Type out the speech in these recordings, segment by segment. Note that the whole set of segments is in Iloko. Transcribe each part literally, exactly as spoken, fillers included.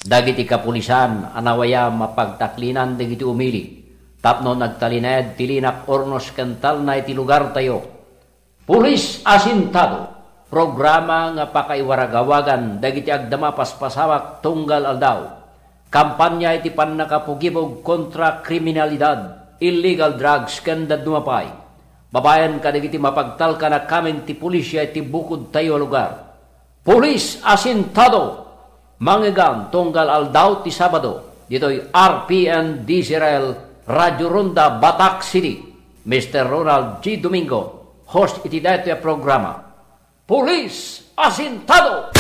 Dagiti kapulisan a nawayam a pagtaklinan dagiti umili tapno nagtalinaed ti linak ornos ken talna iti lugartayo. Pulis Asintado, programa nga pakaiwaragawagan dagiti agdama paspasawak tunggal aldaw. Kampanya iti pannakapugibog kontra kriminalidad, illegal drugs ken dadduma pay. Babaen kadagiti mapagtalkan a kameng ti pulisya iti bukodtayo a lugar. Pulis Asintado, mangegam tunggal aldaw ti Sabado, ditoy R P N D Z R L, Radyo Ronda, Batac City. Mister Ronald G Domingo, host iti daytoy a programa. Pulis Asintado!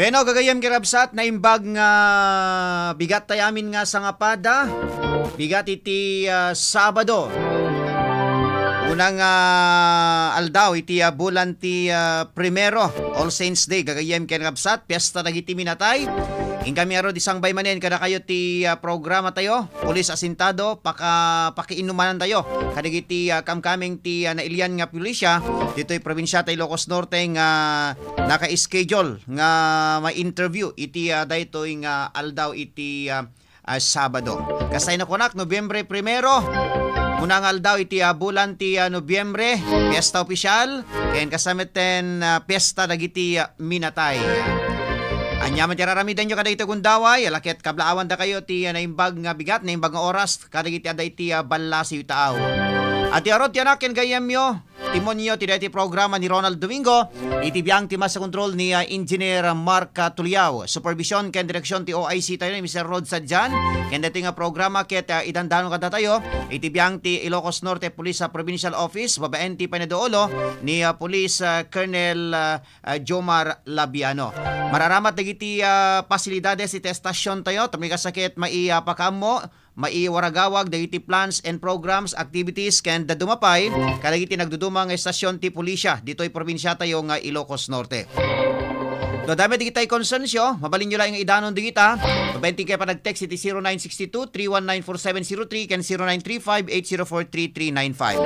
Bueno, gagayyem ken kabsat, naimbag nga bigat tayo amin nga sangapada. Bigat iti, ah, Sabado. Unang, ah, aldaw iti, ah, bulan ti, ah, primero, All Saints Day. Gagayyem ken kabsat, piesta dagiti minatay. Inkami aro di sangbay manen kadakayo ti, ah, programa tayo, Pulis Asintado, paka-, pakiinumanan tayo. Kadagiti, ah, kamkameng ti, ah, nailian nga pulisya, ditoy probinsia ta Ilocos Norte nga naka-schedule nga ma-interview iti, ah, daytoy nga aldaw iti, ah, ah, Sabado. Kasay nakunak, Nobyembre primero, unang aldaw iti, ah, bulan ti, ah, Nobyembre, piesta opisyal, ken kasay metten, ah, piesta dagiti, ah, minatay. Ania man ti ar-aramidenyo kadagiti gundaway, ala ket kablaawan dakayo ti, ah, naimbag nga bigat, naimbag nga oras, kadagiti adda iti, ah, ballasiw taaw. Ati arod ti anak ken gayyemyo, Timonyo ti daytoy programa ni Ronald Domingo, iti biang ti master control ni, ah, Engineer Mark, ah, Tuliao. Supervision ken direksyon ti O I C tayo ni Mister Rod Sadian. Ken daytoy nga programa ket, ah, idandano kadatayo iti biang ti Ilocos Norte Police, ah, Provincial Office, babaen ti panaduolo ni, ah, Police, ah, Colonel, ah, ah, Jomar Labiano. Mararamat dagiti, ah, pasilidades iti estasion tayo, tapno kasakit mai, ah, pakaammo, maiwaragawag dagiti plans and programs, activities, ken dadduma pay kadagiti nagduduma nga estasion ti pulisya ditoy probinsia tayo nga Ilocos Norte. No adda met dagiti concerns yo, mabalinyo laeng nga idanon dagita. Mabalinyo kay panag-text iti zero nine six two, three one nine, four seven zero three ken zero nine three five, eight zero four, three three nine five.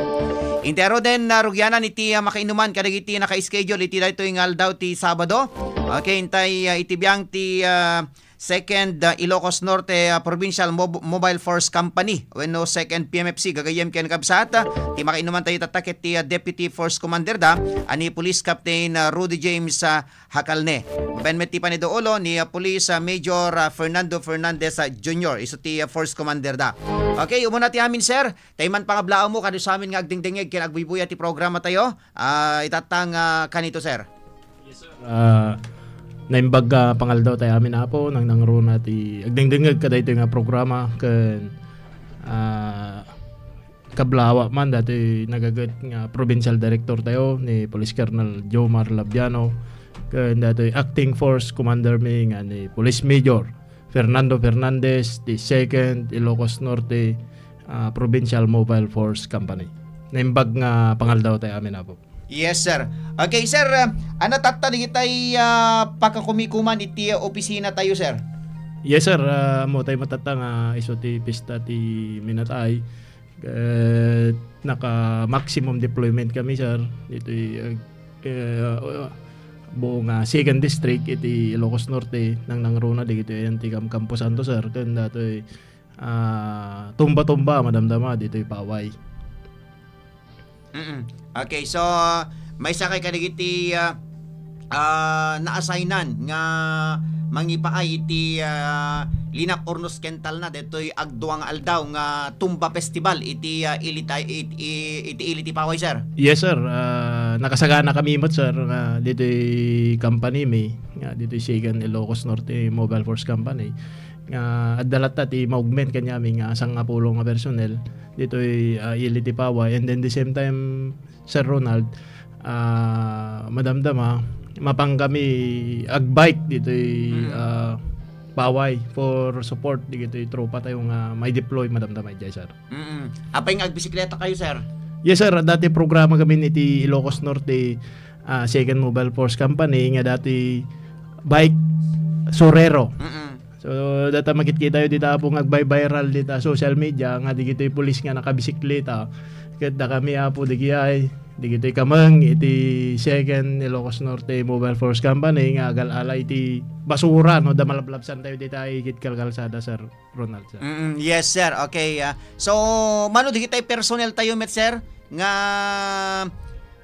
Intero den narugianan iti, ah, makainuman kadagiti naka-schedule iti daytoy nga aldaw ti Sabado. Okay, intay, ah, iti biang ti, ah, Second, uh, Ilocos Norte, uh, Provincial Mob-, Mobile Force Company, wenno Second P M F C, gagayyem ken kabsat, uh, ti makainuman tayo tatta ket ti, uh, Deputy Force Commander da, ani Police Captain, uh, Rudy James, uh, Hakalne. Babaen met ti panaduolo ni, uh, Police, uh, Major, uh, Fernando Fernandez, uh, Junior, isu ti, uh, Force Commander da. Okay, umuna ti amin, sir. Tay man pangablaaw mo, kano sa amin nga agdengdengngeg ken agbuybuya ti programa tayo, uh, itatta nga, uh, kanito, sir. Ah, naimbag nga pangaldaw tayo amin, Apo, nangnangruna ti agdengdengngeg kadaytoy nga programa ken, ah, kablaawa man datoy nagaget nga provincial director tayo ni Police Colonel Jomar Labiano ken datoy acting force commander mi nga ni Police Major Fernando Fernandez, the second Ilocos Norte, ah, Provincial Mobile Force Company. Naimbag nga pangaldaw tayo amin, Apo. Yes, sir. Okay, sir, ah, ania tatta dagitay, ah, pakakumikuman iti opisina tayo, sir? Yes, sir. Ah, ammo tayo matatta nga isu ti pista ti minatay. Ket naka-maximum deployment kami, sir. Ditoy, ah, eh, ah, buong, ah, second district iti Ilocos Norte, nangnangruna dagitoy ayan ti kam-, Campo Santo, sir. Ken datoy, ah, tumba-tumba, madamdama, ditoy Paway. Mm-mm. Okay, so, maysa kay kadagiti, ah, ah, naassignan nga mangipaay iti, ah, Linak Hornos ken Talna daytoy agdua nga aldaw nga Tumba Festival iti, ah, Ili ta-, it-, i-, iti Ili ti Paway, sir? Yes, sir. Ah, nakasagana kami met, sir, nga ditoy company mi, nga ditoy Second Ilocos Norte Mobile Force Company, nga adda latta ti ma-augment kaniami nga sangapulo nga personnel ditoy, ah, Ili ti Paway. And then the same time, Sir Ronald, ah, madamdama, mapan kami agbike ditoy, Mm. ah, Paway for support dagitoy tropa tayo nga may deploy, madamdama idiay, sir. Mm. Apay nga agbisikleta kayo, sir? Yes, sir. Dati programa kami iti Ilocos Norte, ah, Second Mobile Force Company nga dati bike surero. Mm. So, data makit-, kita yo dita, Apo, nga agbi-viral dita social media nga digitoy pulis nga nakabisikleta. Ket da kami, Apo, digiay, digitoy kameng iti Second Ilocos Norte Mobile Force Company nga agal-ala iti basura, no, da malablabsan tayo dita ket kalkalsada, Sir Ronald, sir. Mm, yes, sir. Okay, ah. So, mano digitay personnel tayo met, sir, nga,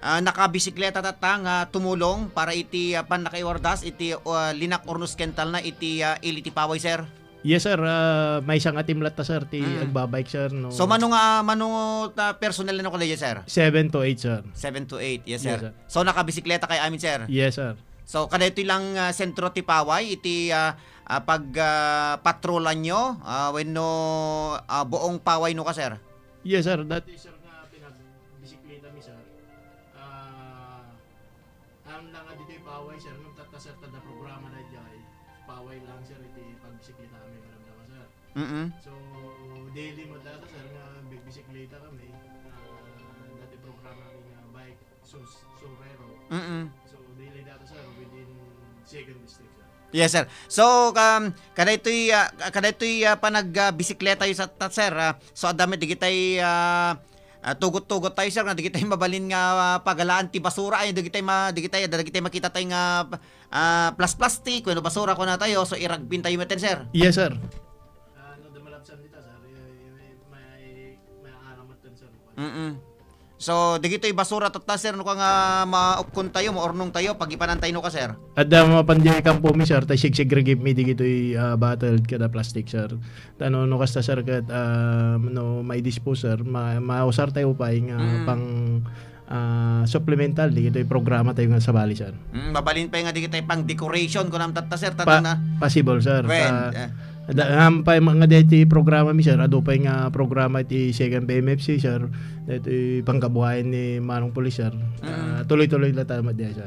ah, nakabisikleta tatta nga tumulong para iti, ah, pannakaiwardas iti, ah, Linak Hornos ken Talna iti, ah, Ili ti Paway, sir? Yes, sir. Ah, maysa nga team latta, sir, ti Mm. agbabike, sir, no. So, mano nga, mano ta personnel no kadaya, sir? Seven to eight, sir. Seven to eight, yes, Yes, sir. sir. So, nakabisikleta kay amin, sir? Yes, sir. So, kadaytoy lang, ah, sentro ti Paway iti, ah, ah, pag, ah, patrola nyo, ah, wenno, ah, buong Paway no ka, sir? Yes, sir. Dati, sir, nga pinagbisikleta mi, sir. Ah, ang lang nga ditoy Paway, sir, ngem tatta, sir, tada programa na jay, Paway lang, sir, iti pagbisikleta mi, madam dama, sir. Mm-mm. So, daily mo data, sir, nga bibisikleta kami. Ah, dati programa mi nga bike sus-, surero. Mm-mm. So, daily data, sir, within second district, sir. Yes, sir. So, um, kadaytoy, ah, kadaytoy, ah, panag, ah, bisikleta yo sa ta, sir, ah, so, adda met digitay, ah, ah, tugot-tugot tayo, sir, nga digitay mabalin nga, ah, pagalaan ti basura, ay, digitay ma-, digitay, digitay makita tayo nga, ah, plas-plastic, wenno basura, kuna tayo, so, iragpin tayo met, sir. Yes, sir. Ah, no, da malabsan dita, sir. Eh, eh, may, may aalamat din, sir. Mm-mm. So, digitoy basura tatta, sir, no ka nga maukkon tayo, maurnong tayo, pagipanan tayo, no ka, sir? Adda mapan diay kampo mi, sir, ta sigsegregate mi digitoy, ah, bottle kada plastic, sir. Ta no, no kasta, sir, ket, ah, no, mai-dispose, sir, ma-, mausar tayo pay nga Mm. pang, ah, supplemental digitoy programa tayo nga sabali, sir. Mm, mabalin pay nga digitoy pang decoration, kunam tatta, sir, ta Pa-, na possible, sir. Wen, Ta-, eh. Da-, am pay mga deti programa mi, sir. Adu pay nga programa ti Second P M F C, sir. Deti pangkabuhayan ni Manong Pulis, sir. Mm. Ah, tuloy-tuloy la tayo, madi, sir.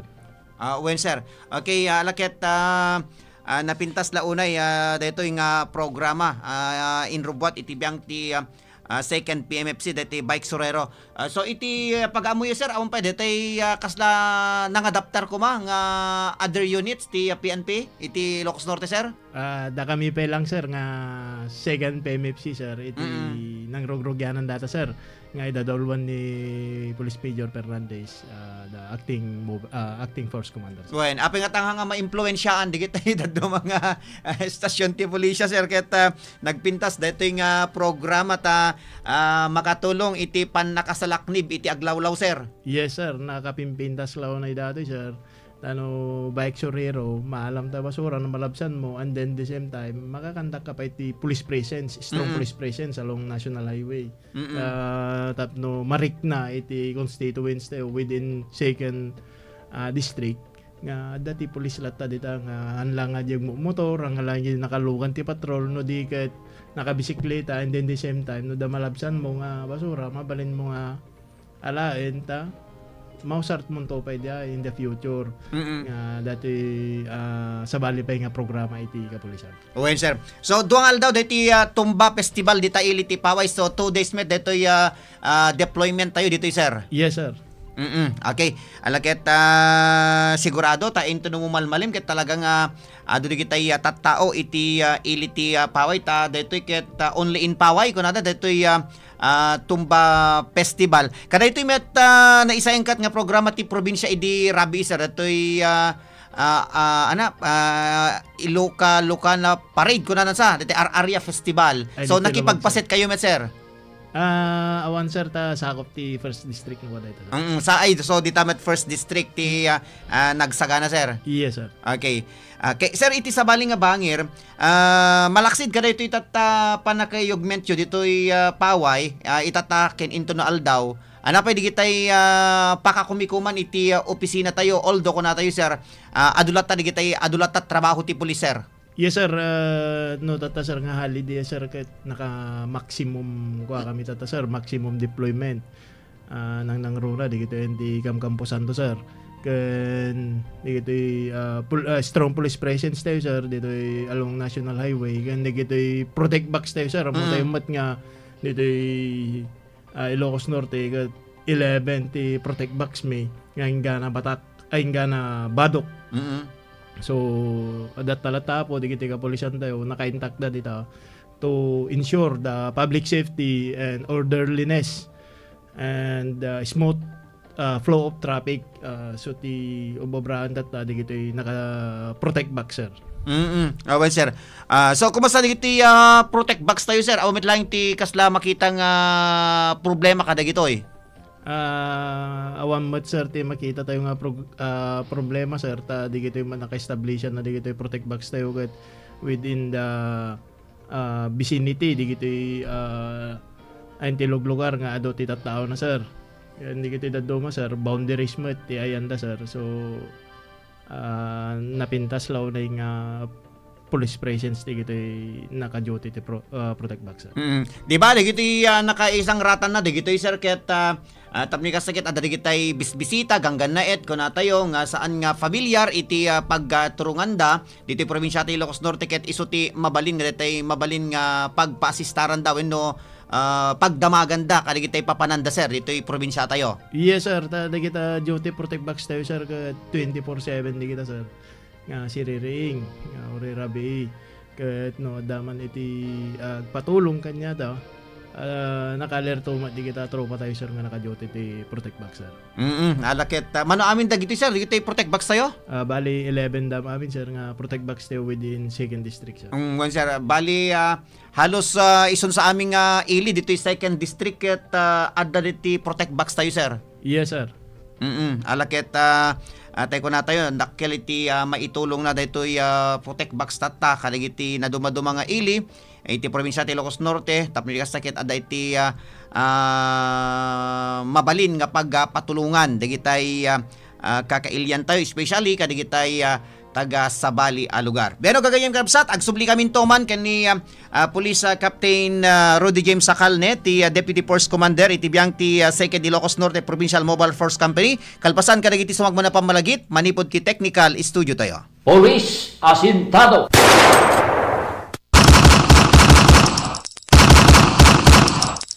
Ah, wen, sir. Okay, ah, laket, ah, ah, napintas la unay, ah, daytoy nga programa, ah, inrubuat iti biang ti, ah, ah, Second P M F C, daytoy Bike Surero. Ah, so, iti, ah, pag-amoyo, sir, awan pay, daytoy, ah, kasla nangadaptar koma nga other units ti, ah, P N P iti Ilocos Norte, sir? Ah, da kami pay lang, sir, nga Second P M F C, sir, iti Mm. nangrugrugianan data, sir, nga idadulwan ni Police Major Fernandez, ah, the acting mov-, ah, acting force commander, sir. Wen, apay nga tangha nga maimpluwensiaan digitay dadduma nga, ah, estasyon ti pulisya, sir, ket, ah, nagpintas daytoy nga programa ta, ah, makatulong iti pannakasalaknib iti aglawlaw, sir. Yes, sir. Nakapimpintas la unay datoy, sir. Ta no bike surero, maalam ta basura no malabsan mo, and then the same time, makakandak ka pa iti police presence, strong Mm. police presence along National Highway. Mm-mm. Ah, tapno marikna iti constituents tayo within second, ah, district nga adda ti pulis latta dita nga haan lang nga di agmumotor, haan lang di nakalugan ti patrol, no di ket nakabisikleta, and then the same time, no da malabsan mo nga basura, mabalin mo nga alaen ta mausartmonto pay dia in the future Mm-mm. nga dati, ah, sabali pay nga programa iti kapulisan. Wen, sir. So, dua nga aldaw daytoy, ah, Tumba Festival dita Ili ti Paway. So, two days met daytoy, ah, ah, deployment tayo ditoy, sir. Yes, sir. Mm-mm. Okay. Alaket, ah, sigurado ta into no mumalmalim ket talaga nga adu digitay, ah, tattao iti, ah, Ili ti, ah, Paway ta daytoy ket, ah, only in Paway kunada daytoy, ah, ah, Tumba Festival. Kadaytoy met, ah, naisayangkat nga programa ti probinsya idi rabii, sir, daytoy, ah, ah, ah, ana, ah, Iloka, Ilocana Parade, kunana sa, daytoy Ar-, Aria Festival. Ay, So, daytoy nakipagpaset kayo met, sir? Ah, awan, sir, ta sakop ti first district nga kuan dayta, sir. Mm, sa, ay, so, dita met first district ti, ah, ah, nagsagana, sir? Yes, sir. Okay. Okay, sir, iti sabali nga bangir, ah, malaksid kadaytoy itatta pannakayugmentyo ditoy, ah, paway, ah, itatta ken intono aldaw. Ano pay digitay, ah, pakakumikuman iti, ah, opisina tayo, although kunatayo, sir, ah, adu latta digitay, adu latta trabaho ti pulis, sir? Yes, sir. Ah, no, tatta, sir, nga holiday, sir, ket naka-maximum, kua kami, tatta, sir, maximum deployment. Ah, nangnangruna, digitoy ti Camp Camposanto, sir. Ken digitoy, ah, pul-, ah, strong police presence tayo, sir, ditoy along National Highway. Ken digitoy protect box tayo, sir. Amo Mm. tayo met nga ditoy, ah, Ilocos Norte, ket eleven ti protect box mi nga inggana batak, ay, inggana badok. Mm-mm. So, adda talaga po, digitoy kapulisan tayo, naka-intact da dita to ensure the public safety and orderliness and, uh, smooth, uh, flow of traffic. Uh, so, ti ubobraan tatta, digitoy naka-protect box, sir. Mm-mm. Ah, well, sir. Ah, so, kumusta digitoy, ah, protect box tayo, sir? Awan met laeng ti kasla makita nga problema kadagitoy? Ah, awan met, sir, ti makita tayo nga prog-, ah, problema, sir, ta digitoy man naka-establish na digitoy protect box tayo ket within the, ah, vicinity digitoy, ah, ayan ti luglugar nga adu ti tattaona, sir. Ken digitoy dadduma, sir, boundaries met ti ayanda, sir. So, ah, napintas la unay nga police presence digitoy naka-duty ti pro-, ah, protect box, sir. Mm. Di ba, digitoy, ah, nakaisang ratan na digitoy, sir, ket, ah, ah, tapno kasta ket adda digitay bisbisita, ganggannaet, kunatayo, nga saan nga familiar iti, ah, pagturonganda ditoy probinsia ti Ilocos Norte, ket isu ti mabalin nga, ditoy mabalin nga pagpaasistaranda wenno, ah, pagdamaganda kadigitay papananda, sir, ditoy probinsia tayo. Yes, sir. Ta, dagita duty protect box tayo, sir, ket twenty-four seven digita, sir. Nga siriring, nga urirabii. Ket no, adda man iti, ah, agpatulong kaniada, ah, naka-alerto met digita tropa tayo, sir, nga naka-duty ti protect box, sir. Mm, ala ket, ah, mano amin dagitoy, sir, dagitoy protect box tayo? Ah, bali, eleven da amin, sir, nga protect box tayo within second district, sir. Mm, wen, sir, bali, ah, halos, ah, isun sa amin nga ili ditoy second district ket, ah, adda ditoy protect box tayo, sir. Yes, sir. Mm-mm. Ala ket, ah, ah, tay kunatayo, dakkel iti, ah, maitulongna daytoy, ah, protect box tatta kadagiti nadumaduma nga ili iti probinsia ti Ilocos Norte, tapno di kasta ket adda iti, ah, ah, mabalin nga pagpatulongan dagitay, ah, ah, kakailian tayo, especially kadagitay, ah, taga Sabali a lugar. Bueno, gagayyem, kabsat, agsubli kami to man ken ni, ah, ah, Police, ah, Captain, ah, Rudy James Sacalne, ti, ah, Deputy Force Commander iti biang ti, ah, Second Ilocos Norte Provincial Mobile Force Company, kalpasan kadagiti sumagmamano a pammalagip manipud ti technical studio tayo. Police Asintado.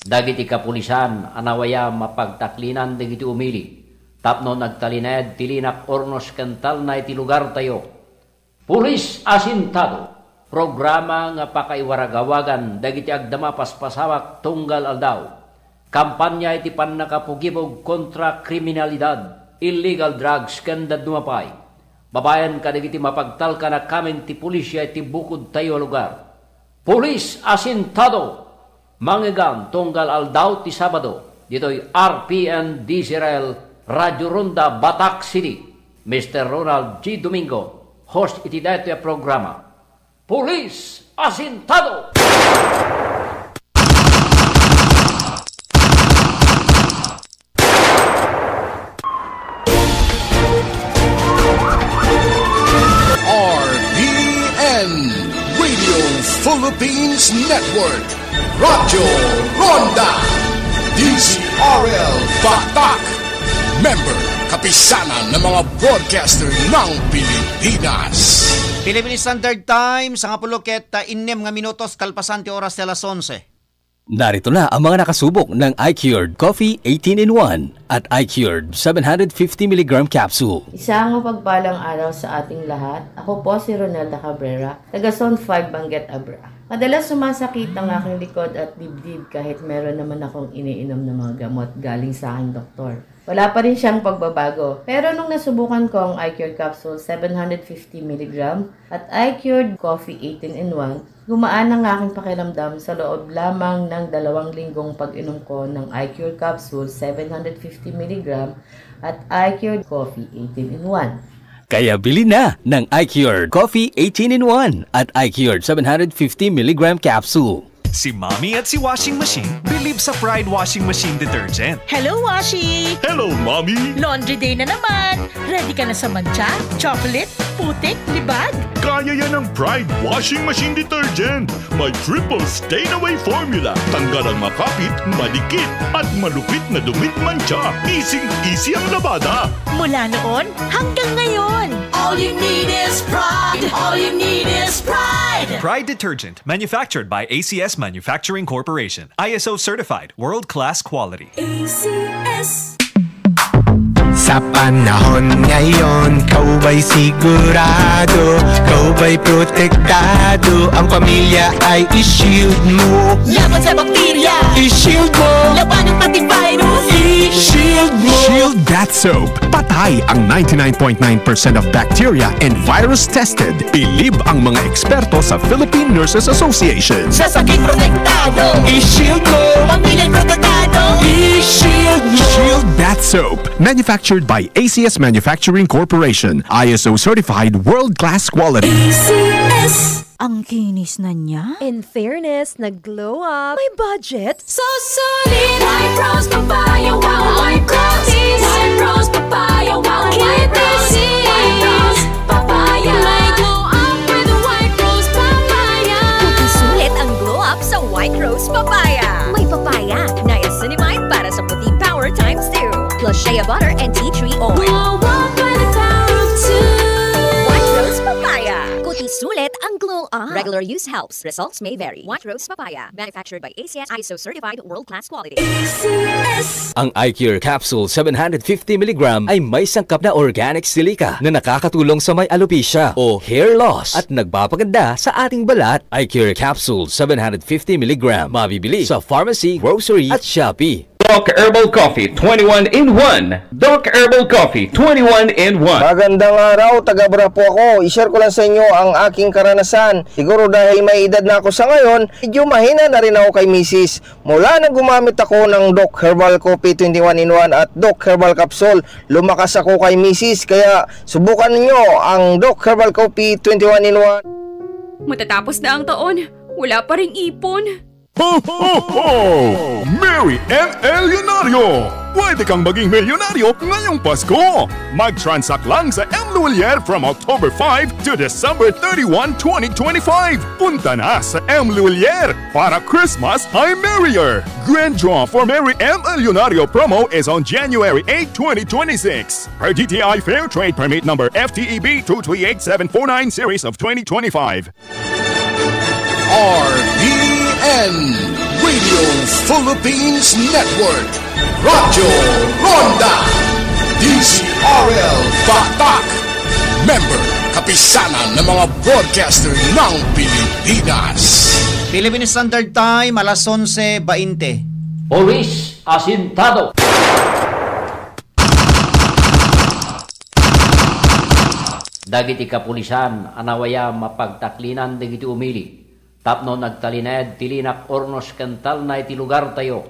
Dagiti kapulisan a nawayam a pagtaklinan dagiti umili tapno nagtalinaed ti linak ornos ken talna iti lugartayo. Police Asintado, programa nga pakaiwaragawagan dagiti agdama paspasawak tunggal aldaw. Kampanya iti pannakapugibog kontra kriminalidad, illegal drugs, ken dadduma pay. Babaen kadagiti mapagtalkan a kameng ti pulisia iti bukodtayo a lugar. Police Asintado, mangegan tunggal aldaw ti Sabado, ditoy R P N D Z R L, Radio Ronda, Batac City. Mister Ronald G Domingo, host iti daytoy a programa. Police Asintado! R P N Radio Philippines Network, Radyo Ronda, D Z R L Batac, member, Kapisanan ng mga Broadcaster ng Pilipinas. Philippine Standard Time, sangapulo ket, ah, innem nga minutos kalpasan ti oras ti alas onse. Narito na ang mga nakasubok ng iCured Coffee eighteen in one at iCured seven hundred fifty milligram capsule. Isang mapagpalang araw sa ating lahat. Ako po si Ronelda Cabrera, taga Zone five, Benguet, Abra. Madalas sumasakit ang aking likod at dibdib kahit meron naman akong iniinom na mga gamot galing sa aking doktor. Wala pa rin siyang pagbabago. Pero nung nasubukan ko ang iCure Capsule seven hundred fifty milligram at iCured Coffee eighteen in one, gumaan ang aking pakiramdam sa loob lamang ng dalawang linggong pag-inom ko ng iCure Capsule seven hundred fifty milligram at iCured Coffee eighteen in one. Kaya bili na ng iCured Coffee eighteen in one at iCured seven hundred fifty milligram capsule. Si Mommy at si Washing Machine believe sa Pride Washing Machine Detergent. Hello, Washi! Hello, Mommy! Laundry day na naman! Ready ka na sa mantsa, chocolate, putik, libag? Kaya yan ng Pride Washing Machine Detergent. May triple stain away formula. Tanggal ang makapit, madikit, at malupit na dumit mantsa. Easy-easy ang labada. Mula noon hanggang ngayon. All you need is Pride. All you need is Pride. Pride Detergent, manufactured by A C S Manufacturing Corporation. I S O certified, world-class quality. A C S. Sa panahon ngayon, ikaw ba'y sigurado? Ikaw ba'y protektado? Ang pamilya ay i-shield mo. Laban sa bakterya. I-shield mo. Labanan pati virus. I-shield mo. Shield Bath Soap. Patay ang ninety-nine point nine percent of bacteria and virus tested. Bilib ang mga eksperto sa Philippine Nurses Association. Sa sakit protektado. I-shield mo. Pamilya protektado. I-shield mo. Shield Bath Soap. Manufactured by A C S Manufacturing Corporation. I S O certified world-class quality. A C S. Ang kinis na niya. In fairness, nag-glow up. May budget. So solid. White Rose Papaya, wow. White Rose. White Rose Papaya, wow. White Rose. White Rose Papaya. May glow up with White Rose Papaya. Puti sulit ang glow up sa White Rose Papaya. May papaya, niacinamide para sa puti power times two. Plus shea butter and tea tree oil. Glow up by the power of two. White Rose Papaya. Puti sulit ang glow up. Regular use helps. Results may vary. White Rose Papaya. Manufactured by A C S, I S O certified, world-class quality. A C S. Ang iCure Capsule seven hundred fifty milligram ay may sangkap na organic silica na nakakatulong sa may alopecia o hair loss at nagpapaganda sa ating balat. iCure Capsule seven hundred fifty milligram, mabibili sa pharmacy, grocery at Shopee. Doc Herbal Coffee twenty-one in one. Doc Herbal Coffee twenty-one in one. Magandang araw, taga Bra po ako. I-share ko lang sa inyo ang aking karanasan. Siguro dahil may edad na ako sa ngayon, medyo mahina na rin ako kay misis. Mula nang gumamit ako ng Doc Herbal Coffee twenty-one in one at Doc Herbal Capsule, lumakas ako kay misis. Kaya subukan ninyo ang Doc Herbal Coffee twenty-one in one. Matatapos na ang taon, wala pa ring ipon. Ho, ho, ho! Merry M Milyonaryo! Pwede kang maging milyonaryo ngayong Pasko! Mag-transact lang sa M Lhuillier from October five to December thirty-one, twenty twenty-five. Punta na sa M Lhuillier para Christmas ay merrier! Grand draw for Merry M Milyonaryo promo is on January eight, twenty twenty-six. Per D T I Fair Trade Permit number F T E B two three eight seven four nine series of twenty twenty-five. R P N, Radio Philippines Network, Radyo Ronda, D Z R L Batak, member, Kapisanan ng mga Broadcaster ng Pilipinas. Philippine Standard Time, alas onse bainte. Pulis asintado. Dagiti kapulisan a nawayam a pagtaklinan dagiti umili tapno nagtalinaed ti linak ornos ken talna iti lugartayo.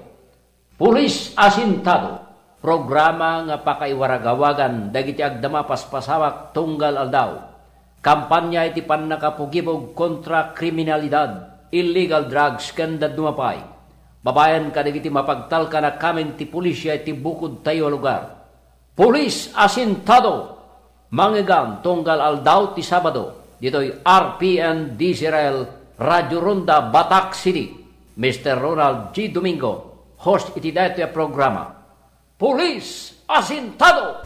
Pulis asintado, programa nga pakaiwaragawagan dagiti agdama paspasawak tunggal aldaw. Kampanya iti pannakapugibog kontra kriminalidad, illegal drugs ken dadduma pay. Babaen kadagiti mapagtalkan a kameng ti pulisya iti bukodtayo a lugar. Pulis asintado! Mangegam tunggal aldaw ti Sabado, ditoy R P N D Z R L, Radyo Ronda, Batak City. Mister Ronald G Domingo, host iti daytoy a programa. Pulis asintado!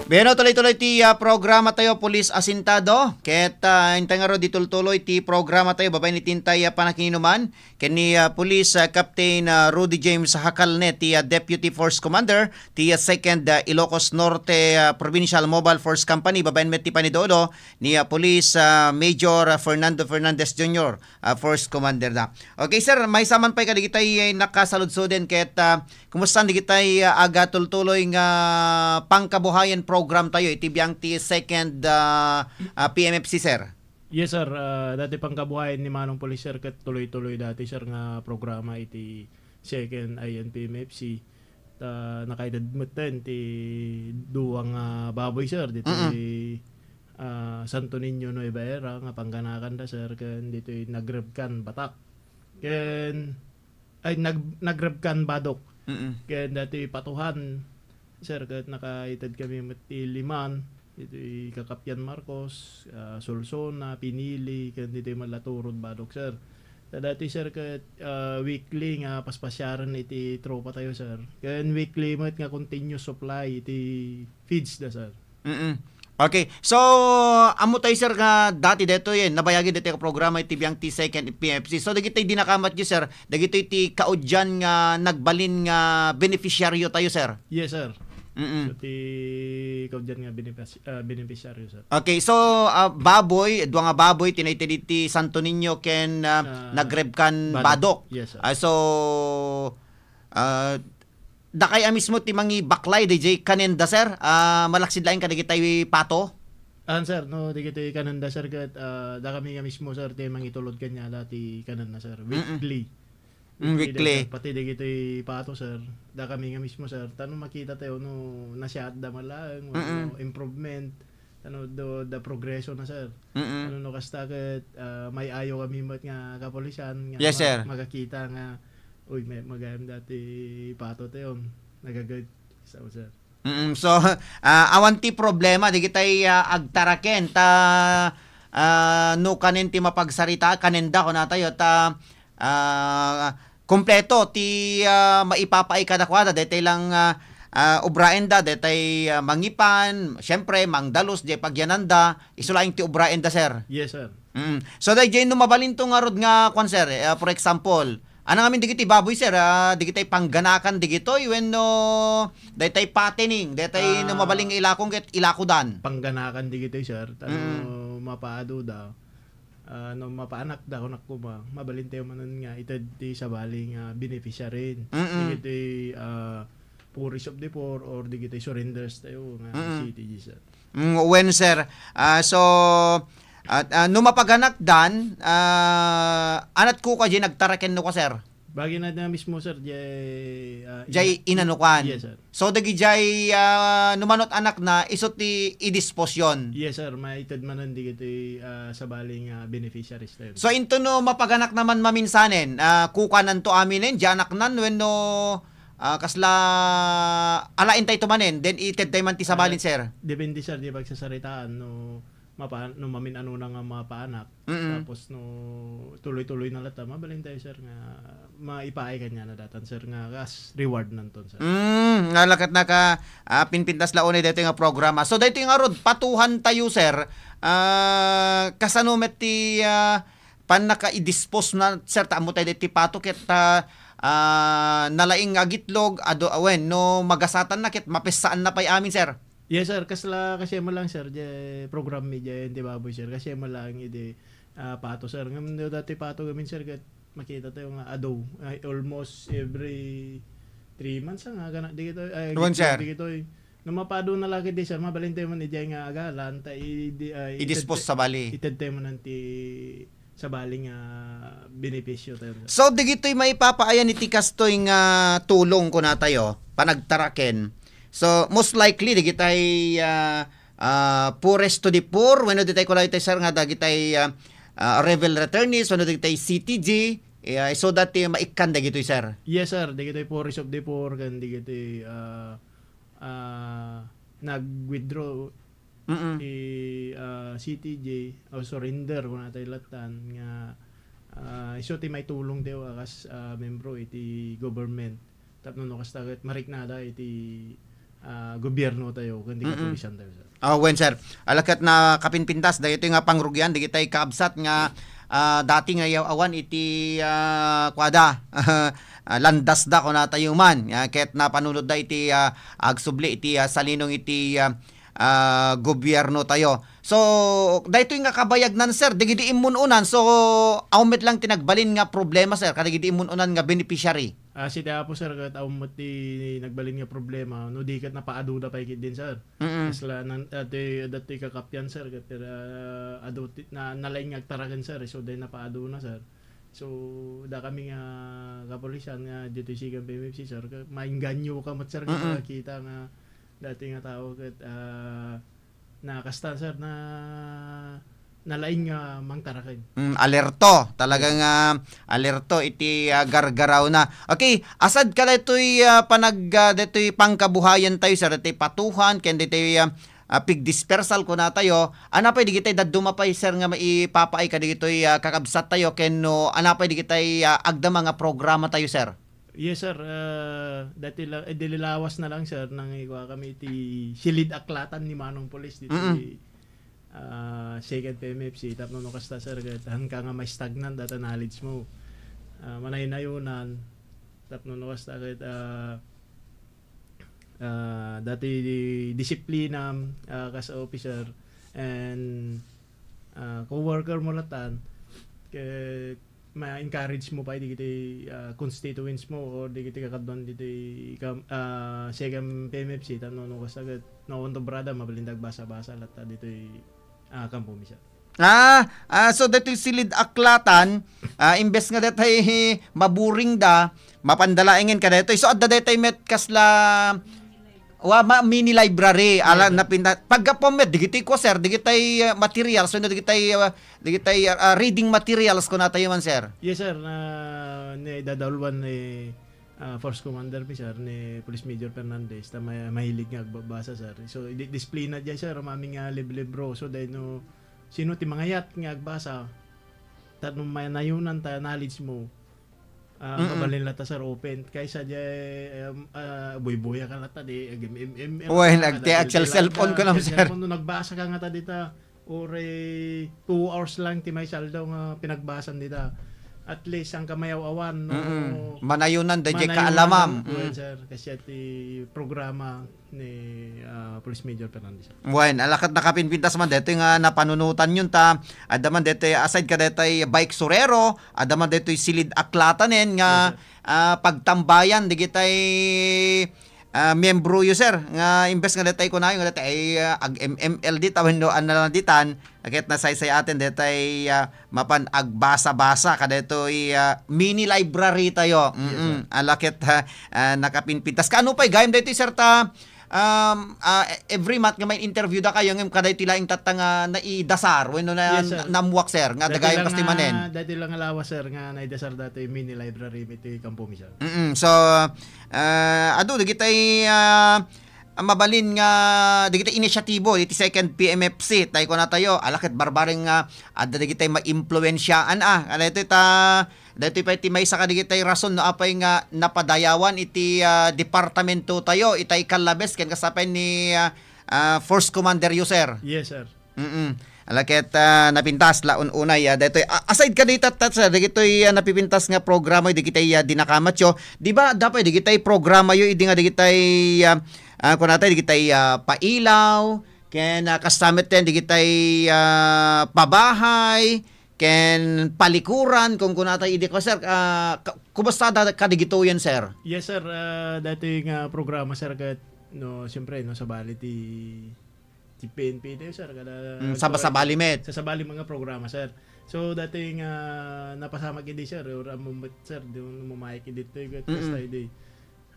Bueno, tuloy-tuloy ti, ah, programa tayo, Police Asintado. Ket, ah, intay ngarud, di tultuloy ti programa tayo, babaen iti intay, ah, panakininuman ken ni, ah, Police, ah, Captain, ah, Rudy James Hacalne, ti, ah, Deputy Force Commander, ti, ah, Second, ah, Ilocos Norte, ah, Provincial Mobile Force Company, babaen met ti panidulo ni, ah, Police, ah, Major, ah, Fernando Fernandez Junior, ah, Force Commander da. Okay, sir, maysa man pay kadigitay, eh, nakasaludsuden ket, ah, kumusta digitay, ah, agatultuloy nga pangkabuhayan program tayo iti biang ti second, ah, ah, P M F C, sir? Yes, sir. Ah, dati pangkabuhayan ni Manong Police, sir, ket tuloy-tuloy dati, sir, nga programa iti second I N P M F C. Ta, nakaited metten ti duwa nga baboy, sir, ditoy, Mm-mm. ah, Santo Niño, Nueva Era, nga pangganakanda, sir, ken ditoy Nagrebkan, Batak. Ken, ay, Nag-, Nagrebkan, Badoc. Mm-mm. Ken datoy Patohan, sir, ket nakaited kami met ti Liman, ditoy Kakapian Marcos, ah, Solsona, Pinili, ken ditoy met la Turod, Badoc, sir. Ta dati, sir, ket, ah, weekly nga paspasiaren iti tropa tayo, sir. Ken weekly met nga continuous supply iti feeds da, sir. Mm-mm. Okay. So, ammo tayo, sir, nga dati detoy, eh, nabayagi detoy nga programa iti biang ti second P M F C. So, dagitoy dinakamatyo, sir, dagitoy ti kaudian nga nagbalin nga beneficiaryo tayo, sir? Yes, sir. Mm-mm. So, ti kaudian nga benefis-, ah, beneficiaryo, sir. Okay, so, ah, baboy, dua nga baboy, tinayted iti Santo Niño ken, ah, Ah, Nagrebkan Badoc. Badoc. Yes, sir. Ah, so, ah, dakay a mismo ti mangibaklay, D J, kanenda, sir? Ah, malaksid laeng kadagitay pato? Ah, sir, no, dagitoy kanenda, sir, ket, ah, dakami nga mismo, sir, ti mangitulod kaniada ti kanenda, sir. Mm-mm. Weekly. Mm, weekly. Pati dagitoy pato, sir. Dakami nga mismo, sir. Ta no makita tayo, no, nasiatda man laeng, Mm-mm. no improvement. Ano, do, da progreso na, sir. Mm-mm. Ano, no, kasta ket, ah, may ayo kami met nga kapulisan, nga Yes, ma-, sir. magakita nga, uy, may, magayam dati pato tayo. Nagagayt. Sa, sir. Mm, so, ah, awan ti problema, digitay, ah, agtaraken, ta, ah, no kanen ti mapagsarita, kanenda, kunatayo, ta, ah, kompleto ti, ah, maipapaay kadakuada, detay lang, ah, ah, obraenda, detay, ah, mangipan, siyempre, mangdalus, di pagyananda, isu laeng ti obraenda, sir. Yes, sir. Mm. So, dayjay no mabalinto ngarud nga, kwan, sir, eh, ah, for example, ano ngamin digiti baboy, sir? Ah, digitay pangganakan digitoy wenno daytay fattening, daytay no Ah, mabalin nga ilakong ket ilakodan? Pangganakan digitoy, sir. Ta no Mm. mapaado da, ah, no mapaanak da, kunak koma, mabalin tayo manen nga ited ti sabali nga beneficiary. Mm-mm. Digitoy, ah, Purest of the Poor or digitoy surrenders tayo nga Mm. C T G, sir. Mm, wen, sir. Ah, so, at, ah, no mapaganakdan, ah, anat ko ka diay nagtaraken no ka, sir? Bagay na, na mismo, sir, diay, ah, Diay ina-, inanukan. Yes, sir. So, dagi diay, ah, no manot anak na, isu ti idisposyon. Yes, sir. Maited manen digitoy, ah, sabali nga beneficiaries tayo. So, into no mapaganak naman maminsanen, ah, kukanan to aminen, diay anaknan, wenno, ah, kasla, alaen tayo to manen, then ited tayo man ti sabalin, Ah, sir? Depende, sir, di pagsasaritaan, no, mapa-, no mamin-ano na nga mapaanak. Mm-mm. Tapos no tuloy-tuloy na latta, mabalin tayo, sir, nga maipaay kaniana datan, sir, nga kas reward nanton, sir. Mm, nga lakat naka, ah, pinpintas la unay daytoy nga programa. So, daytoy nga rod, patuhan tayo, sir. Ah, kasano met ti, ah, pannaka-i-dispose na, sir, ta ammo tayo daytoy pato ket, ah, ah, nalaing nga agitlog, adu-, awen, no magasatan na ket mapessaan na pay amin, sir. Yes, sir. Kasla, kasi mo lang, sir, diay program mi diay ti baboy, sir. Kasi mo lang idi, ah, pato, sir. Ngem no daytoy pato gamin, sir, ket makita tayo nga adu. Ay, almost every three months nga gana, digitoy, ay, Wen, gitlo, sir. Digitoy. No mapado na lagi di, sir, mabalin tayo man idiay nga agalan, ta i-, di, ay, I-dispose ited-, sabali. Ited tayo man ti sabali nga benepisyo tayo, sir. So, digitoy maipapaayan iti kastoy nga tulong, kuna tayo, panagtaraken. So, most likely, digitay, ah, ah, Poorest to the Poor, wenno digitay, kuna itay, sir, nga dagitay, ah, ah, Revel Returnees, wenno digitay C T G, eh, so that, eh, maikkan dagitoy, sir. Yes, sir. Digitay Poorest of the Poor, ken digitay, ah, ah, nag-withdraw Mm-mm. ti, ah, C T J o surrender, kuna tayo latan nga, ah, isu ti maitulong tayo a kas, ah, membro iti government. Tapno no kasta ket mariknada iti, ah, gobierno tayo, kundi Mm-mm. kapulisan tayo, sir. Ah, wen, sir. Ala ket nakapinpintas, daytoy nga pangrugian, dagitay kabsat nga, ah, dati nga yaw-awan iti, ah, kuada, ah, landasda, kunatayo man. Ah, ket napanunotda iti, ah, agsubli iti, ah, salinong iti, ah, ah, gobierno tayo. So, daytoy nga kabayagnan, sir, dagidi immun-unan, so, awan met lang ti nagbalin nga problema, sir, kadagidi immun-unan nga beneficiary. Ah, siti Apo, sir, ket awan met ti nagbalin nga problema, no di ket napaaduna pay ketdin, sir. Mm-mm. Kasla nan-, ah, ti, datoy kakapian, sir, ket, ah, adu ti, na, nalaing nga agtaraken, sir, so, dayta napaaduna, sir. So, da kami nga kapulisan nga ditoy Sikan P M F C, sir, ket mainganyo ka met, sir, ket Mm-mm. nakakita nga dati nga tao ket, ah, na kasta, sir, na nalaing nga mangtaraken. Mm, alerto. Talaga nga alerto iti, ah, gargarawna. Okay, aside kadaytoy, ah, panag-, ah, daytoy pangkabuhayan tayo, sir, daytoy patuhan, ken daytoy, ah, ah, pigdispersal kuna tayo, ania pay dagitay dadduma pay, sir, nga maipapaay kadagitoy, ah, kakabsat tayo, ken no, ania pay dagitay, ah, agdama nga programa tayo, sir? Yes, sir. Ah, dati la-, eh, dililawas na lang, sir, nang ikua kami iti silid aklatan ni Manong Polis dito Mm-mm. ah, Sikan P M F C. Tapno no kasta, sir, ket hanka nga ma-stagnant data knowledge mo. Ah, manaynayonan, tapno no kasta ket, ah, ah, dati di-, disiplinam, ah, kas officer and, ah, co-worker mo latan, ket ma-encourage mo pay dagiti, ah, constituents mo or dagiti kakaduan ditoy kam-, ah, Sikan P M F C, tapno no kasta ket, no, awan to brada, mabalinda agbasa-basa latta ditoy, ah, kampo mi, sir. Ah, ah, so daytoy silid aklatan, ah, imbes nga daytoy maburing da, mapanda laengen kadaytoy. So adda daytoy met kasla wa ma-, mini library. Ala Yes, sir. napinda-, paggapuam met, digitay ko, sir, digitay, ah, materials, wenno digitay, ah, digitay, ah, ah, reading materials kuna tayo man, sir. Yes, sir. Na, ni dadalwan ni, ah, Force Commander mi, sir, ni Police Major Fernandez, ta may-, mahilig nga agbabasa, sir. So, di-, display na dyan, sir, ang aming, ah, lib-, libro. So, dahil no, sino ti mangayat nga agbasa, tapno manayunan ta knowledge mo, ah, Mm-mm. mabalin latta, sir, open. Kaysa di, um, ah, buybuya ka latta, di, ag-, M M M, Uy, ah, nagti-, dati agsel-, lang cellphone ka, ko lang, sir. Cellphone, no, nagbasa ka nga ta dita, uri two hours lang ti may saldo nga pinagbasan dita. At least, ang kamayaw-awan, no, Mm-mm. Manayunan, dayjay manayunan kaalamam. lang, Mm. well, sir, kasi ti programa ni, ah, Police Major Fernandez. Wen, ala ket nakapinpintas man daytoy nga napanunotan yun ta, adda man daytoy aside ka daytoy bike surero, adda man daytoy silid aklatanen nga, Yes, sir. ah, pagtambayan digitay, ah, miyembro yo, sir, nga imbes nga daytoy kunayo nga daytoy ay, ah, ag-M M L dita wenno ania lang ditan, ket nasaysay-aten daytoy, ah, mapan agbasa-basa kadaytoy, ah, mini library tayo. Yes, sir. Mm-mm. Ala ket, ah, ah, nakapinpintas. Kaano pay gayam daytoy, sir, ta, um, ah, every month nga may interview da kayo, ngem kadaytoy laeng tatta nga naidasar, wenno na, Yes, sir. naammuak, sir, nga Dati dagayam lang kasta nga, manen. dati lang nga lawas, sir, nga naidasar dati mini library mi ti kampo mi, sir. Mm-mm. So, ah, adu, dagitay, ah, mabalin nga dagiti inisyatibo iti Second P M F C, tay kuna tayo, ala ket barbareng nga adda dagiti maimpluensiaan, ah. Ala ito ta, daytoy pay ti maysa kadagiti rason no apay nga napadayawan iti, ah, departamento tayo, itay kallabes ken kasta pay ni, ah, ah, Force Commander User. Yes, sir. Mm-mm. Ala ket, ah, napintas la un-unay, ah, daytoy, ah, aside kadita, tat-, sa dagitoy, ah, napipintas nga programa, dagitay, ah, dinakamatyo. Di ba, dapay dagitay programa yo, idi nga dagitay, ah, ah, kunatay, dagitay, ah, pailaw, ken, ah, kasta met ten, dagitay, ah, pabahay, ken palikuran, kun kunatay, idi ko, sir, ah, ka-, kumusta da, kadigitoyen, sir? Yes, sir. Ah, daytoy nga programa, sir, ket, no, siyempre, no, sabali ti ti P N P tayo, sir, kada Mm, saba-, sabali met. Sa sabali mga programa, sir. So, dati nga napasamak idi, sir, or ammom met, sir, di mo mamayek idi toy, ket Mm-mm. kasta idi.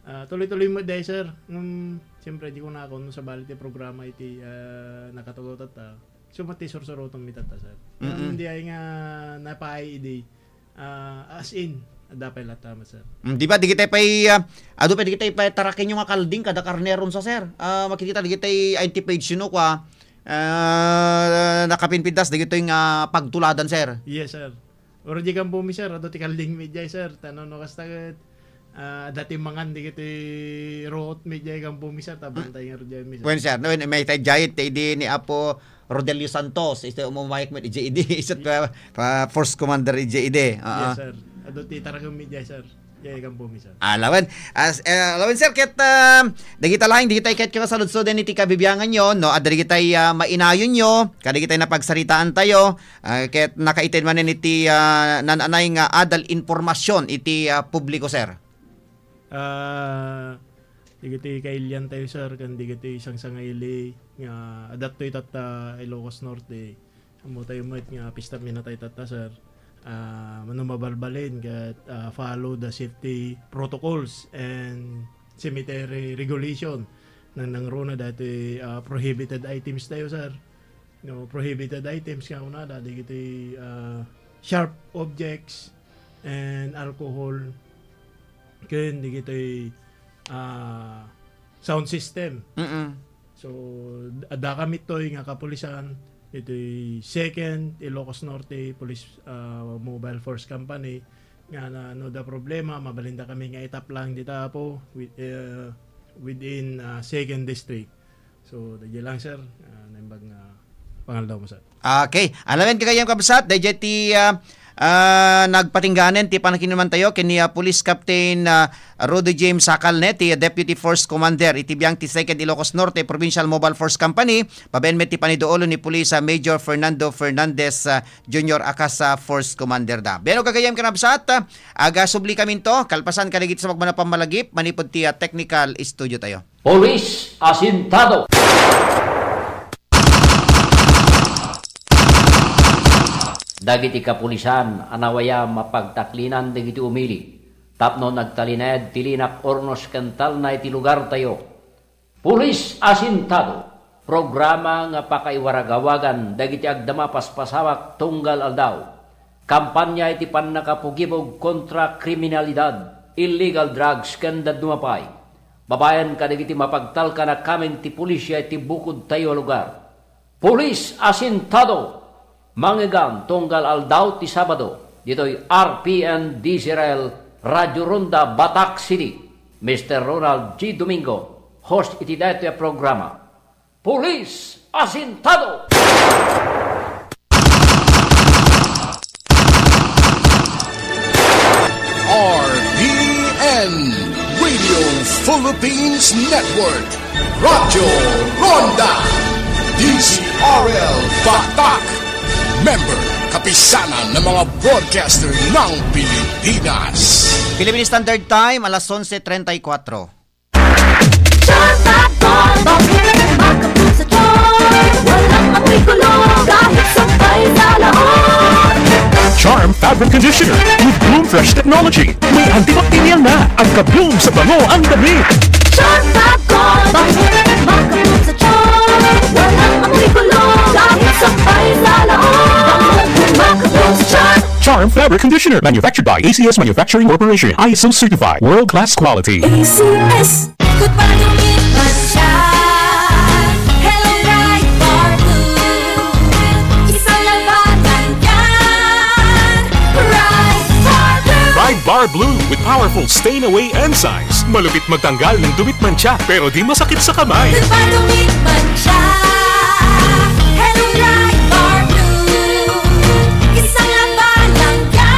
Ah, tuloy-tuloy mo, day, sir. Ngem, siyempre, di ko na ako, no, sabali ti programa iti, ah, nakatugaw tatta. So, mati sursuruton mi tatta, sir. Mm-mm. Ngem, di ay nga napaay idi. Ah, as in, adda pay latta met, sir. Mm, di ba, digitay pay, ah, adu pay digitay pay tarakenyo nga kalding kada karneron sa, sir. Ah, makikita digitay, ah, iti page no, kwa, ah, nakapinpidas digitoy nga pagtuladan, sir. Yes, sir. Or di kan bumi, sir, adu ti kalding mi diay, sir. Tano no kasta ket, Ah, dati mangan dagiti ruot mi diay kampo mi, sir, ta bantay nga diay mi, sir. Wen, sir, no, may tay giant, tay di ni Apo Rodelio Santos, iti umawayag met idiay idi, isu ti, ah, force commander idiay idi. Ah, yes, sir. Adu ti taragem mi diay, sir. Diay kampo mi, sir. Ah, lawen. As, eh, lawen, sir, ket, ah, dagita laeng, dagita ket nga saludsod iti kabibianganyo, no, adda dagitay, ah, mainayonyo, kadagitay napagsaritaan tayo, ah, ket nakaited manen iti, ah, naan-anay nga adal impormasyon iti, ah, publiko, sir. Ah, dagiti kailian tayo, sir, ken dagiti sangsangaili nga adda ditoy tatta Ilocos Norte. Ammo tayo met nga pista minatay tatta, sir. Ah, mano mabalbalin ket, ah, follow the safety protocols and cemetery regulation. Nang nangruna dati, ah, prohibited items tayo, sir. No, prohibited items nga una, dagiti, ah, sharp objects and alcohol, ken dagiti, ah, sound system. Mm-mm. So, adda kami toy nga kapulisan, iti Second Ilocos Norte Police, ah, Mobile Force Company, nga na, no, da problema, mabalinda kami nga itaplang dita, Apo, with, ah, within, ah, Second District. So, daydi lang, sir. Ah, naimbag nga pangaldaw mo, sir. Okay. Alamen ka kayam, kabsat, daydi ti, ah, ah, nagpatingganen ti panakinuman tayo ken ni, ah, Police Captain, ah, Rudy James Sacalne, ti Deputy Force Commander iti biang ti Second Ilocos Norte Provincial Mobile Force Company, babaen met ti paniduolo ni Police, ah, Major Fernando Fernandez, ah, Junior a kas, ah, Force Commander da. Pero gagayam, kabsat, ah, agasubli kaminto, kalpasan kadagiti sa pagmana pammalagip, manipud ti, ah, technical studio tayo. Police asintado. Dagiti kapulisan a nawayam a pagtaklinan dagiti umili tapno nagtalinaed ti linak ornos ken talna iti lugartayo. Police asintado. Programa nga pakaiwaragawagan dagiti agdama paspasawak tunggal aldaw. Kampanya iti pannakapugibog kontra kriminalidad, illegal drugs, ken dadduma pay. Babaen kadagiti mapagtalkan a kameng ti pulisia iti bukodtayo a lugar. Police asintado. Mangegam tunggal aldaw ti Sabado, ditoy R P N D Z R L Radio Ronda, Batac City. Mister Ronald G. Domingo, host iti daytoy a programa. Police asintado! R P N, Radio Philippines Network, Radyo Ronda, D Z R L Batac, member, Kapisanan ng mga Broadcaster ng Pilipinas. Philippine Standard Time, alas onse treinta y cuatro. Shot at ball, bakit makapul sa Char? Walang amoy kulo, kahit sampay sa lahon. Charm Fabric Conditioner with Bloom Fresh Technology. May antibacterial na ang ka-bloom sa bango ang damit. Shot at ball, bakit makapul sa Char? Walang amoy kulo, kahit sampay sa lahon. Makapul sa Char. Charm Fabric Conditioner, manufactured by A C S Manufacturing Corporation, I S O certified, world-class quality. A C S. Ikot para dumit man siya. Hello, Bright Bar Blue. Isang labanan yan. Bright Bar Blue. Bright Bar Blue with powerful stain away enzymes. Malupit magtanggal ng dumit mantsa, pero di masakit sa kamay. Ikot para dumit man siya. Hello, Bright Bar Blue. Isang labanan yan.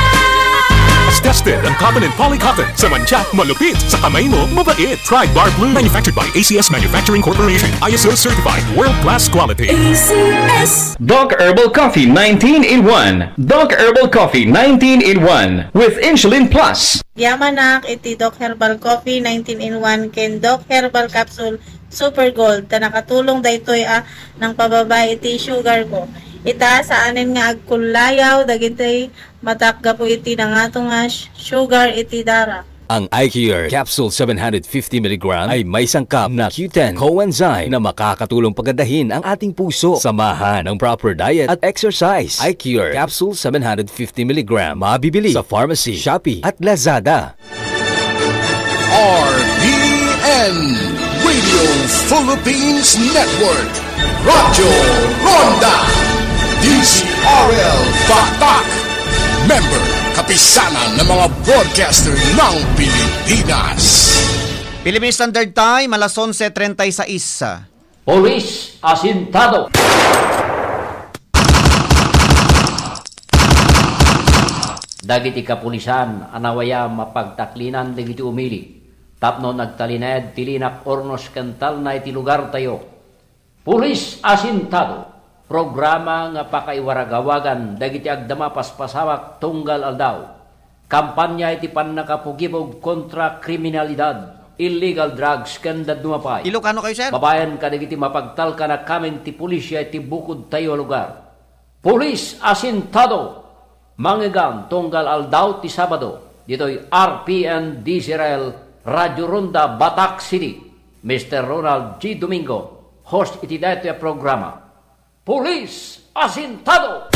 Tested ang cotton and polycotton. Sa mantsa, malupit. Sa kamay mo, mabait. Pride Bar Blue. Manufactured by A C S Manufacturing Corporation. I S O certified. World class quality. A C S. Doc Herbal Coffee nineteen in one. Doc Herbal Coffee nineteen in one with Insulin Plus. Yamanak iti Doc Herbal Coffee nineteen in one ken Doc Herbal Capsule Super Gold ta nakatulong daytoy a nangpababa iti sugar ko. Ita, saanen nga agkullayaw dagiti matak gapu iti nangato nga sh-, sugar iti dara. Ang iCure Capsule seven hundred fifty milligram ay may sangkap na Q ten coenzyme na makakatulong pagandahin ang ating puso. Samahan ng proper diet at exercise. iCure Capsule seven hundred fifty milligram, mabibili sa pharmacy, Shopee at Lazada. R P N, Radio Philippines Network, Radyo Ronda, D Z R L Batac, member, Isa na ng mga broadcaster ng Pilipinas. Philippine Standard Time, alas onse treinta y seis. Police asintado. Dagiti kapulisan a nawayam a pagtaklinan dagiti umili tapno nagtalinaed ti linak ornos ken talna iti lugartayo. Pulis Asintado, programa nga pakaiwaragawagan dagiti agdama paspasawak tunggal aldaw. Kampanya iti pannakapugibog kontra kriminalidad, illegal drugs, ken dadduma pay. Ilocano kayo, sir? Babaen kadagiti mapagtalkan a kamin ti pulisya iti bukodtayo a lugar. Pulis Asintado, mangegan tunggal aldaw ti Sabado, ditoy R P N D Z R L, Radyo Ronda, Batac City. Mister Ronald G. Domingo, host iti daytoy a programa. Pulis Asintado!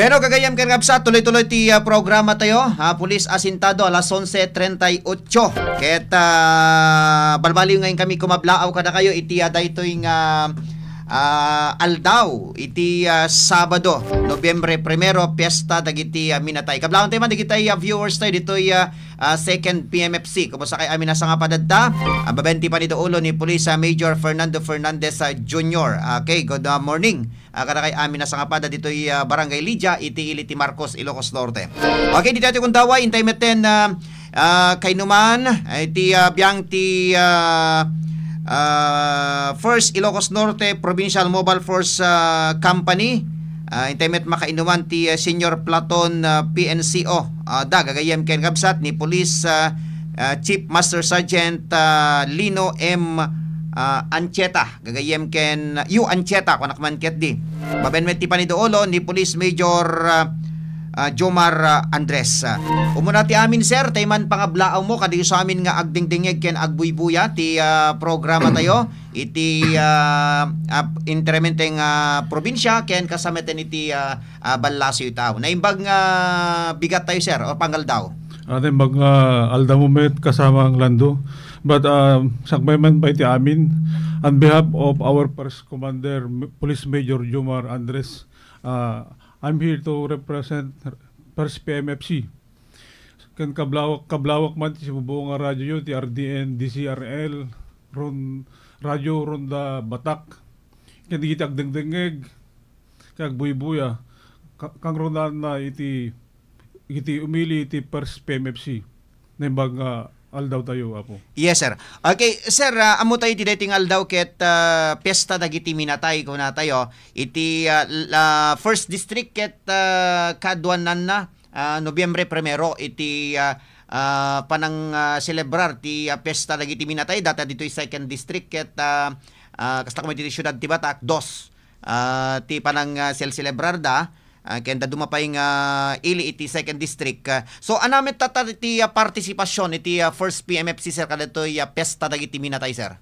Bueno, gagayyem ken kabsat, tuloy-tuloy ti, ah, programa tayo, ah, Pulis Asintado, alas onse treinta y ocho. Ket, ah, balbaliw nga inkami kumablaaw kadakayo iti, ah, daytoy nga, ah, aldaw, iti, ah, Sabado, Nobyembre primero, piyesta dagiti, ah, minatay. Kablaawentayo man dagiti, ah, viewers tayo ditoy, ah, ah, second P M F C. Kumusta kay amin a sangapadadta? Ah, babaen ti paniduulo ni Police, ah, Major Fernando Fernandez, ah, Junior. Okay, good, ah, morning. Ah, kada kay amin a sangapada ditoy, ah, Barangay Lydia, iti ili ti Marcos, Ilocos Norte. Okay, ditoy ti Gundaway, intay metten, ah, ah, kainuman, ah, iti, ah, biang ti, ah, ah, First Ilocos Norte Provincial Mobile Force, ah, Company. Ah, intay met makainuman ti, ah, Senior Platoon, ah, P N C O. Ah, da, gagayyem ken kabsat ni Police, ah, ah, Chief Master Sergeant, ah, Lino M, ah, Ancheta. Gagayyem ken U Ancheta, kunak man ketdi. Babaen met ti paniduulo ni Police Major, ah, ah, Jomar, ah, Andres. Ah, umuna ti amin, sir, tay man pangablaaw mo, kadi sa amin nga agdingdingeg ken agbuybuya ti, ah, programa tayo iti, ah, ah, interamente nga probinsya ken kasameten iti, ah, ah, ballasiw tayo. Naimbag nga bigat tayo, sir, o pangaldaw? Ah, naimbag nga aldaw mo met kasama ang lando. But, ah, sakbay man pa iti amin, on behalf of our First Commander, M-, Police Major Jomar Andres, ah, I'm here to represent First P M F C. Ken kablawak, kablawak man ti sibubuo nga radyo, ti R D N, D Z R L, Ron-, Radyo Ronda Batak. Ken dagiti agdengdengngeg, ken agbuybuya, ka-, kangrunaanna iti, iti umili iti First P M F C. Naimbag nga aldaw tayo, Apo. Yes, sir. Okay, sir, ah, ammo tayo iti daytoy nga aldaw ket, ah, piyesta dagiti minatay, kuna tayo, iti, ah, l-, ah, First District ket, ah, kaduananna, ah, Nobyembre primero, iti, ah, ah, panang, ah, selebrar ti, ah, piyesta dagiti minatay, data ditoy Second District ket, ah, ah, kasta koma iti siudad ti Batac, dos, ah, ti panang, ah, sel-, selebrarda. Ah, ken dadduma pay nga ili iti Second District. Ah, so, ania met tatta ti, ah, partisipasyon iti, ah, First P M F C, sir, kadatoy, ah, piyesta dagiti minatay, sir?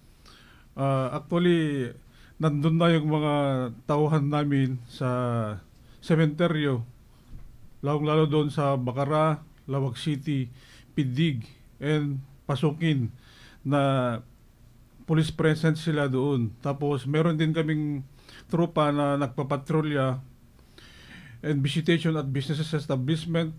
Ah, actually, nandun na yung mga tauhan namin sa sementeryo, lalong-lalo doon sa Bacara, Laoag City, Pidig, and Pasukin na police presence sila doon. Tapos meron din kaming tropa na nagpapatrolya and visitation at businesses establishment.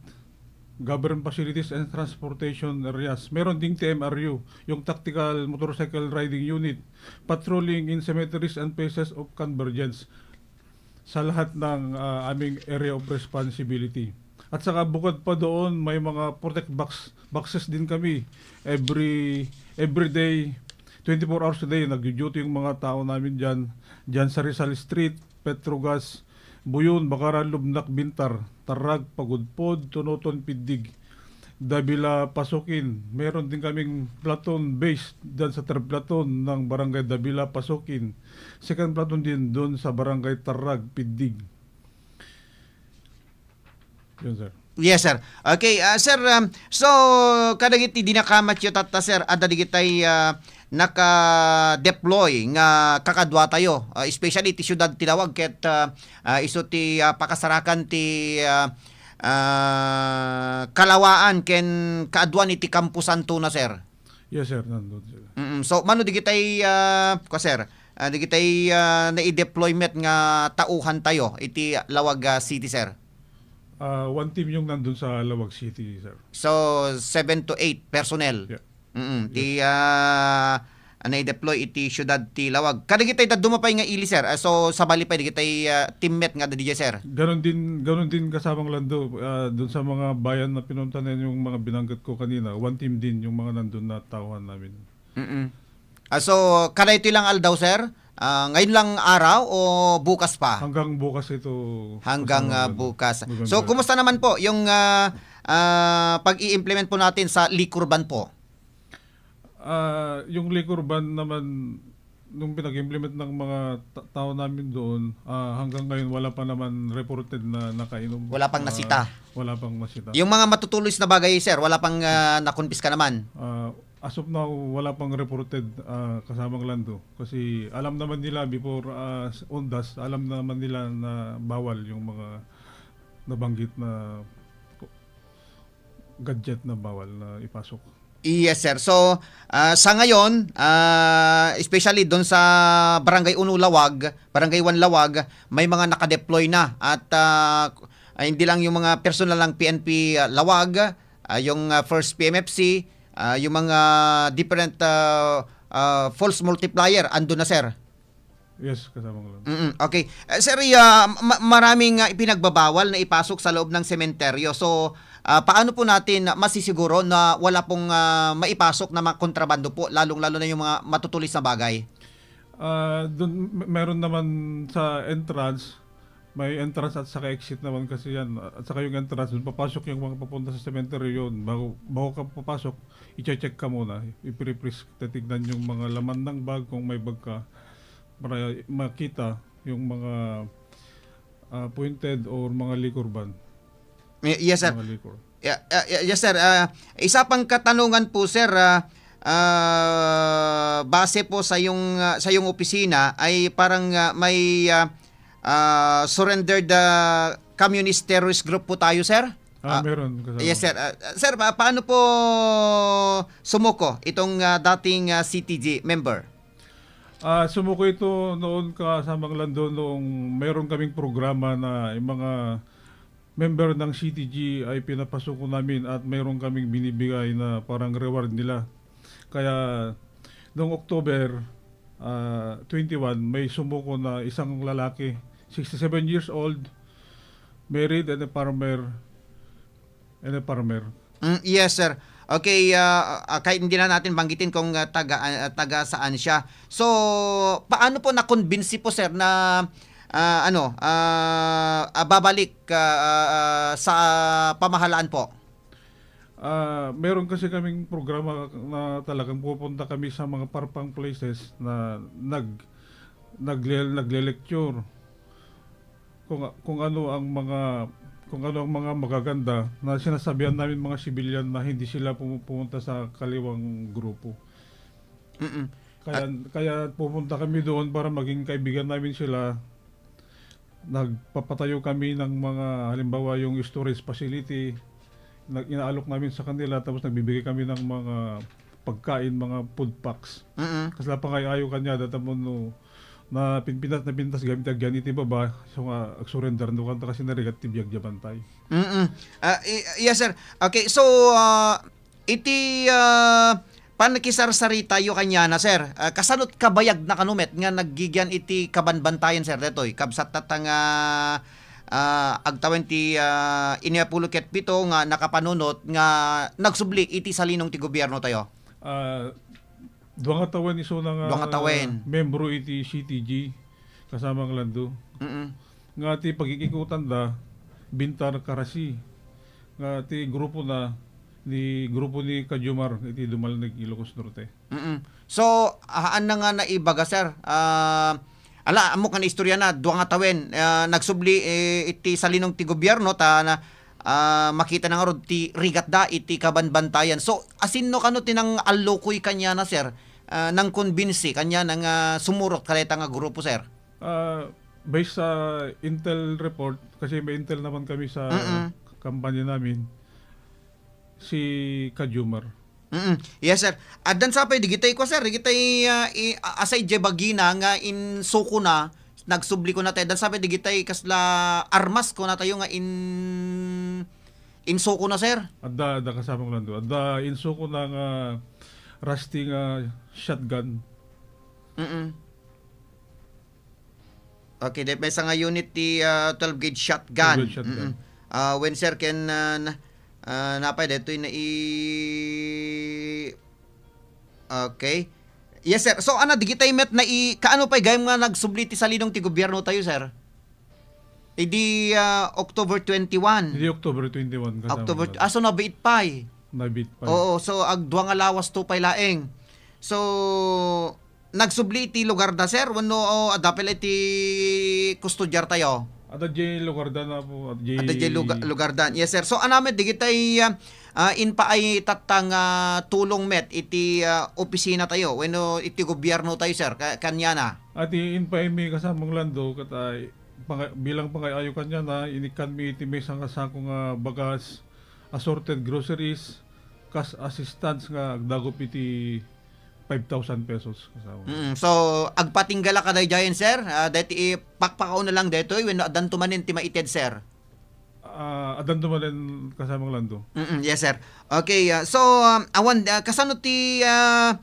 government facilities and transportation areas. Meron ding T M R U, yung Tactical Motorcycle Riding Unit, patrolling in cemeteries and places of convergence. Sa lahat ng, ah, aming area of responsibility. At saka bukod pa doon, may mga protect box, boxes din kami. Every, every day, twenty-four hours a day, nagjo-duty yung mga tao namin dyan. Dyan sa Rizal Street, Petrogas, Buyon, Bacaran, Lubnak, Bintar, Tarrag, Pagudpod, Tonoton, Pidig, Davila, Pasukin. Meron din kaming platoon base dyan sa third platoon ng Barangay Davila, Pasukin. Second platoon din doon sa Barangay Tarrag, Pidig. Yun, sir. Yes, sir. Okay, ah, sir, um, so, kadagiti dinakamatyo tatta, sir, adda digitay, ah, naka-deploy nga kakaduatayo, ah, especially ti siudad ti Lawag ket, ah, ah, isu ti, ah, pakasarakan ti, ah, ah, kalawaan ken kaaduan iti Campo Santo na, sir. Yes, sir. Nandun sila. Mm, so, mano digitay, ah, kwa, sir? Ah, digitay, ah, nai-deploy met nga tauhan tayo iti Lawag, ah, City, sir? Ah, one team yung nandun sa Lawag City, sir. So, seven to eight personnel. Yeah. Mm, ti, ah, nai-deploy iti siudad ti Lawag. Kadagitay dadduma pay nga ili, sir. Ah, so, sabali pay digitay, ah, team met nga adda diay, sir. Ganon din, ganon din kasamang Lando, ah, dun sa mga bayan na pinuntahan yung mga binanggit ko kanina, one team din yung mga nandun na tauhan namin. Mm. Ah, so, kada ito lang aldaw, sir? Ah, ngayon lang araw o bukas pa? Hanggang bukas ito. Hanggang, ah, bukas. November. So, kumusta naman po yung, ah, ah, pag-i-implement po natin sa liquor ban po? Ah, yung liquor ban naman, nung pinag-implement ng mga ta-, tao namin doon, ah, hanggang ngayon wala pa naman reported na nakainom. Wala pang nasita. Ah, wala pang nasita. Yung mga matutulis na bagay, sir, wala pang, ah, nakumpiska naman? Ah, as of now, wala pang reported, ah, kasamang Lando. Kasi alam naman nila before, ah, s-, Ondas, alam naman nila na bawal yung mga nabanggit na gadget na bawal na ipasok. Yes, sir. So, ah, sa ngayon, ah, especially doon sa Barangay Uno Lawag, Barangay One Lawag, may mga nakadeploy na at, ah, ay, hindi lang yung mga personal ng P N P, ah, Lawag, ah, yung, ah, First P M F C, ah, yung mga different, ah, ah, force multiplier, ando na, sir. Yes, kasama ko lang. Mm, okay. Eh, sir, ah, ma-, maraming, ah, ipinagbabawal na ipasok sa loob ng sementeryo. So, ah, paano po natin masisiguro na wala pong, ah, maipasok na mga kontrabando po, lalong-lalo na yung mga matutulis na bagay? Ah, dun, me-, meron naman sa entrance, may entrance at saka exit naman kasi yan. At saka yung entrance, dun papasok yung mga papunta sa sementeryo yun. Bago, bago ka papasok, i-check ka muna. Ipre-freeze, titignan yung mga laman ng bag, kung may bag ka, para makita yung mga, ah, pointed or mga liquor ban. Y-, yes, sir. Mga liquor. Yeah, uh, yeah, yes, sir. Ah, isa pang katanungan po, sir, ah, ah, base po sa yung, ah, sa yung opisina ay parang, ah, may, ah, ah, surrendered, ah, communist terrorist group po tayo, sir? Ah, Ah, meron, kasama. Yes, sir. Ah, sir, pa-, paano po sumuko itong, ah, dating, ah, C T G member? Ah, sumuko ito noon, kasamang Lando, noong mayroon kaming programa na yung mga member ng C T G ay pinapasuko namin at mayroon kaming binibigay na parang reward nila. Kaya noong October, ah, twenty-one, may sumuko na isang lalaki, sixty-seven years old, married and a farmer, and a farmer. Mm, yes, sir. Okay, ah, ah, kahit hindi na natin banggitin kung, ah, taga, ah, taga saan siya. So, paano po nakumbinsi po, sir, na, ah, ano, ah, ah, babalik, ah, ah, ah, sa pamahalaan po? Ah, meron kasi kaming programa na talagang pupunta kami sa mga parpang places na nag-, nagle-, nagle-lecture kung, kung ano ang mga, kung ano ang mga magaganda na sinasabihan namin mga sibilyan na hindi sila pumu-, pumunta sa kaliwang grupo. Mm. Kaya, kaya pumunta kami doon para maging kaibigan namin sila. Nagpapatayo kami ng mga, halimbawa, yung storage facility, nag-, inaalok namin sa kanila, tapos nagbibigay kami ng mga pagkain, mga food packs. Mm. Kasla pangaayo kaniada, tapno no, Napinpinas, napintas gamit ti agian iti baba, so nga agsurrender no kanta kasi narigat ti biag diay bantay. Mm. Ah, i-, yes, sir. Okay, so, ah, iti, ah, pannakisarsaritatayo kaniana, sir, ah, kasano ti kabayagna kano met nga naggigian iti kabanbantayan, sir, daytoy? Kabsat ta nga, ah, agtawen ti, ah, innipulo ket pito nga nakapanunot nga nagsubli iti salinong ti gobiernotayo. Ah, dua nga tawen isuna nga Dua nga tawen. Membro iti C T G, kasama nga Lando. Mm-mm. Nga ti pagikikutanda, Bintar Karasi. Nga ti grupo na, ni grupo ni Kajumar, iti Dumalneg, Ilocos Norte. Mm-mm. So, haan na nga naibaga, sir. Ah, ala, ammok nga istorya na, dua nga tawen, ah, nagsubli, eh, iti salinong ti gobierno, ta na, ah, makita na nga rod ti rigatda iti kabanbantayan. So, asinno kano ti nang-allukoy kaniana, sir? Ah, nang-convince kaniana nga sumurot kadayta nga grupo, sir? Ah, based sa intel report, kasi may intel naman kami sa Mm-mm. kampanya namin, si Kajumar. Mm-mm. Yes, sir. Addan sa pay digitay ko, sir. Digitay, ah, i-, a-, aside jay bagina nga insuko na, nagsubli ko na tayo. Addan sa pay digitay kasla armas ko na tayo nga in-, insuko na, sir. Adda, adda kasama ko lang doon. Adda insuko na nga rusty nga shotgun. Mm-mm. Okay, dahil may nga unit ti, ah, twelve gauge shotgun. Twelve gauge shotgun. Mm-mm. Ah, when, sir, ken, ah, na-, ah, napay daytoy na i-, okay. Yes, sir. So, ana, digitay met na i-, kaano pay gayam nga nagsubli ti salinong ti gobierno tayo, sir? Idi, ah, October twenty-one. Idi October twenty-one, kasama October, ko na. Ah, so nabiit pay. Nabiit pay. Oo, so agdua nga lawas to pay laeng. So, nagsubli iti lugar da, sir? Wenno, o, adda pay la iti kustodiar tayo? Adda jay lugar da na po, adda jay Adda jay luga-, lugar da. Yes, sir. So, anamet digitay, ah, ah, impaay tatta nga tulong met iti, ah, opisina tayo wenno iti gobierno tayo, sir, ka-, kaniana? Ati impaay mi kasamang Lando, ket, ah, panga-, bilang pangay-ayo kaniana, inikkan mi iti maysa nga sako nga bagas, assorted groceries, cash assistance nga agdagop iti five thousand pesos, kasama. Mm, so, agpatingga la kadaydiayen, sir? Ah, daytoy, pakpakaw na lang daytoy, wenno addanto manen ti maited, sir? Ah, addanto manen, kasamang Lando. Mm, yes, sir. Okay, ah, so, um, awan, ah, kasano ti, ah,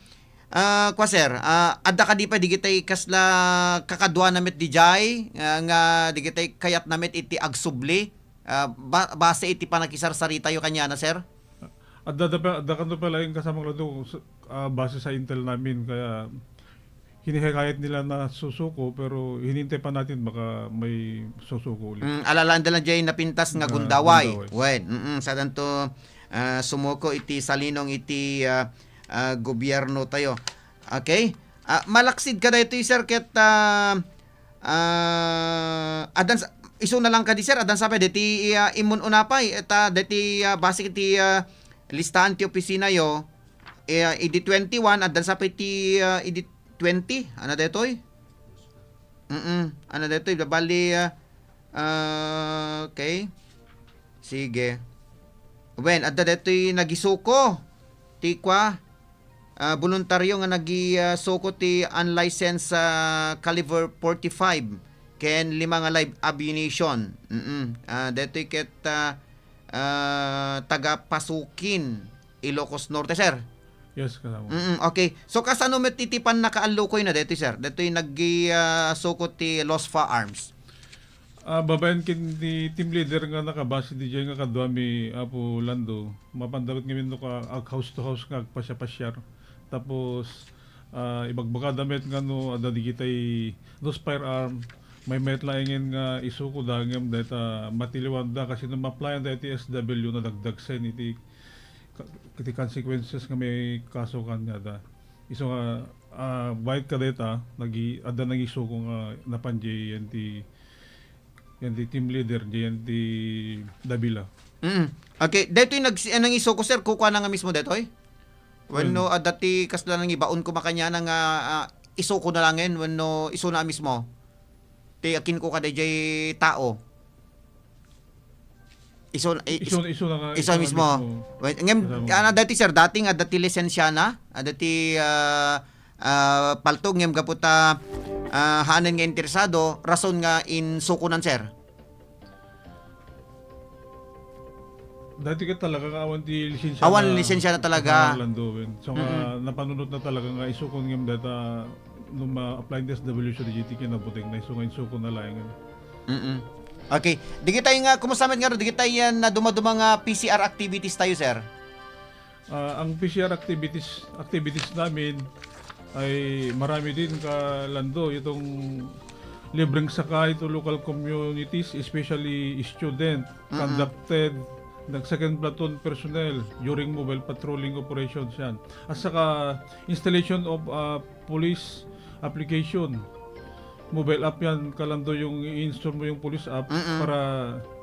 ah, kwa, sir? Ah, adda kadi pay digitay kasla kakaduana met dijay, ah, nga digitay kayatna met iti agsubli? Ah, ba-, base iti panakisarsaritayo kaniana, sir? Adda, adda pa, adda kanto pay laeng kasamang Lando, s-, ah, base sa intel namin, kaya hinihikayat nila na susuko, pero hinihintay pa natin, baka may susuko ulit. Mm, alalaanda lang jay napintas nga Ah, gundaway. gundaway. Wen, mm, sadanto, ah, sumuko iti salinong iti, ah, ah, gobierno tayo. Okay? Ah, malaksid kadaytoy, sir, ket, ah, ah, adan sa, isu na lang kadi, sir, adan sa pwede ti, ah, imun-una pay, ta deti, ah, base iti, ah, listahan ti opisina yo, eh, idi twenty-one, adan sa pay ti, ah, idi twenty, ano detoy? Mm, ano detoy, bali, ah, ah, okay. Sige. Wen, adda detoy nagisuko. Ti kwa, ah, boluntaryo nga nagi-, ah, suko ti unlicensed, ah, caliber forty-five ken lima nga live ammunition. Mm. Ah, detoy ket, ah, ah, taga Pasukin, Ilocos Norte, sir. Yes, kasama. Mm, okay. So, kasano met iti pannakaallukoy na detoy, sir? Detoy nagi-, ah, suko ti lost firearms. Ah, babaen ken ni team leader nga nakabase dijay nga kaduami, Apo Lando, mapandagot ngamin no ka-, ag house to house nga agpasiapasiar. Tapos, ah, ibagbagada met nga no adda digitay those firearm, maymayat laengen nga isuko da ngem dayta matiliwanda kasi no ma-apply-an da iti S W nadagdagsen iti ka-, iti consequences nga may kaso kaniada. Isu nga, ah, bayat kadayta, nagi-, adda nagisuko nga napan diay ti Yan ti team leader, di yan ti Davila. Mm. Okay, daytoy nag-, ah, nangisuko, sir, kukuana nga mismo daytoy? Wenno, Wen- ah, dati kasla nangibaon koma kaniana nga, ah, isuko na langen, wenno isuna mismo? Ti akin ko kadayjay tao. Isu-, i-, Isu, isu na nga, isu isu na mismo. mismo. Wen-, ngem, Kasama. ana dati, sir, dati nga dati lisensiana, ah, dati, ah, ah, paltog ngem gapu ta, ah, haanen nga interesado, rason nga insukonan, sir? Dati ka talaga nga awan ti lisensya Awan na lisensya na talaga. Lando, wen. So, nga, Mm-mm. napanunot na talaga nga isukon ngem data no ma-apply ti S W C D G T kinabuteng na isu nga insukon na laeng. Mm-mm. Okay. Digitay nga, kumusta met nga, digitay yan na dumaduma nga P C R activities tayo, sir? Ah, ang P C R activities, activities namin ay marami din, Kalando, itong libreng sakay to local communities, especially student, Mm-mm. conducted ng second platoon personnel during mobile patrolling operations yan. At saka installation of, ah, police application. Mobile app yan, Kalando, yung i-install mo yung police app Mm-mm. para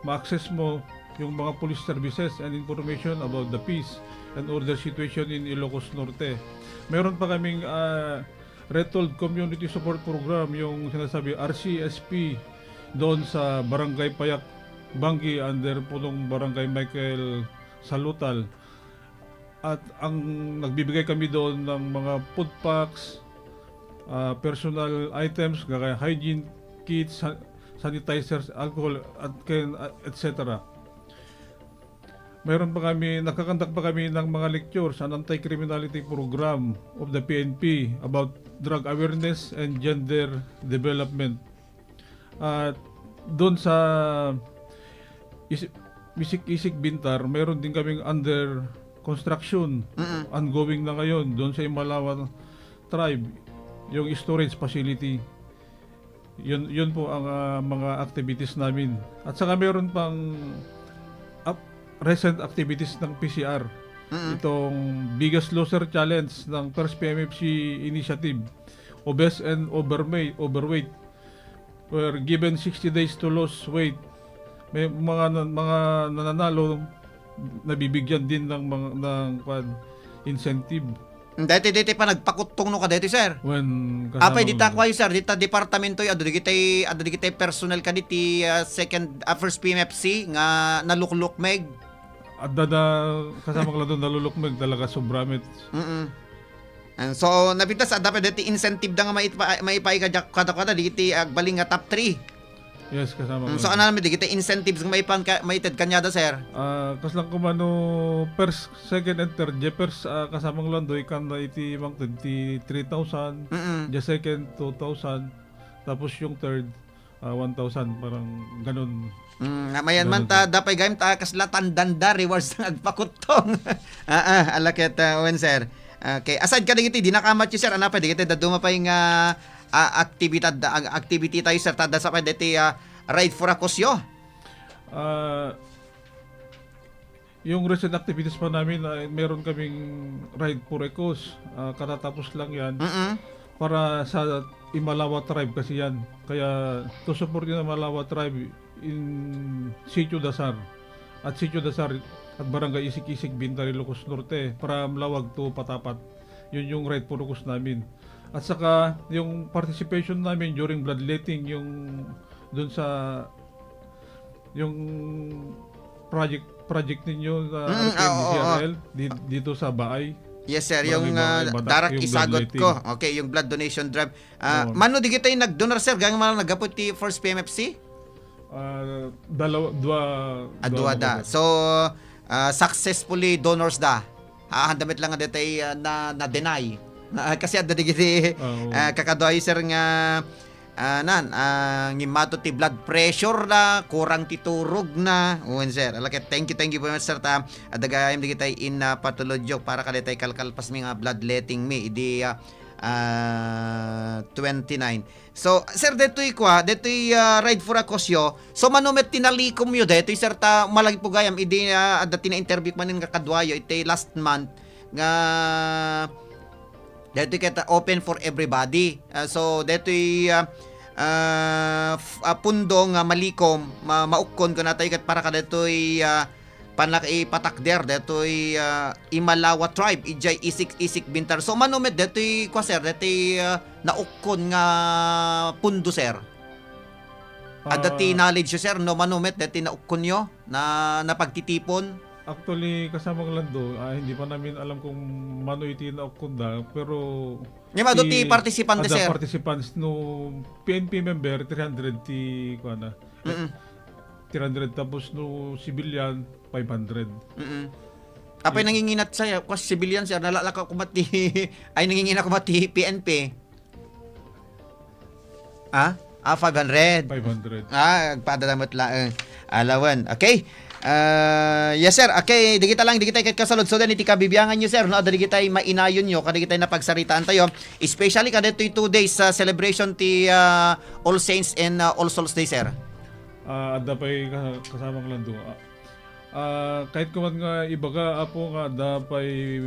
ma-access mo yung mga police services and information about the peace and order situation in Ilocos Norte. Meron pa kaming, ah, Retold Community Support Program, yung sinasabi R C S P, doon sa Barangay Payak, Banggi, under punong Barangay Michael Salutal. At ang nagbibigay kami doon ng mga food packs, ah, personal items, gaya hygiene kits, sa-, sanitizers, alcohol, at ken-, ah, et cetera. Mayroon pa kami, nagkakandak pa kami ng mga lectures, an anti-criminality program of the P N P about drug awareness and gender development. At doon sa Is-, Isik-Isik Bintar, mayroon din kaming under construction, Mm-mm. ongoing na ngayon, doon sa Imalawa tribe, yung storage facility. Yun, yun po ang, ah, mga activities namin. At saka meron pang ap-, recent activities ng P C R. Mm-mm. Itong Biggest Loser Challenge ng First P M F C Initiative. Obese and overweight, overweight were given sixty days to lose weight. May mga na-, mga nananalo, nabibigyan din ng mga, ng, kwan, incentive. Dati, dati pa nagpakuttong no ka dati, sir. When Apay, kasama dita ko. Kwa, sir, dita departamento, adu digitay, adu digitay personnel ka diti, ah, second, ah, first P M F C nga naluklukmeg. Adda da kasama ko lang doon, nalulukmeg talaga, sobra met. Mm-mm. And so, napintas, adda pa dati incentive da nga maipa-, maipaay ka diak-, kada, kada, digiti agbalin nga top three. Yes, kasama ko. Mm, so, lang. Ano naman, digiti incentives nga maipan ka, maited kanyada, sir? Ah, kaslang kumano, first, second, and third, di first, ah, kasama ko lang doon, kan na iti mangted, ti three thousand, Mm-mm. di second, two thousand, tapos yung third, ah, one thousand, parang ganun. Mm, nga mayan man Ganun ta, din. Dapay gayam ta, kasla tandanda, rewards nga agpakuttong. Ah, ah, ala ket, ah, wen, sir. Okay, aside kadagiti, di nakamatch, sir, ano pa, digiti, dadduma pay nga, ah, aktibidad, ag-, activity tayo, sir, tada sa pay diti, ah, Ride for a Cause yo? Ah, Yung recent activities pa namin, ah, meron kaming Ride for a Cause, ah, katatapos lang yan. Mm-mm. Para sa Imalawa tribe kasi yan. Kaya to support yung Imalawa tribe in Sitio Dasar. At Sitio Dasar at Barangay Isik-Isik, Bintar, Ilocos Norte, from Laoag to Patapat. Yun yung Ride for a Cause namin. At saka yung participation namin during bloodletting, yung dun sa yung project, project ninyo na Mm, ah, oo, oo. R P M D C R L, di-, dito sa Baay? Yes, sir. Barangay Yung, ah, Baay, Batak, darak yung isagot bloodletting. Ko. Okay, yung blood donation drive. Ah, Oo. Mano di kita yung nag-donor, sir? Gayam man naggapu ti first P M F C? Ah, dalawa, dua, Ah, dua dua da. Mo, sir. So, ah, successfully donors da. Ah, handamit lang nga detay, ah, na, na-deny. Ah, kasi adda digiti, Oo. Ah, kakaduayo, sir, nga, ah, nan, ah, ngimmato ti blood pressure na, kurang ti turog na. Wen, sir. Ala ket, thank you, thank you very much, sir, ta adda gayam digitay in, ah, patulodyo para kadetay kalkalpas mi nga bloodletting mi idi, ah, ah, twenty-nine. So, sir, detoy kwa, detoy, ah, Ride for a Cause yo. So, mano met ti nalikom yo detoy, sir, ta malagip gayam idi, ah, adda ti na-interview ko manen nga kaduayo iti last month nga detoy ket open for everybody. Ah, so, detoy, ah, ah, f-, ah, pundo nga malikom, ma-, maukkon kunatayo ket para kadetoy, ah, pannakaipatakder detoy, ah, Imalawa tribe, idiay Isik-Isik Bintar. So, mano met detoy, kwa, sir, detoy, ah, naukkon nga pundo, sir? Adda ti Ah. knowledge yo, sir, no mano met detoy naukkon yo na napagtitipon? Actually, kasama ko lang do, ah, hindi pa namin alam kung mano iti naukkonda, pero Ngem adu ti ti, participant, ada sir. Participants no P N P member, three hundred ti, kuana. Mm-mm. Three hundred, tapos no civilian, five hundred. Mm-mm. Apay, yeah, nanginginat sa, kuan, civilian, sir, nalalaka kumat ti, ay, nanginginat kumat ti P N P. Ah? Ah, five hundred. Five hundred. Ah, agpadadamet laeng. Alawen. Okay. Ah, yes, sir. Okay, digita lang, digita ket kasalud. So, then, iti kabibiangan nyo, sir, no? Ada digita mainayonyo, kada digita napagsaritaan tayo. Especially kada ito'y two days sa celebration ti, ah, All Saints and, ah, All Souls Day, sir. Ah, adda pay ka-, kasamang lando. Ah, Ah, kayat ko man nga ibaga, Apo, nga adda pay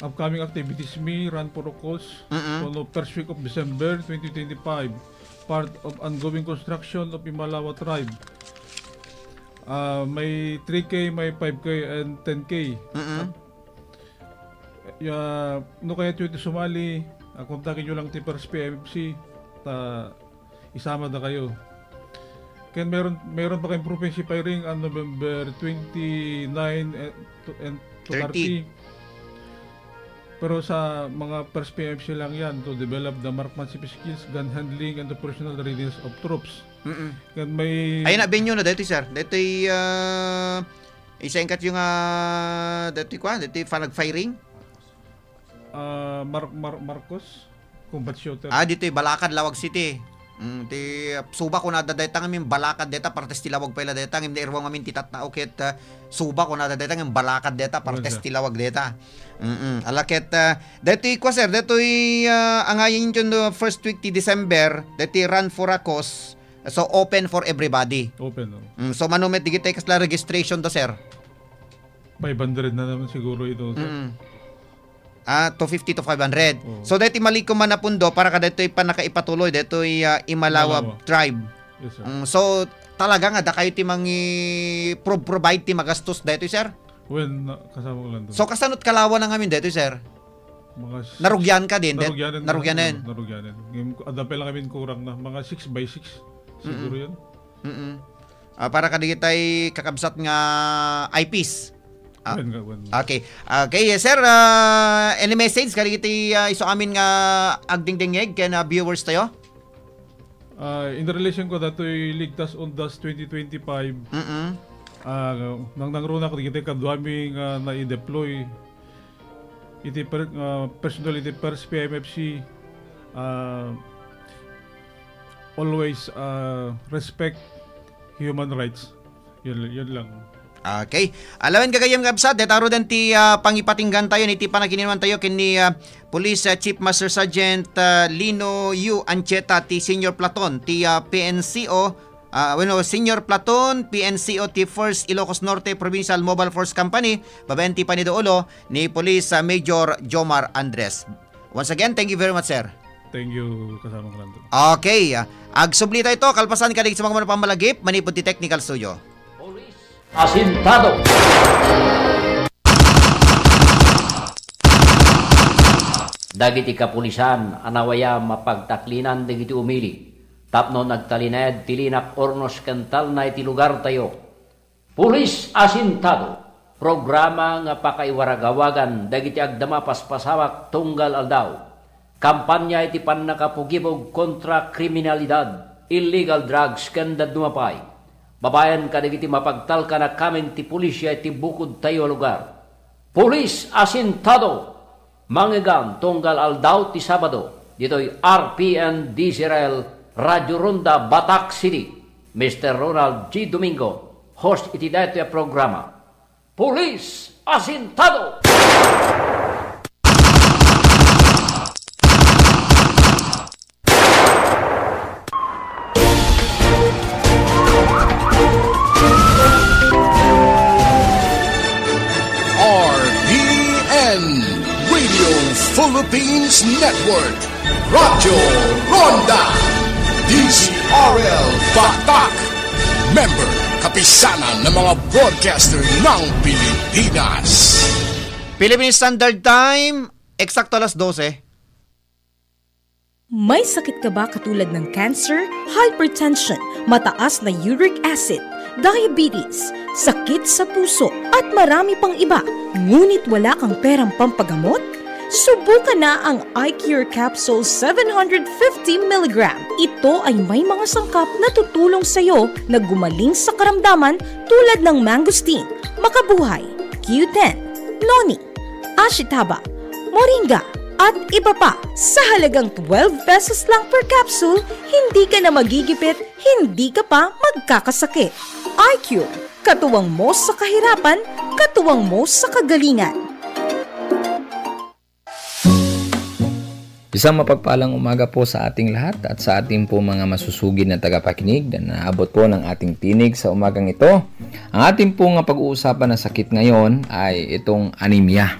upcoming activities mi, Run for a Cause, Mm-mm. Ono, first week of December twenty twenty-five, part of ongoing construction of Imalawa Tribe. Ah, may three K, may five K, and ten K. Mm-mm. Ya, no kayat yo iti sumali, ah, kontaken yo lang ti First P M F C, ta isama da kayo. Ken meron, meron pa kayong province firing on November twenty-nine and to, and to Thirty. thirty. Pero sa mga First P M F C lang yan, to develop the marksmanship skills, gun handling, and the personal readiness of troops. Mm-mm. Ken may Ayun na, venue na dito, sir. Dito yung, ah, isa yung kat yung, ah, dito yung kwan, dito yung flag firing. Ah, Mar-, Mar-, Marcos, combat shooter. Ah, ditoy Balakad, Laoag City. Mm, ti suba ko nada dayta ngamin Balakad dayta, partes ti Laoag pay la dayta, ngem nairuam ngamin ti Tatnao ket, ah, suba ko nada dayta ngem Balakad dayta, partes Wala. ti Laoag dayta. Mm-mm. Ala ket, ah, daytoy kua, sir, daytoy, ah, angayen yun, no, first week ti December, daytoy Run for a Cause. So, open for everybody. Open, oh. Mm, so, mano met digitay kasla registration da, sir? Five hundred na naman siguro ito, sir. Mm. Ah, two fifty to five hundred. Oo. So, daytoy malikom man a pundo para kadaytoy pannakaipatuloy, daytoy, ah, Imalawa Imalawa. Tribe. Yes, sir. Mm, so, talaga nga, dakayo ti mangi-, pro-, provide ti magastos daytoy, sir? Well, na-, kasama ko lang doon. So, kasano't kalawa na ngamin daytoy, sir? Mga six. Narugyan ka din, daytoy? Narugyanan, narugyanan. Narugyanan. Ngayon, adda pa lang kami kurang na. Mga six by six, siguro Mm-mm. yan. Mm-mm. Ah, para kadagitay kakabsat nga I Ps. Ah, Wen, wen. Okay. Okay, yes, sir. Ah, any message kadagiti, ah, isu amin nga agdingdingngeg ken, ah, viewers tayo? Ah, in relation ko datoy Ligtas Ondas twenty twenty-five, Mm-mm. ah, nang-, nangrunak dagiti kaduami nga nai-deploy iti per-, ah, personal iti First P M F C, ah, always, ah, respect human rights. Yun, yun lang. Okay. Alawen gagayyem nga absat, detaro den ti, ah, pangipatinggan tayo, ni ti panagininuan tayo, ken ni, ah, Police, ah, Chief Master Sergeant, ah, Lino U. Ancheta, ti Senior Platoon, ti, ah, P N C O, ah, bueno, Senior Platoon, P N C O, ti First Ilocos Norte Provincial Mobile Force Company, babaen ti paniduulo ni Police, ah, Major Jomar Andres. Once again, thank you very much, sir. Thank you, kasama ko lang doon. Okay, ah, agsubli tayo ito, kalpasan ka sa mga pammalagip, manipod ti technical studio. Police Asintado. Dagiti kapulisan a nawayam a pagtaklinan dagiti umili tapno nagtalinaed ti linak ornos ken talna iti lugartayo. Police Asintado, programa nga pakaiwaragawagan dagiti agdama paspasawak tunggal aldaw. Kampanya iti pannakapugibog kontra kriminalidad, illegal drugs, ken dadduma pay. Babaen kadagiti mapagtalkan a kameng ti pulisya iti bukodtayo a lugar. Police Asintado, mangegan tunggal aldaw ti Sabado, ditoy R P N D Z R L, Radio Ronda, Batac City. Mister Ronald G. Domingo, host iti daytoy a programa. Police Asintado! R P N, Radio Philippines Network, Radyo Ronda, D Z R L Batac, member, Kapisanan ng mga Broadcaster ng Pilipinas. Philippine Standard Time, eksakto alas dose. May sakit ka ba katulad ng cancer, hypertension, mataas na uric acid, diabetes, sakit sa puso, at marami pang iba. Ngunit wala kang perang pampagamot? Subukan na ang iCure Capsule seven hundred fifty milligram. Ito ay may mga sangkap na tutulong sa iyo na gumaling sa karamdaman, tulad ng mangosteen, makabuhay, Q ten, noni, ashitaba, moringa, at iba pa. Sa halagang twelve pesos lang per capsule, hindi ka na magigipit, hindi ka pa magkakasakit. iCure, katuwang mo sa kahirapan, katuwang mo sa kagalingan. Isang mapagpalang umaga po sa ating lahat at sa ating po mga masusugid na tagapakinig na naabot po ng ating tinig sa umagang ito. Ang ating po nga pag-uusapan na sakit ngayon ay itong anemia.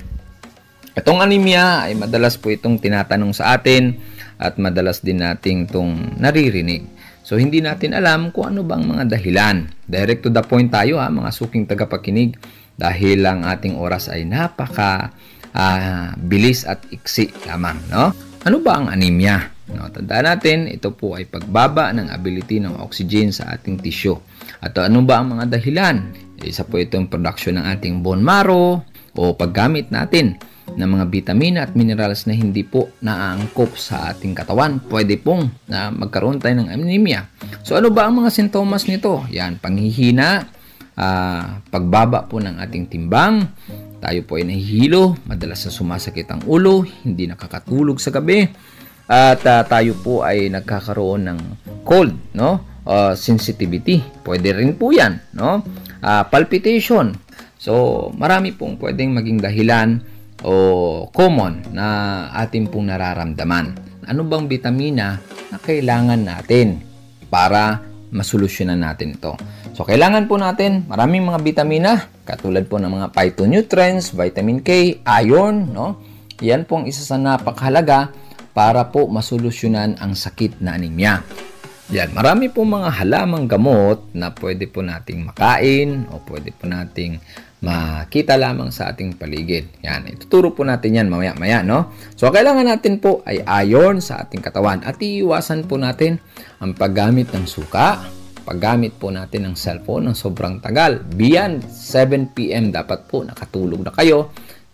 Itong anemia ay madalas po itong tinatanong sa atin at madalas din nating itong naririnig. So, hindi natin alam kung ano bang mga dahilan. Direct to the point tayo, ha, mga suking tagapakinig, dahil ang ating oras ay napaka, ah, bilis at iksi lamang, no? Ano ba ang anemia? No, tandaan natin, ito po ay pagbaba ng ability ng oxygen sa ating tissue. At ano ba ang mga dahilan? Isa po itong production ng ating bone marrow o paggamit natin ng mga bitamina at minerals na hindi po naaangkop sa ating katawan. Pwede pong na magkaroon tayo ng anemia. So, ano ba ang mga sintomas nito? Yan, panghihina, ah, pagbaba po ng ating timbang, tayo po ay nahihilo, madalas na sumasakit ang ulo, hindi nakakatulog sa gabi, at, ah, tayo po ay nagkakaroon ng cold, no? Ah, sensitivity, pwede rin po yan, no? Ah, palpitation. So, marami pong pwedeng maging dahilan o common na atin pong nararamdaman. Ano bang bitamina na kailangan natin para masolusyonan natin ito? So, kailangan po natin maraming mga bitamina, katulad po ng mga phytonutrients, vitamin K, iron, no? Yan po ang isa sa napakahalaga para po masolusyonan ang sakit na anemia. Yan, marami po mga halamang gamot na pwede po nating makain o pwede po nating makita lamang sa ating paligid. Yan, ituturo po natin yan mamaya-maya, no? So, kailangan natin po ay iron sa ating katawan at iiwasan po natin ang paggamit ng suka, paggamit po natin ng cellphone ng sobrang tagal. Beyond seven p m dapat po nakatulog na kayo.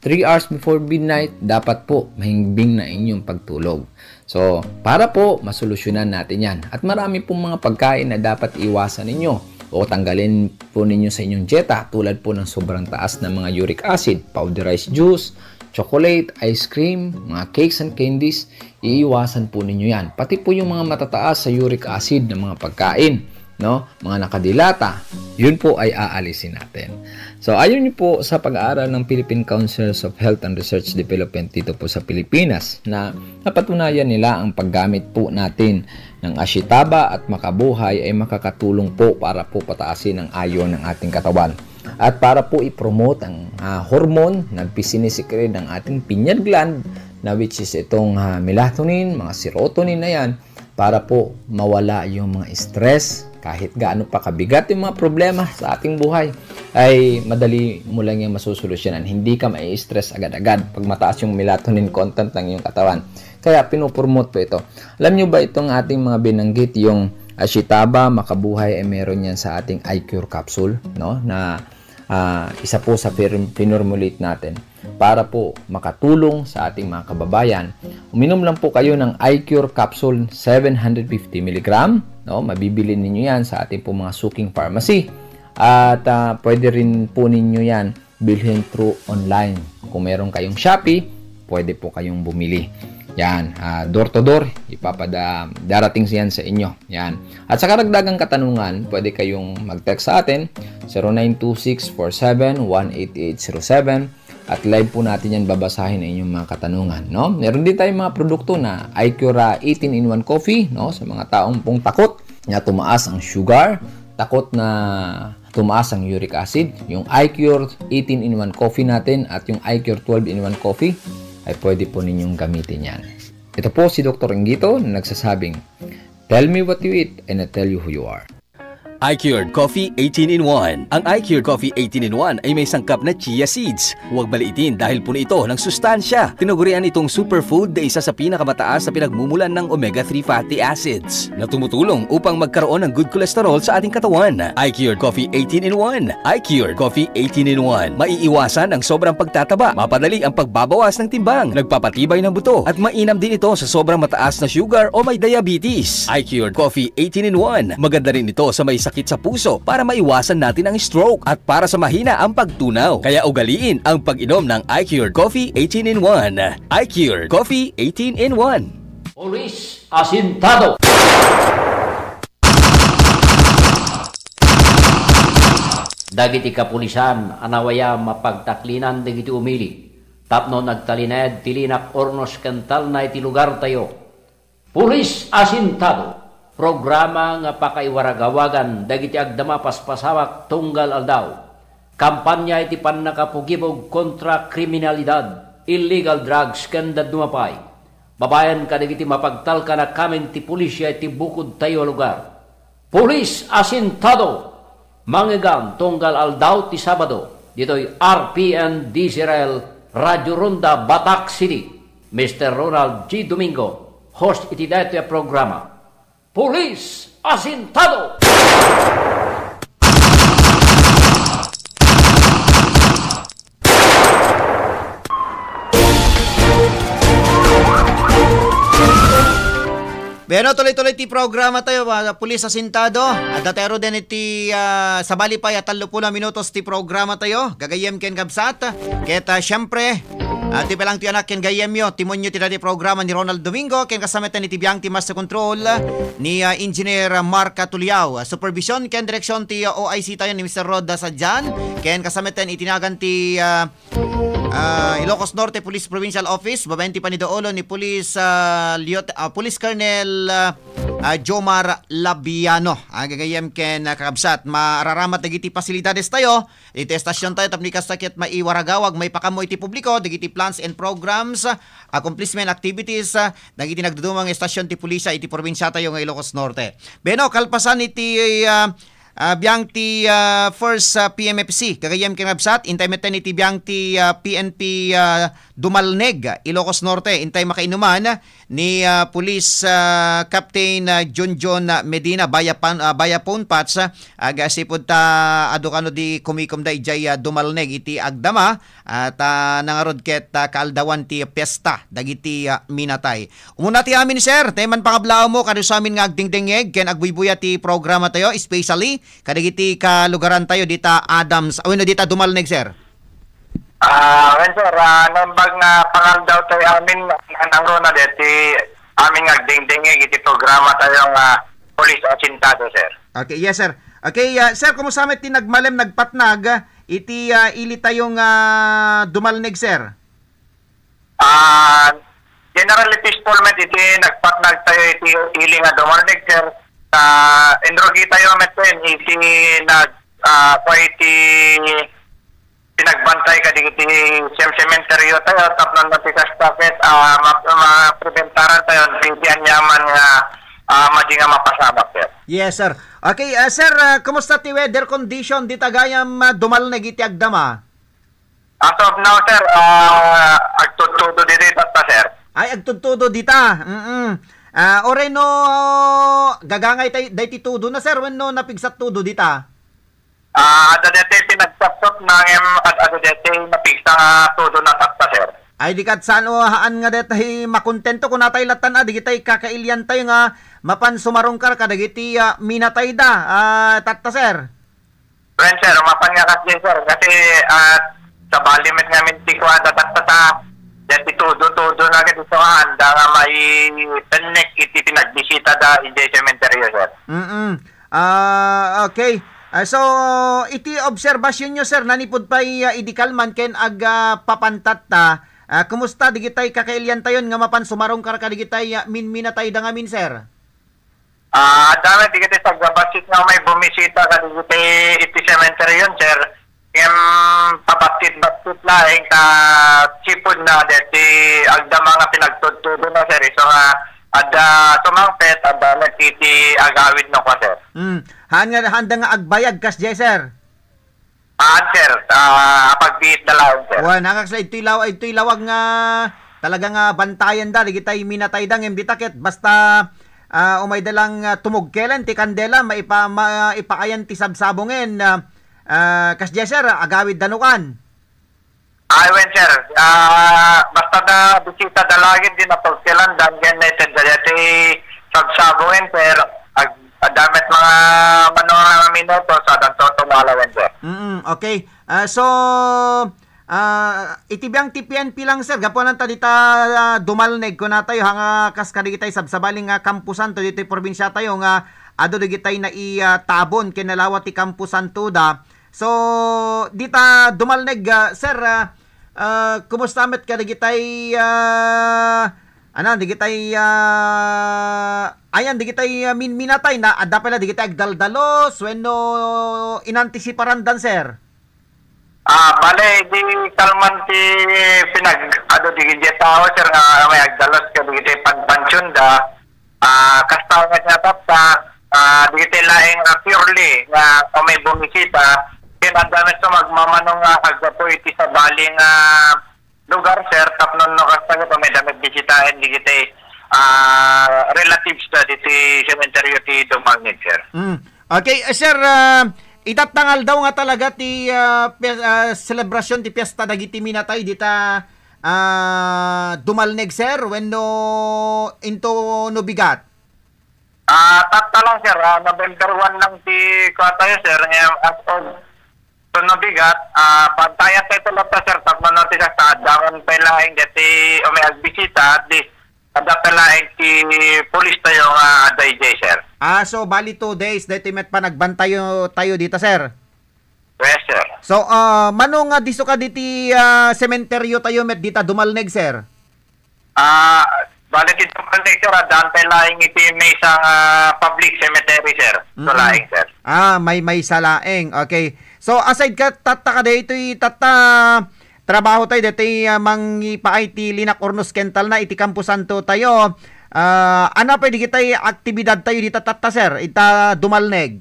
Three hours before midnight, dapat po mahimbing na inyong pagtulog. So, para po masolusyonan natin yan. At marami pong mga pagkain na dapat iwasan ninyo o tanggalin po ninyo sa inyong dieta, tulad po ng sobrang taas ng mga uric acid, powderized juice, chocolate, ice cream, mga cakes and candies, iiwasan po ninyo yan. Pati po yung mga matataas sa uric acid na mga pagkain, no? Mga nakadilata, yun po ay aalisin natin. So, ayon niyo po sa pag-aaral ng Philippine Councils of Health and Research Development dito po sa Pilipinas, na napatunayan nila ang paggamit po natin ng ashitaba at makabuhay ay makakatulong po para po pataasin ang iron ng ating katawan. At para po i-promote ang, ah, hormone na pisinisecrete ng ating pineal gland, na which is itong, ah, melatonin, mga serotonin na yan, para po mawala yung mga stress. Kahit gaano pa kabigat yung mga problema sa ating buhay, ay madali mo lang yung masusolusyonan. Hindi ka mai-stress agad-agad pag mataas yung melatonin content ng iyong katawan. Kaya pinopromote po ito. Alam nyo ba itong ating mga binanggit, yung ashitaba, makabuhay, ay meron yan sa ating iCure capsule, no? Na, ah, isa po sa pin-, pinormulate natin para po makatulong sa ating mga kababayan. Uminom lang po kayo ng iCure capsule seven hundred fifty milligram, no? Mabibili ninyo yan sa ating po mga suking pharmacy. At, ah, pwede rin po ninyo yan bilhin through online. Kung meron kayong Shopee, pwede po kayong bumili. Yan, ah, door to door, ipapada-, darating yan sa inyo. Yan. At sa karagdagang katanungan, pwede kayong mag-text sa atin, zero nine two six four seven one eight eight zero seven. At live po natin yan, babasahin ang inyong mga katanungan, no? Meron din tayong mga produkto na iCure, ah, eighteen in one Coffee, no? Sa mga taong pong takot na tumaas ang sugar, takot na tumaas ang uric acid, yung iCure eighteen in one Coffee natin at yung iCure twelve in one Coffee ay pwede po ninyong gamitin yan. Ito po si Doktor Inggito na nagsasabing, "Tell me what you eat and I tell you who you are." iCured Coffee eighteen in one. Ang iCured Coffee eighteen in one ay may sangkap na chia seeds. Huwag baliitin dahil puno ito ng sustansya. Tinagurian itong superfood na isa sa pinakamataas na pinagmumulan ng omega three fatty acids na tumutulong upang magkaroon ng good cholesterol sa ating katawan. iCured Coffee eighteen in one. iCured Coffee eighteen in one. Maiiwasan ang sobrang pagtataba. Mapadali ang pagbabawas ng timbang. Nagpapatibay ng buto. At mainam din ito sa sobrang mataas na sugar o may diabetes. iCured Coffee eighteen in one. Maganda rin ito sa may sakit sa puso para maiwasan natin ang stroke at para sa mahina ang pagtunaw. Kaya ugaliin ang pag-inom ng iCured Coffee eighteen in one. iCured Coffee eighteen in one. Police asintado. Dagiti kapulisan a nawayam a pagtaklinan dagiti umili tapno nagtalinaed ti linak ornos ken talna iti lugartayo. Pulis Asintado, programa nga pakaiwaragawagan dagiti agdama paspasamak tunggal aldaw. Kampanya iti pannakapugibog kontra kriminalidad, illegal drugs, ken dadduma pay. Babaen kadagiti mapagtalkan a kamin ti pulisya iti bukodtayo a lugar. Pulis Asintado, mangegan tunggal aldaw ti Sabado, ditoy R P N D Z R L, Radyo Ronda, Batac City. Mister Ronald G Domingo, host iti daytoy a programa. Pulis Asintado! Bueno, tuloy-tuloy ti programa tayo, ah, Pulis Asintado. Adda tayo den iti, ah, sabali pay a tallo pulo a minutos ti programa tayo. Gagayyem ken kabsat. Ket, ah, siyempre, ah, ti pelang ti anak ken gayyemyo, timonyo ti daydi programa ni Ronald Domingo, ken kasama ten iti biang ti Master Control ni, ah, Engineer Mark Tuliao. Ah, supervision ken direksyon ti, ah, O I C tayo ni Mister Rod Sadian, ken kasama ten iti nagan ti, ah, ah, Ilocos Norte Police Provincial Office, babaen ti panidaolo ni Police, ah, Liot-, ah, Police Colonel, ah, ah, Jomar Labiano. Ah, gagayyem ken, ah, kakabsat, mararamat dagiti pasilidades tayo, iti estasyon tayo, tapno kasta ket maiwaragawag, maipakammo iti publiko, dagiti plans and programs, ah, accomplishment activities, ah, dagiti nagdudumang estasyon ti pulisya iti probinsia tayo nga Ilocos Norte. Beno, kalpasan iti, ah, ah, biang ti, ah, first, ah, P M F C. Gagayyem ken kabsat, intay metten iti biang ti, ah, P N P, ah, Dumalneg, Ilocos Norte. Intay makainuman ni, ah, Police, ah, Captain, ah, Junjun, ah, Medina, via pan-, ah, via phone patch, ah, agasipud ta adu kano di kumikum da idiay, ah, Dumalneg iti agdama, ah, ta nangarud ket, ah, kaaldawan ti piyesta dagiti, ah, minatay. Umuna ti amin, sir. Tay man pangablaawmo kadagiti amin nga agdengdengngeg ken agbuybuya ti programa tayo, especially kadagiti kalugaran tayo dita Adams, wenno dita Dumalneg, sir. Ah, wen, sir, ah, naimbag nga pangaldaw tayo amin, nangruna deti amin nga agdengdengngeg iti programa tayo nga Police Asintado, sir. Okay, yes, sir. Okay, ah, sir, kumusta met ti nagmalem, nagpatnag, ah, iti, ah, ili tayo nga Dumalneg, sir? Ah, generally peaceful met iti nagpatnag tayo iti ili nga Dumalneg, sir. Ah, inrugi tayo met ken iti nag-, ah, kua iti pinagbantay kadagiti sem-, sementeryo tayo tapno no ti kasta ket, ah, ma-, mapreventaran tayo ti, ti aniaman nga, ah, madi nga mapasamak, sir. Yes, sir. Okay, ah, sir, ah, kumusta ti weather condition dita gayam, ah, Dumalneg iti agdama? As of now, sir, ah, agtudtudo ditoy tatta, sir. Ay, agtudtudo dita. Mm-mm. Ah, uray no gagangay tay-, daytoy tudona, sir, wenno napigsat tudo dita? Ah, adda daytoy pinagsatsot na ngem ad-, adda daytoy napigsa nga tudona tatta, sir. Ay, di ket saan, o, haan nga daytoy makontento kunatay lattan, ah, dagitay kakailian tayo nga mapan sumarungkar kadagiti, ah, minatayda, ah, tatta, sir. Wen, sir, mapan nga kasdi, sir, kasi, ah, sabali met ngamin ti kuan, tatta, ta, daytoy tudo-tudo na ket isu nga anda nga maipennek iti pinagbisitada idiay sementeryo, sir. Mm-mm. Ah, okay. Ah, so, iti obserbasyonyo, sir, nanipud pay, ah, idi kalman ken ag-, ah, papantatta, ah, kumusta digitay kakailiantayon nga mapan sumarungkar kadigitay, ah, minminatayda ngamin, sir? Ah, adda met digitay saggabasit nga may bumisita kadigitay iti sementeryon, sir. Ngem pabassit-bassit laeng ta sipud na deti agdama nga pinagtudtudo na, sir. Isu nga adda sumangpet, adda met iti agawid no kua, sir. Mm. Haan nga, haanda nga agbayag kasdiay, sir? Haan, sir. Ah, pagbiit da laeng, sir. Wen, nakasla, itoy law-, itoy lawag nga talaga nga bantayan da, dagitay minatay da, ngem dita ket basta, ah, umay da lang, ah, tumugkelen ti kandela, maipa-, ma-, ipaayan ti sabsabongen, ah, ah, kasdiay, sir, agawid da no kan. Ay, wen, sir. Ah, basta da bisita da laeng di natugkelan, dan ken naitedda daytoy sabsabongen, sir. Ag-, adda met mga mano nga minuto, sa danto tumala, wen, sir. Mm, okay. Ah, so, ah, iti biang ti P N P lang, sir, gapunan ta dita, ah, dumalneg, kunatayo, ha, nga kas kadagitay sabsabali nga kamposanto ditoy probinsia tayo nga adu dagitay nai-, ah, tabon ken nalawa ti kamposanto da. So, dita dumalneg, ah, sir, ah, ah, kumusta met kadagitay, ah, anan, dagitay, ah, ayan, dagitay, ah, min-, minatay na, adda pay la dagitay agdaldalos, wenno inantisiparandan, sir? Ah, bale, di kalman ti pinag-, adu, dagiti tao, sir, nga may agdalos kadagiti pagpansionda. Ah, kasta met nga tatta, ah, dagiti laeng nga purely nga umay bumisita, ken adda met so magmamano nga aggapu iti sabali nga lugar, sir, tapno no kasta ket umay da met bisitaen dagiti, ah, relatives da diti sementeryo ti dumalneg, sir. Mm. Okay, eh, sir, ah, itatta nga aldaw nga talaga ti, ah, pia-, ah, selebrasyon ti piesta dagiti minatay dita, ah, dumalneg, sir, wenno into no bigat? Ah, tatta lang, sir. Ah, November one lang ti kuan tayo, sir. Ngem as of so no bigat, ah, bantayan tayo talaga, sir. Tapno no ti kasta, adda man pay laeng daytoy umay agbisita, at least, adda pay laeng ti pulis tayo nga adda idiay, sir. Ah, so bali two days, daytoy met panagbantayo tayo dita, sir? Yes, sir. So, ah, mano nga disso kaditi, ah, sementeryo tayo met dita dumalneg, sir? Ah, bale, ti dumalneg, sir, addaan pay laeng iti maysa nga public cemetery, sir. So, mm-mm, laeng, sir. Ah, may maysa laeng. Okay. So, aside ka, tatta, kadaytoy, tatta, trabaho tayo, daytoy, ah, mangipaay ti linak, urnos ken talna iti kamposanto tayo. Ah, ano pay dagitay aktibidad tayo dita, tatta, sir? Ita dumalneg?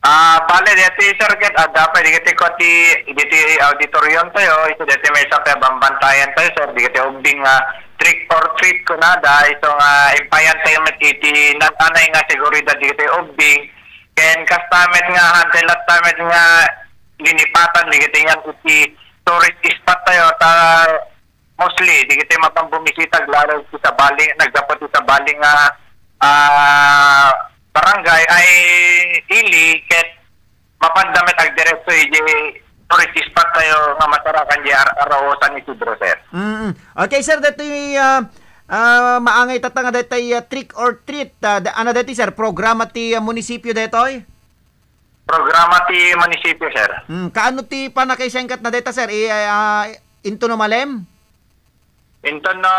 Ah, bale, daytoy, sir, ket adda pay dagiti kua ti, dagiti auditorium tayo, isu daytoy maysa pay a bambantayan tayo, sir, dagiti ubbing nga trick or treat kunada, isu nga impayan tayo met iti naan-anay nga seguridad dagiti ubbing, ken kasta met nga, hantay latta met nga linipatan dagiti nga iti tourist spot tayo, ta mostly, dagiti mapan bumisita, aglalo ti sabali, naggapu ti sabali nga, ah, barangay ay ili, ket mapanda met agdiretso iti tourist spot tayo nga masarakan di Ar-, Arao, San Isidro, sir. Mm. Okay, sir, daytoy, ah, ah, maangay tatta nga daytoy, ah, trick or treat, ah, da-, ano daytoy, sir? Programa ti, ah, munisipyo daytoy? Programa ti munisipyo, sir. Hmm, kaano ti pannakaisengkatna dayta, sir? I-, ah, into no malem? Into no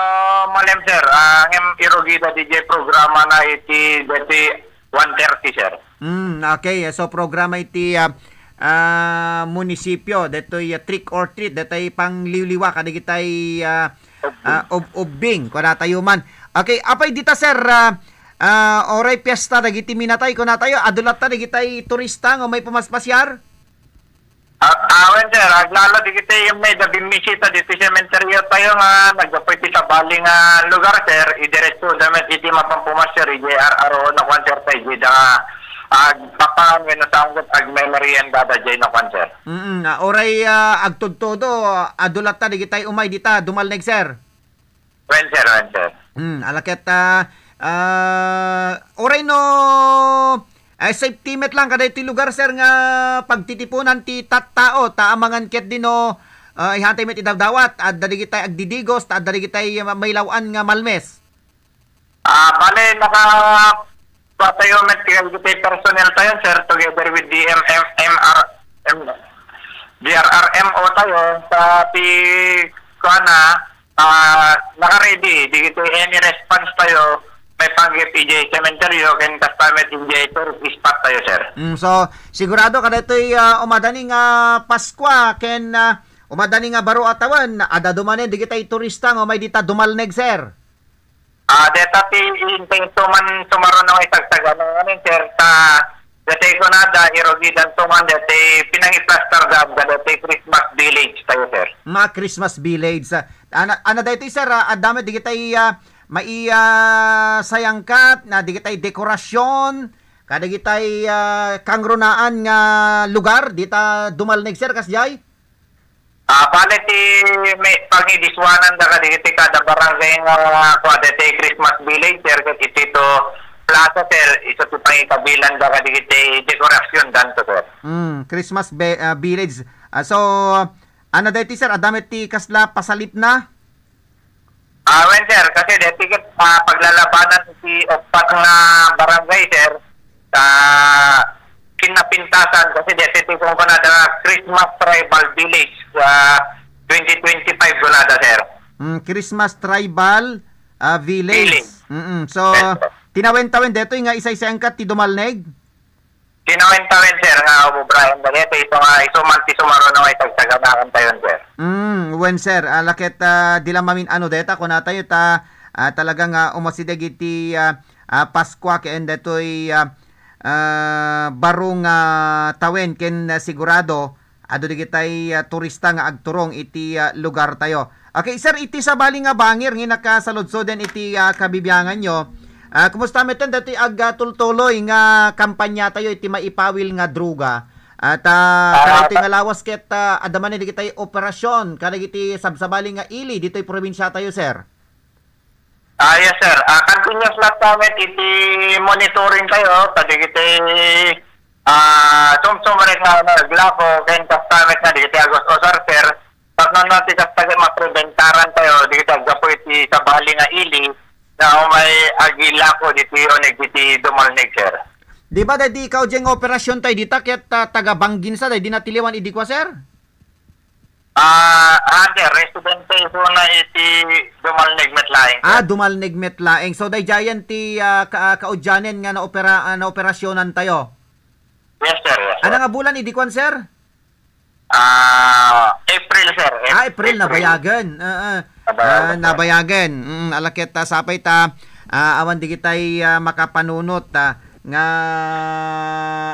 malem, sir. Ah, ngem irugida diay programana iti, daytoy one thirty, sir. Hmm, okay. So, programa iti, ah, ah, munisipyo, daytoy, ah, trick or treat, daytoy pangliwliwa kadagitay, ah, ah, ub-, ubbing, kunatayo man. Okay, apay dita, sir, ah, ah, uray piesta dagiti minatay, kunatayo, adu latta dagitay turista nga umay pumaspasiar? Ah, awen, sir, aglalo dagiti umay da bimmisita diti sementeryo tayo nga naggapu iti sabali nga lugar, sir, idiretso da met iti mapan pumaspasiar, iti ar-, aro no kuan, sir, ta iti da nga agpapangan wenno saan ket agmemerienda da jay no kuan, sir. Mm, ah, uray, ah, agtudtudo, adu latta dagitay umay dita dumalneg, sir. Wen, sir, wen, sir. Hmm, ala ket, ah, ah, uray no, eh, safety met lang kadaytoy lugar, sir, nga pagtitipunan ti tattao, ta amangan ket di no, ah, ihantay met idawdawat, adda digitay agdidigos, ta adda digitay ma-, mailaw-an nga malmes. Ah, bale, naka-, patayo met ti, ti personnel tayo, sir, together with D M M, M R, M-, D R R M O tayo, sa ti, kuana, ah, naka-ready, digiti any response tayo, maipanggep idiay cementerio, ken kasta met idiay tourist spot tayo, sir. Mm, so, sigurado kadaytoy, ah, umadani nga Paskua, ken, ah, umadani nga baro a tawen, adda dumanen digitay turista nga umay dita dumalneg, sir. Ah, deta ti intento man sumaruno nga isagsagana ngamin, sir, ta Dati kunada, irugidan to man, dati pinangiplastar da, dati Christmas village tayo, sir. Mga Christmas village. Ah, ana, ana daytoy, sir, ah, adda met digitay, ah, mai, ah, sayangkat, na digitay dekorasyon, kada digitay, ah, kangrunaan nga lugar, dita Dumalneg, sir, kasjay? Ah, bale ti may pangidiswanan da kadigiti kada barangay nga kuwan, daytoy Christmas village, sir, ket iti to plaza, sir, isu ti pangikabilan da kadigiti dekorasyon danto, sir. Mm, Christmas be-, ah, village. Ah, so, ano daytoy, sir? Adda met ti kasla pasalipna? Ah, wen, sir, kasi daytoy ket, ah, paglalabanan ti uppat nga barangay, sir, sa kinapintasan, kasi daytoy ti kunkunada nga Christmas Tribal Village sa twenty twenty-five kunada, sir. Mm, Christmas Tribal, ah, Village. Village. Mm-mm. So, yes, sir, tinawen-tawen daytoy nga isaysayan kat ti Dumalneg? Kinawen-tawen, sir, nga ububrayan da deta isu nga isu man ti sumaruno nga itagsaganakan tayon, sir. Mm, wen, sir, ah, laket, ah, di lang mamin-ano deta, kuna tayo ta, ah, talaga nga umasideg iti, ah, ah, Paskua ken detoy, ah, ah, baro nga tawen ken, ah, sigurado adu digitay, ah, turista nga agturong iti, ah, lugar tayo. Okay, sir, iti sabali nga bangir nga nakasaludsoden iti, ah, kabibianganyo, ah, kumusta metten datoy ag, ah, tultuloy nga kampanya tayo iti maipawil nga droga? At, ah, Ah, kadagitoy nga lawas ket, ah, adda man dagitay operasyon kadagiti sabsabali nga ili ditoy probinsia tayo, sir? Ah, yes, sir. Ah, continuous lang kami iti monitoring tayo kadagiti, ah, sumsumrek nga naglako ken kasta met nga dagiti agustusar, sir. Tapno no ti kasta ket mapreventaran tayo, dagiti aggapu iti sabali nga ili nga umay agilako diti uneg diti Dumalneg, sir. Di ba, daydi ikaw diay nga operasyon tayo dita ket, ah, taga Banginsa, daydi natiliwan idi kua, sir? Ah, ah, sir, residente isuna iti Dumalneg met laeng, sir. Ah, Dumalneg met laeng. So, daydiayen ti, ah, ka-, ah, kaudianen nga naopera-, ah, naoperasyonan tayo? Yes, sir. Yes, sir. Ano nga bulan idi kwan, sir? Ah, April, sir. Ah, April, April. Nabayagen. Ah, ah. Nabayagen, ah, sir. Nabayagen. Mm, ala ket, ah, sapay ta, ah, awan digitay, ah, makapanunot, ah, nga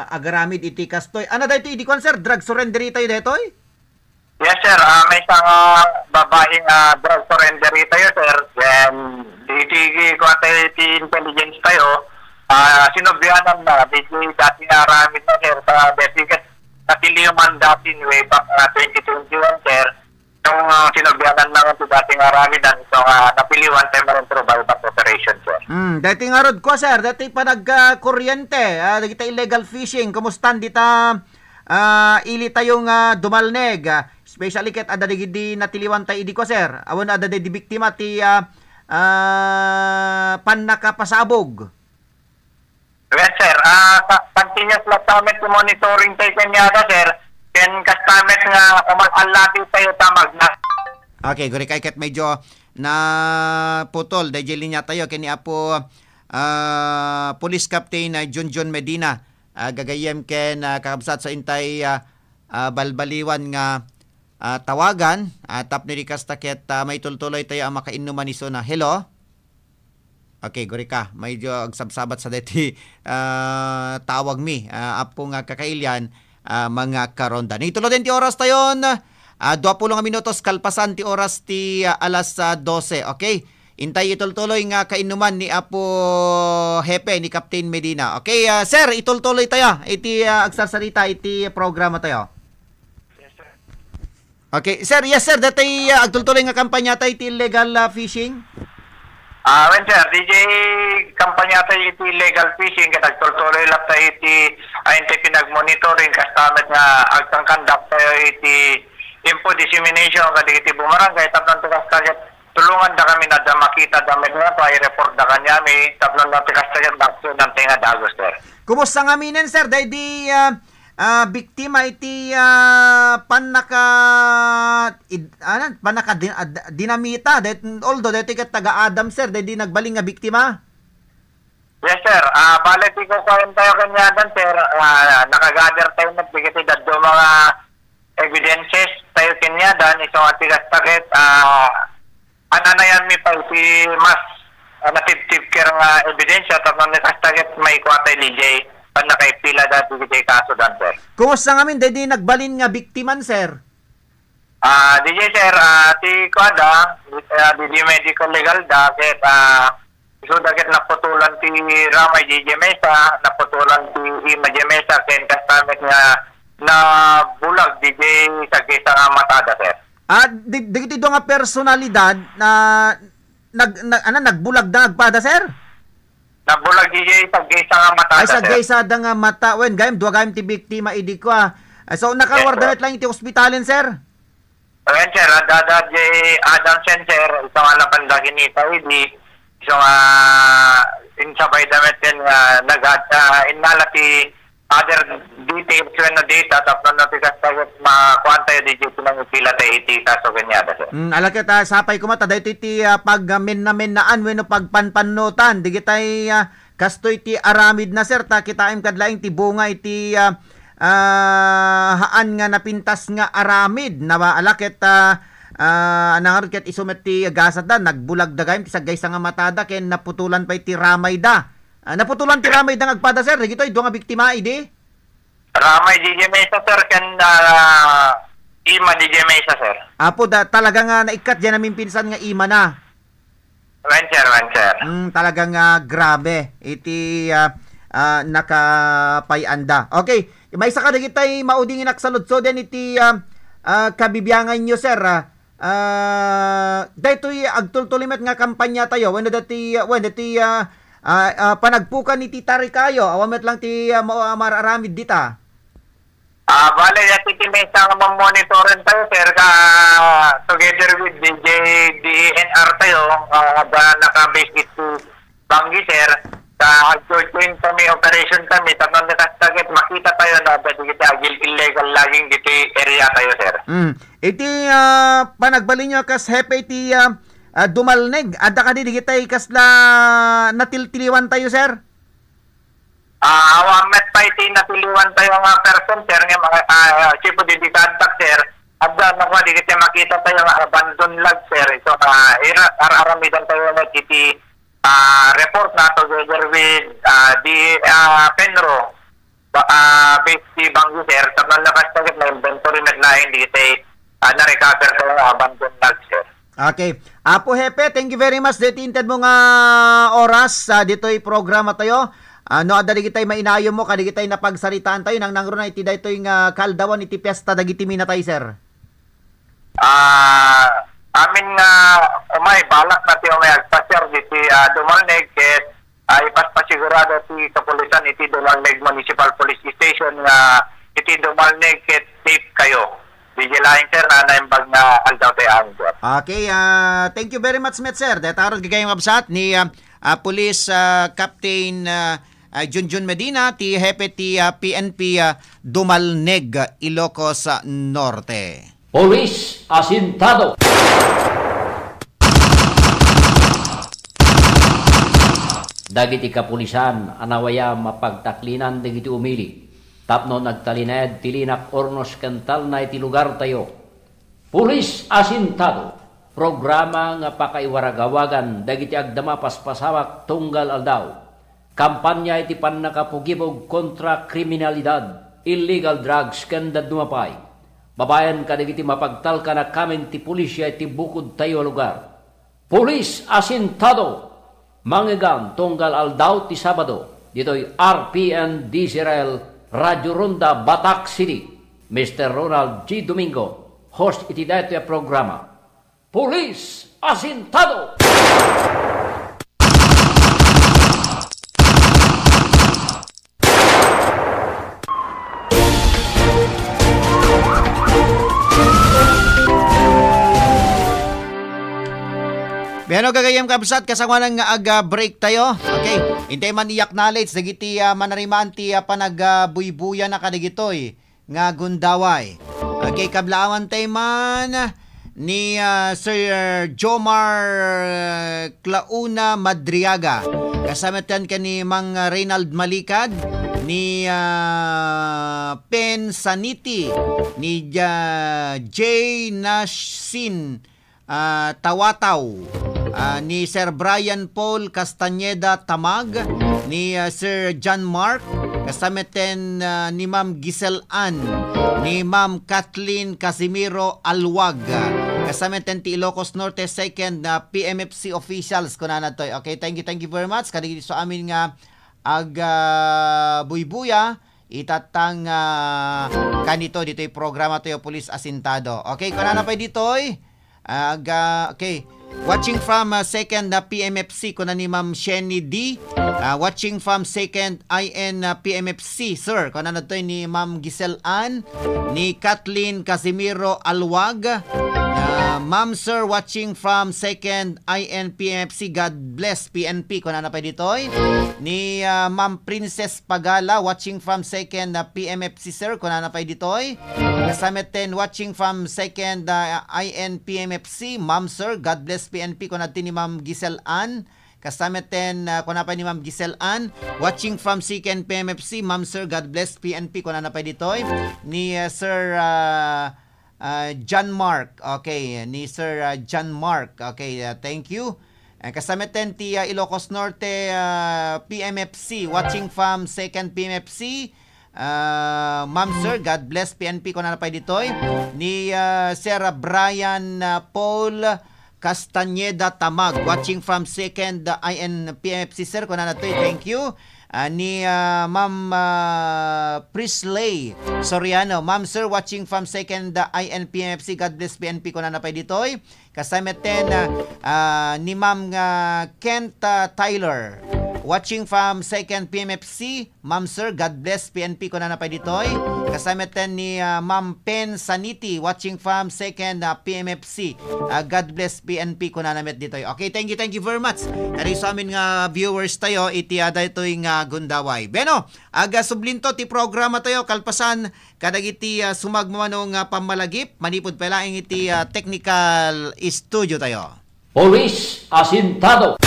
agaramid iti kastoy. Ano daytoy idi kwan, sir? Drug surrender itayo daytoy? Yes, sir. Ah, maysa nga babae nga drug surrender itayo, sir. Then, iti, iti, kuwan tayo, iti intelligence tayo, ah, sinublianan na, medyo dati nga aramid na, sir, sa dati ket natiliwan dati way back nga twenty twenty-one, sir. Yung, ah, sinublianan na nga ti dati nga aramid, ah, so, ah, natiliwan tayo man through buyback operation, sir. Hmm, dati nga rod ko, sir, dati panagkuryente, ah, dagiti illegal fishing, kumustan dita, ah, ili tayo nga Dumalneg, ah, especially ket adda dagidi natiliwan tayo idi kua, sir. Awan adda dagidi biktima ti, ah, ah, pannakapasabog. Yes, sir. Ah, ka-, continuous lang kami ti monitoring tayo kaniada, sir. Ken kasta met nga umal-allati tayo ta magna- Okay, guri kay ket medyo naputol daydiay linya tayo ken ni Apo, ah, Police Captain, ah, Junjun Medina. Ah, gagayyem ken, ah, kakabsat sa intay, ah, ah, balbaliwan nga, ah, tawagan, ah, tapno di kasta ket, ah, maitultuloy tayo a makainnuman isuna. Hello? Okay, guri ka. Medyo agsabsabat sa deti, ah, tawag mi, ah, apo nga kakailian, ah, mga karonda. Nituloden ti oras tayon, ah, dua pulo nga minutos kalpasan ti oras ti, ah, alas, ah, dose. Okay? Intay itultuloy nga kainnuman ni Apo Hepe, ni Captain Medina. Okay, ah, sir, itultuloy tayo iti, ah, agsarsarita iti programa tayo. Okay, sir, yes, sir, dati, ah, agtultuloy nga kampanya tayo iti illegal, ah, fishing? Ah, wen, sir, D J, kampanya tayo iti illegal fishing, ket agtultuloy lang tayo iti, ah, iti pinagmonitoring, kasta met nga agkankandak tayo iti info dissemination kadagiti bumarangay, tapno ti kasta ket tulungan da kami na da makita da met nga pa, i-report da kaniami, tapno no ti kasta ket action dante nga dagus, sir. Kumusta ngaminen, sir, daydi, ah, ah, biktima iti, ah, pannaka-, id-, ano, pannaka-, din-, ah, dinamita, although daytoy ket taga-Adam, sir, daydi nagbalin nga biktima? Yes, sir. Ah, bale, ti kukuwaen tayo kaniadan, sir. Ah, nakagather tayo met dagiti dadduma nga evidences tayo kaniadan, isu nga ti kasta ket, ah, ananayan mi pa iti mas, ah, natibtibker nga ebidensya, tapno ni kasta ket maikua tayo D J. pannakaipila da dagiti kaso dan, sir. Kumusta ngamin daydi nagbalin nga biktiman, sir? Ah, D J, sir, ah, ti kuada, ah, daydi medical legal da, sir, ah, isuda ket naputolan ti ramay D J Mesa, naputolan ti ima D J Mesa, ken kasta met nga nabulag D J Sagesa nga matada, sir. Ah, di, dagiti dua nga personalidad na nag, nag, ano, nagbulag da agpada, sir? Nabulag D J Sagesa nga matada, Ay, sir. Sagesa da nga mata. Wen, gayam, dua gayam ti biktima idi kua. Ah, so, nakaruar Yes, sir. da met lang iti ospitalen, sir? Wen, sir, adda, adda, J. Adamsen, sir, ito nga napanda kinita, idi, iso nga, insabay da met ken nga, nagad-, ah, innala ti other details wenno data tapno no ti kasta ket makuan tayo, D J, pinangipila tayo iti kaso kaniada, sir. Mm, ala ket, ah, sapay koma ta daytoy ti, ah, pagmennamennaan wenno pagpanpannutan dagitay, ah, kastoy ti aramid na, sir, ta kitaem kad laeng ti bunga iti, ah, ah, haan nga napintas nga aramid na ba, ala ket, ah, ah, nangarud ket isu met ti gasatda, nagbulag da gayam ti saggaysa nga matada ken naputulan pay ti ramayda. Ah, naputulan ti ramayda nga agpada, sir, dagitoy dua nga biktima idi? Ramay D J Mesa, sir, ken, ah, ima D J Mesa, sir. Apo, da, talaga nga naikkat diay a maminsan nga ima na. Wen, sir, wen, sir. Mm, talaga nga grabe iti, ah, ah, nakapay-anda. Okay, maysa kadagitay maudi nga inaksaludsod iti, ah, ah, kabibianganyo, sir, ah, Ah, daytoy agtultuloy met nga kampanya tayo, wenno dati, wenno dati, ah, ah, ah, panagpukan iti tarikayo, awan met lang ti, ah, ma-, ah, mararamid dita. Ah, bale, dati ti maysa nga mamonitoran tayo, sir, ka together with D J D E N R tayo, ah, ba naka-base iti Banggi, sir, ta agjojoin kami, operation kami, tapno no kasta ket makita tayo nga adda dagiti agil-, illegal logging ditoy area tayo, sir. Mm. Iti, ah, panagbalinyo kas hepe iti, ah, ah, Dumalneg, adda kadi dagitay kasla natiltiliwan tayo, sir? Ah, awan met pay ti natiliwan tayo nga person, sir, nga mga, ah, chief of the contact, sir. Adda na po, dagiti makita tayo nga abandon log, sir. So, ah, ira-, ar-, aramidan tayo met iti ah, report na together with, ah, di, ah, Penro, ba, ah, based di Banggi, sir, tapno no kasta ket na-inventory met laeng dagiti, ah, na-recover ko nga abandon log, sir. Okay. Apo Hepe, thank you very much daytoy inted mo nga oras, ah, ditoy programa tayo. Ah, no adda dagitay mainayommo kadagitay napagsaritaan tayo, nangnangruna iti daytoy nga kaaldawan iti piesta dagiti minatay, sir. Ah, amin nga umay, balak na ti umay agpasiar diti, ah, Dumalneg, ket, ah, ipaspasigurado ti kapulisan iti Dumalneg Municipal Police Station nga iti Dumalneg ket safe kayo. Vigilant, sir, na naimbag nga aldaw tayo, sir. Okay, ah, thank you very much, met, sir. Deta rod gagayam nga kabsat ni, ah, ah, Police, ah, Captain, ah, ah, Junjun Medina, ti hepe ti, ah, P N P, ah, Dumalneg, Ilocos, ah, Norte. Polis asintado! Dagiti kapulisan a nawayam a pagtaklinan dagiti umili tapno nagtalinaed ti linak ornos ken talna iti lugartayo. Polis asintado, programa nga pakaiwaragawagan dagiti agdama paspasawak tunggal aldaw. Kampanya iti pannakapugibog kontra kriminalidad, illegal drugs, ken dadduma pay. Babaen kadagiti mapagtalkan a kameng ti pulisia iti bukod tayo a lugar. Pulis asintado! Mangngegan tunggal aldaw ti Sabado, ditoy R P N D Z R L, Radio Ronda, Batac City. Mister Ronald G. Domingo, host iti daytoy a programa. Pulis asintado! Bueno, gagayem kabsat, kasangoanan nga aga-break tayo. Okay, intay man i-acknowledge dagiti, ah, manarimaan ti, ah, panag, ah, buybuya na kadagitoy nga gundaway. Okay, kablaawan tay man ni, ah, Sir Jomar, ah, Clauna Madriaga. Kasama tayo ken ni Mang Reynald Malikad, ni, ah, Pen Saniti, ni, ah, Jay Nashin, ah, Tawataw, ah, ni Sir Brian Paul Castañeda Tamag, ni, ah, Sir John Mark, Kasta metten, ah, ni Ma'am Giselle Ann, ni Ma'am Kathleen Casimiro Alwag. Kasta metten ti Ilocos Norte Second, ah, P M F C officials, kunana toy. Okay, thank you, thank you very much. Kadagiti su amin nga ag, ah, buybuya, itatang, ah, kanito ditoy programa toyo, Police Asintado. Okay, kunana pay ditoy. Aga, okay. Watching from, ah, second, ah, P M F C, kuna ni Ma'am Shenny D. Ah, watching from second I N, ah, P M F C, sir. Kuna na to ni Ma'am Giselle Ann, ni Kathleen Casimiro Alwag. Ah, Ma'am, sir, watching from second I N P M F C. God bless P N P. Kuna na pa ditoy. Ni, ah, Ma'am Princess Pagala, watching from second, ah, P M F C, sir. Kuna na pa ditoy. Kasta metten, watching from second, ah, I N P M F C, Ma'am, sir, God bless P N P, kuna ti ni Ma'am Giselle Ann. Kasta metten, ah, kuna pa ni Ma'am Giselle Ann, watching from second P M F C, Ma'am, sir, God bless P N P, kuna na pa ditoy. Ni, ah, Sir, ah, ah, John Mark. Okay, ni Sir, ah, John Mark. Okay, ah, thank you. Eh, kasta metten ti, ah, Ilocos Norte, ah, P M F C, watching from second P M F C. Ah, Ma'am, sir, God bless P N P, kunana pay ditoy. Ni, ah, Sir Brian, ah, Paul Castañeda Tamag, watching from second, ah, I N P M F C, sir, kunana toy, thank you. Ah, ni, ah, Ma'am, ah, Prisley Soriano, Ma'am, sir, watching from second, ah, I N P M F C, God bless P N P, kunana pay ditoy. Kasta metten, ah, ah, ni Ma'am, ah, Kent, ah, Tyler, watching from second P M F C. Ma'am, sir, God bless P N P, kunana pay ditoy. Kasta metten ni, ah, Ma'am Pen Saniti, watching from second, ah, P M F C. Ah, God bless P N P, kunana met ditoy. Okay, thank you, thank you very much. Kadagiti su amin nga viewers tayo iti, ah, daytoy nga gundaway. Bueno, aga sublinto ti programa tayo, kalpasan kadagiti, ah, sumagmamano nga pammalagip manipud pay laeng iti, ah, technical studio tayo. Police Asintado.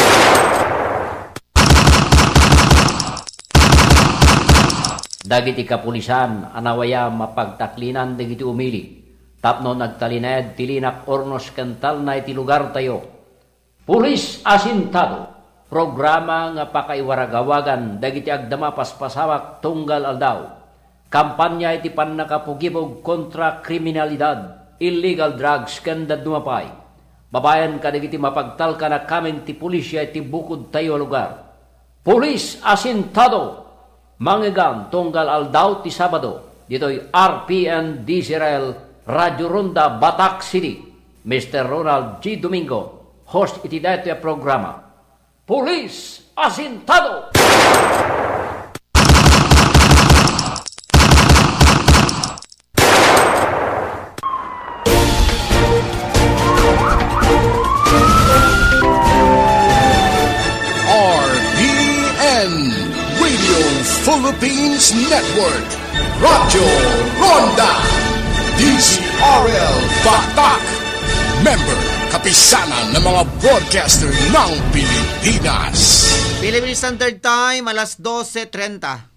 Dagiti kapulisan a nawayam a pagtaklinan dagiti umili tapno nagtalinaed ti linak ornos ken talna iti lugartayo. Pulis Asintado, programa nga pakaiwaragawagan dagiti agdama paspasawak tunggal aldaw. Kampanya iti pannakapugibog kontra kriminalidad, illegal drugs, ken dadduma pay. Babaen kadagiti mapagtalkan a kameng ti pulisia iti bukodtayo a lugar. Pulis Asintado, mangngegan tunggal aldaw ti Sabado, ditoy R P N D Z R L, Radio Ronda, Batac City. Mister Ronald G Domingo, host iti daytoy a programa. Pulis Asintado! R P N, Radio Philippines Network, Radyo Ronda, D Z R L Batac, member, Kapisanan ng mga Broadcaster ng Pilipinas. Philippine Standard Time, alas dose trenta.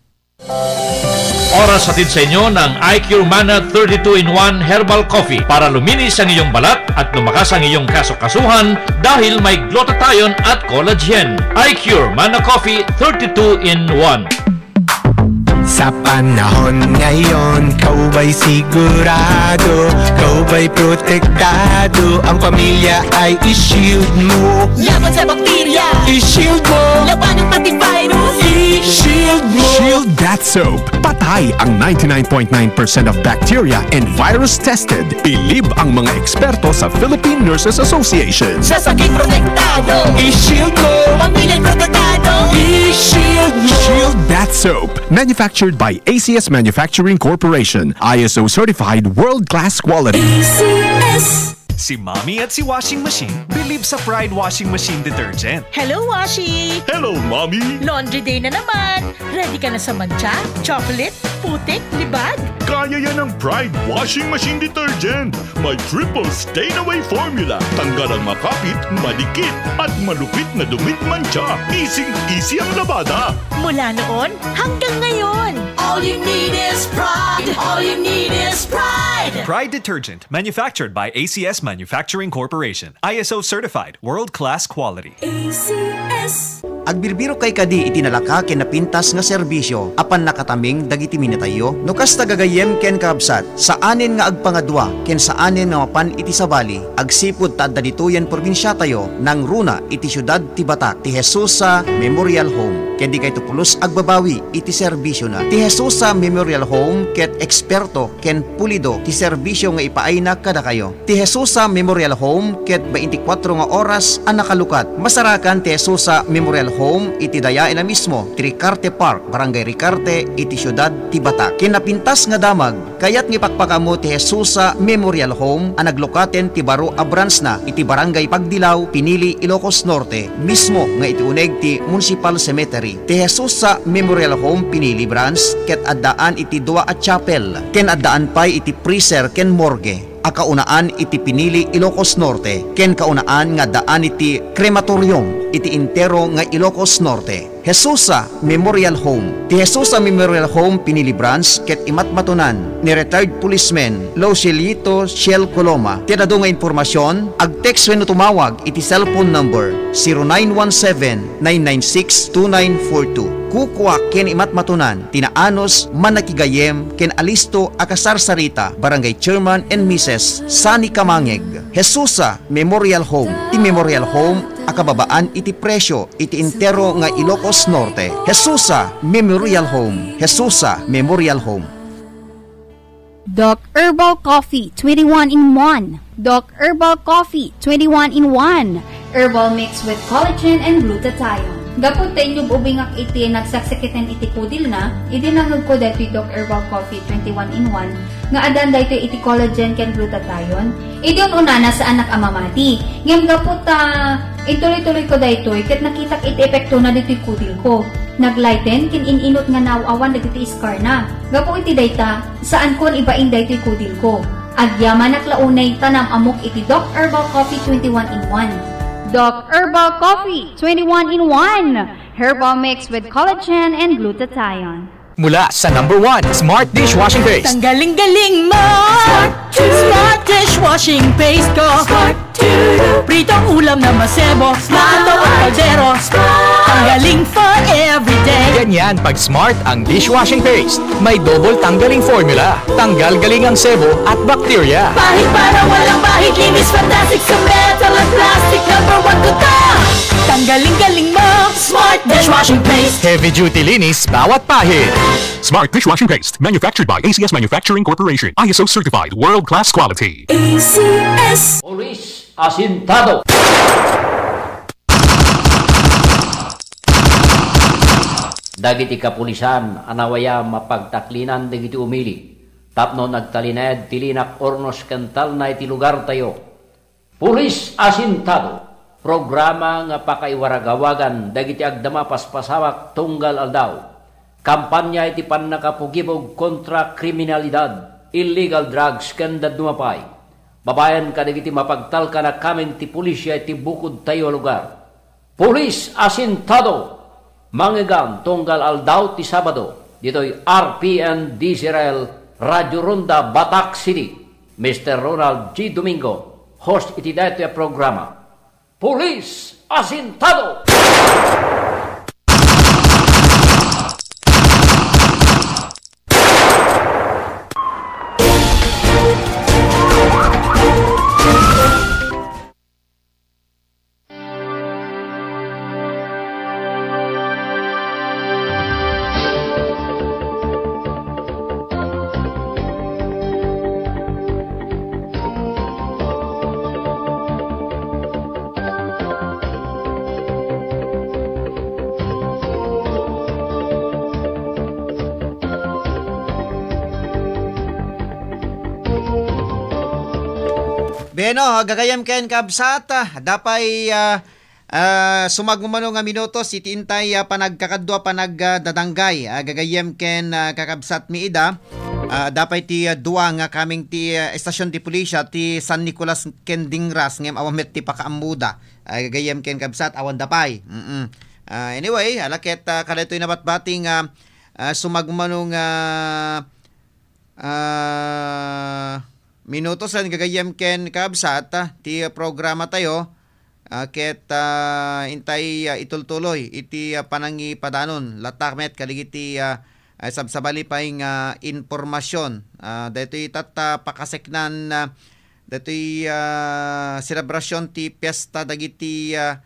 Oras hatid sa inyo ng I Q Mana thirty-two in one Herbal Coffee para luminis ang iyong balat at lumakas ang iyong kasukasuhan dahil may glutathione at collagen. I Q Mana Coffee thirty-two in one. Sa panahon ngayon, ikaw ba'y sigurado? Ikaw ba'y protektado? Ang pamilya ay i-shield mo. Laban sa bakterya. I-shield mo. Labanan pati virus. I-shield mo. Shield Bath Soap. Patay ang ninety-nine point nine percent of bacteria and virus tested. Bilib ang mga eksperto sa Philippine Nurses Association. Sa sakit protektado. I-shield mo. Pamilya protektado. I-shield mo. Shield Bath Soap. Manufactured by A C S Manufacturing Corporation. I S O certified world-class quality. A C S. Si Mommy at si Washing Machine bilib sa Pride Washing Machine Detergent. Hello, Washi! Hello, Mommy! Laundry day na naman! Ready ka na sa mantsa, chocolate, putik, libag? Kaya yan ng Pride Washing Machine Detergent. May triple stain away formula. Tanggal ang makapit, madikit, at malupit na dumit mantsa. Easy-easy ang labada. Mula noon hanggang ngayon. All you need is Pride. All you need is Pride. Pride Detergent, manufactured by A C S Manufacturing Corporation. I S O certified, world-class quality. A C S. Agbirbirok kay kadi iti nalaka ken napintas nga serbisio a pannakataming dagiti minatayyo? No kasta, gagayyem ken kakabsat, saanen nga agpangadua ken saanen nga mapan iti sabali, agsipud ta adda ditoyen probinsiatayo, nangruna iti siudad ti Batak, ti Jesusa Memorial Home. Ken dikayto pulos agbabawi iti serbisiona. Ti Jesusa Memorial Home ket eksperto ken pulido ti serbisio nga ipaayna kadakayo. Ti Jesusa Memorial Home ket baintikwatro nga oras a nakalukat. Masarakan ti Jesusa Memorial Home iti dayaenna mismo, ti Ricarte Park, Barangay Ricarte, iti siudad ti Batak. Ken napintas nga damag, kayat nga ipakpakaammo ti Jesusa Memorial Home a naglokaten ti baro a branchna iti Barangay Pagdilaw, Pinili, Ilocos Norte, mismo nga iti uneg ti Municipal Cemetery. Ti Jesusa Memorial Home Pinili Branch ket addaan iti dua a chapel, ken addaan pay iti freezer ken morgue a kaunaan iti Pinili, Ilocos Norte, ken kaunaan nga addaan iti crematorium iti entero nga Ilocos Norte. Jesusa Memorial Home. Ti Jesusa Memorial Home Pinili Branch ket imatmatunan ni retired policeman Loselito Shell Coloma. Ti adu nga impormasion, ag-text wenno tumawag iti cellphone number zero nine one seven, nine nine six, two nine four two. Kukua ken imatmatunan ti naanus, mannakigayem ken alisto a kasarsarita, Barangay Chairman and Missus Sunny Kamangeg. Jesusa Memorial Home, ti Memorial Home a kababaan iti presio iti entero nga Ilocos Norte. Jesusa Memorial Home, Jesusa Memorial Home. Doc Herbal Coffee, twenty-one in one. Doc Herbal Coffee, twenty-one in one. Herbal mix with collagen and glutathione. Gapu ta inyub-ubingak iti nagsaksakitan iti kudilna, idi nangegko daytoy Doc Herbal Coffee, twenty-one in one, nga addaan daytoy iti collagen ken glutathione. Idi un-unana, saanak a mamati. Ngem gapu ta intuloy-tuloyko daytoy, ket nakitak iti epektona ditoy kudilko. Naglighten ken in-inut nga naaw-awan dagiti scarna. Gapu iti dayta, saanko nga ibain daytoy kudilko. Agyamanak la unay ta naam-amok iti Doc Herbal Coffee twenty-one in one. Doc Herbal Coffee twenty-one in one. Herbal mix with collagen and glutathione. Mula sa number one Smart Dishwashing Paste. Tanggaling galing mo! Smart Dishwashing Paste ko. Pritong ulam na masebo. Plato at kaldero. Tanggaling for everyday. Ganyan pag Smart ang dishwashing paste. May double tanggaling formula. Tanggal galing ang sebo at bakterya. Pahid para walang bahid. Linis fantastic sa metal at plastic. Number one ko to. Tanggaling galing mo. Smart Dishwashing Paste. Heavy duty linis bawat pahid. Smart Dishwashing Paste, manufactured by A C S Manufacturing Corporation, I S O certified, world-class quality. A C S. Police asintado. Dagiti kapulisan a nawayam a pagtaklinan dagiti umili tapno nagtalinaed ti linak urnos ken talna iti lugartayo. Pulis Asintado, programa nga pakaiwaragawagan dagiti agdama paspasawak tunggal aldaw. Kampanya iti pannakapugibog kontra kriminalidad, illegal drugs, ken dadduma pay. Babaen kadagiti mapagtalkan a kameng ti pulisya iti bukodtayo a lugar. Pulis Asintado, mangegan tunggal aldaw ti Sabado, ditoy R P N D Z R L, Radyo Ronda, Batak City. Mister Ronald G. Domingo, host iti daytoy a programa. Pulis Asintado! Beno, gagayem ken kabsat, ah, dapay, ah, ah, sumagmamano nga minutos iti intay, ah, panagkakadua, panag, ah, dadanggay, ah, gagayem ken, ah, kakabsat mi ida. Ah, dapay ti, ah, dua nga kameng ti, ah, estasyon ti pulisya ti San Nicolas ken Dingras ngem awan met ti pakaammoda. Ah, gagayem ken kabsat, awan da pay. Mm-mm. Ah, anyway, ala ket, ah, kadaytoy nabatbati nga, ah, sumagmamano nga, ah, minutos ken gagayem ken kabsat, ah, ti programa tayo. ah, ket, ah, intay, ah, itultuloy iti, ah, panangipadanon. Latak met kadagiti, ah, ah, sabsabali pay nga impormasyon. Ah, daytoy tatta pakaseknan, ah, daytoy, ah, selebrasyon ti piesta dagiti, ah,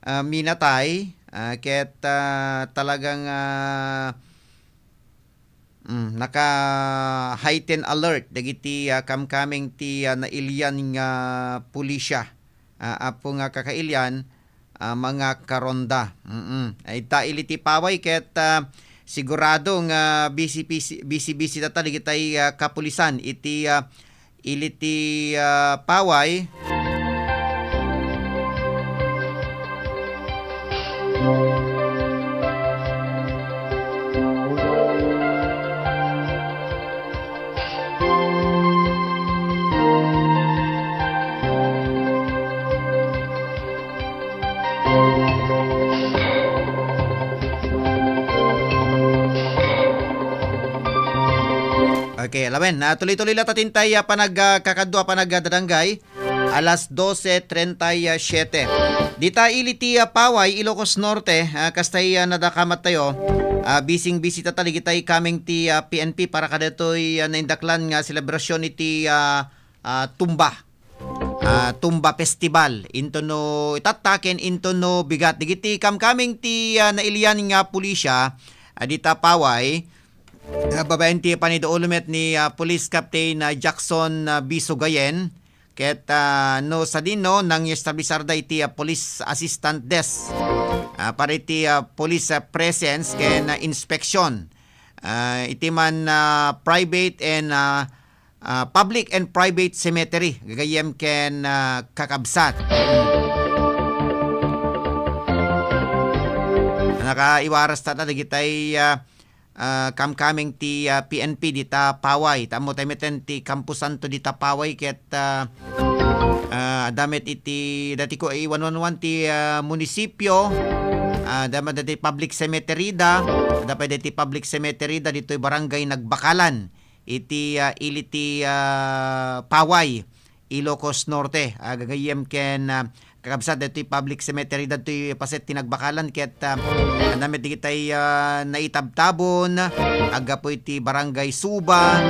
ah, minatay, ah, ket, ah, talagang, ah, mm, naka-heighten alert dagiti, ah, kamkameng ti, ah, nailian nga pulisya, ah, apo nga kakailian, ah, mga karonda. Mm. Ay, ta ili ti paway ket, ah, sigurado nga busy-busy, busy-busy data dagitay, ah, kapulisan iti, ah, ili ti, ah, paway. Okay, lawen, ah, tuloy-tuloy la ta tintay, ah, panag, ah, kakadua, panag, ah, dadanggay. Alas doce treinta y siete. Dita ili ti, ah, Paway, Ilocos Norte, ah, kastay, ah, nadakamat tayo. Ah, bising-bisita ta dagitay kameng ti, ah, P N P para kadatoy, ah, naindaklan nga selebrasyon iti, ah, ah, Tumba. Ah, Tumba Festival. Into no itattaken, into no bigat. Dagiti kamkameng ti, ah, nailian nga pulisya, ah, dita Paway. Ah, babaen ti panidaolo met ni, ah, Police Captain, ah, Jackson, ah, Bisugayen. Ket, ah, no sadino, nangiestablisarda iti, ah, Police Assistant Desk, ah, para iti, ah, police, ah, presence ken, ah, inspeksyon. Ah, iti man, ah, private and, ah, ah, public and private cemetery, gagayyem ken, ah, kakabsat. Nakaiwaras ta dagitay, ah, ah, kamkameng ti, ah, P N P dita Paway. Ta ammo tayo meten ti Camposanto dita Paway ket, ah, ah, adda met iti dati ko i one one one ti, ah, munisipyo. Ah, adda met dati public cemetery da. Adda pay dati public cemetery da ditoy barangay Nagbakalan. Iti, ah, ili ti, ah, Paway. Ilocos Norte. Ah, gagayyem ken, ah, kakabsat daytoy public cemetery daytoy paset ti Nagbakalan ket, ah, adda met digitay, ah, naitabtabon, aggapu iti Barangay Suba,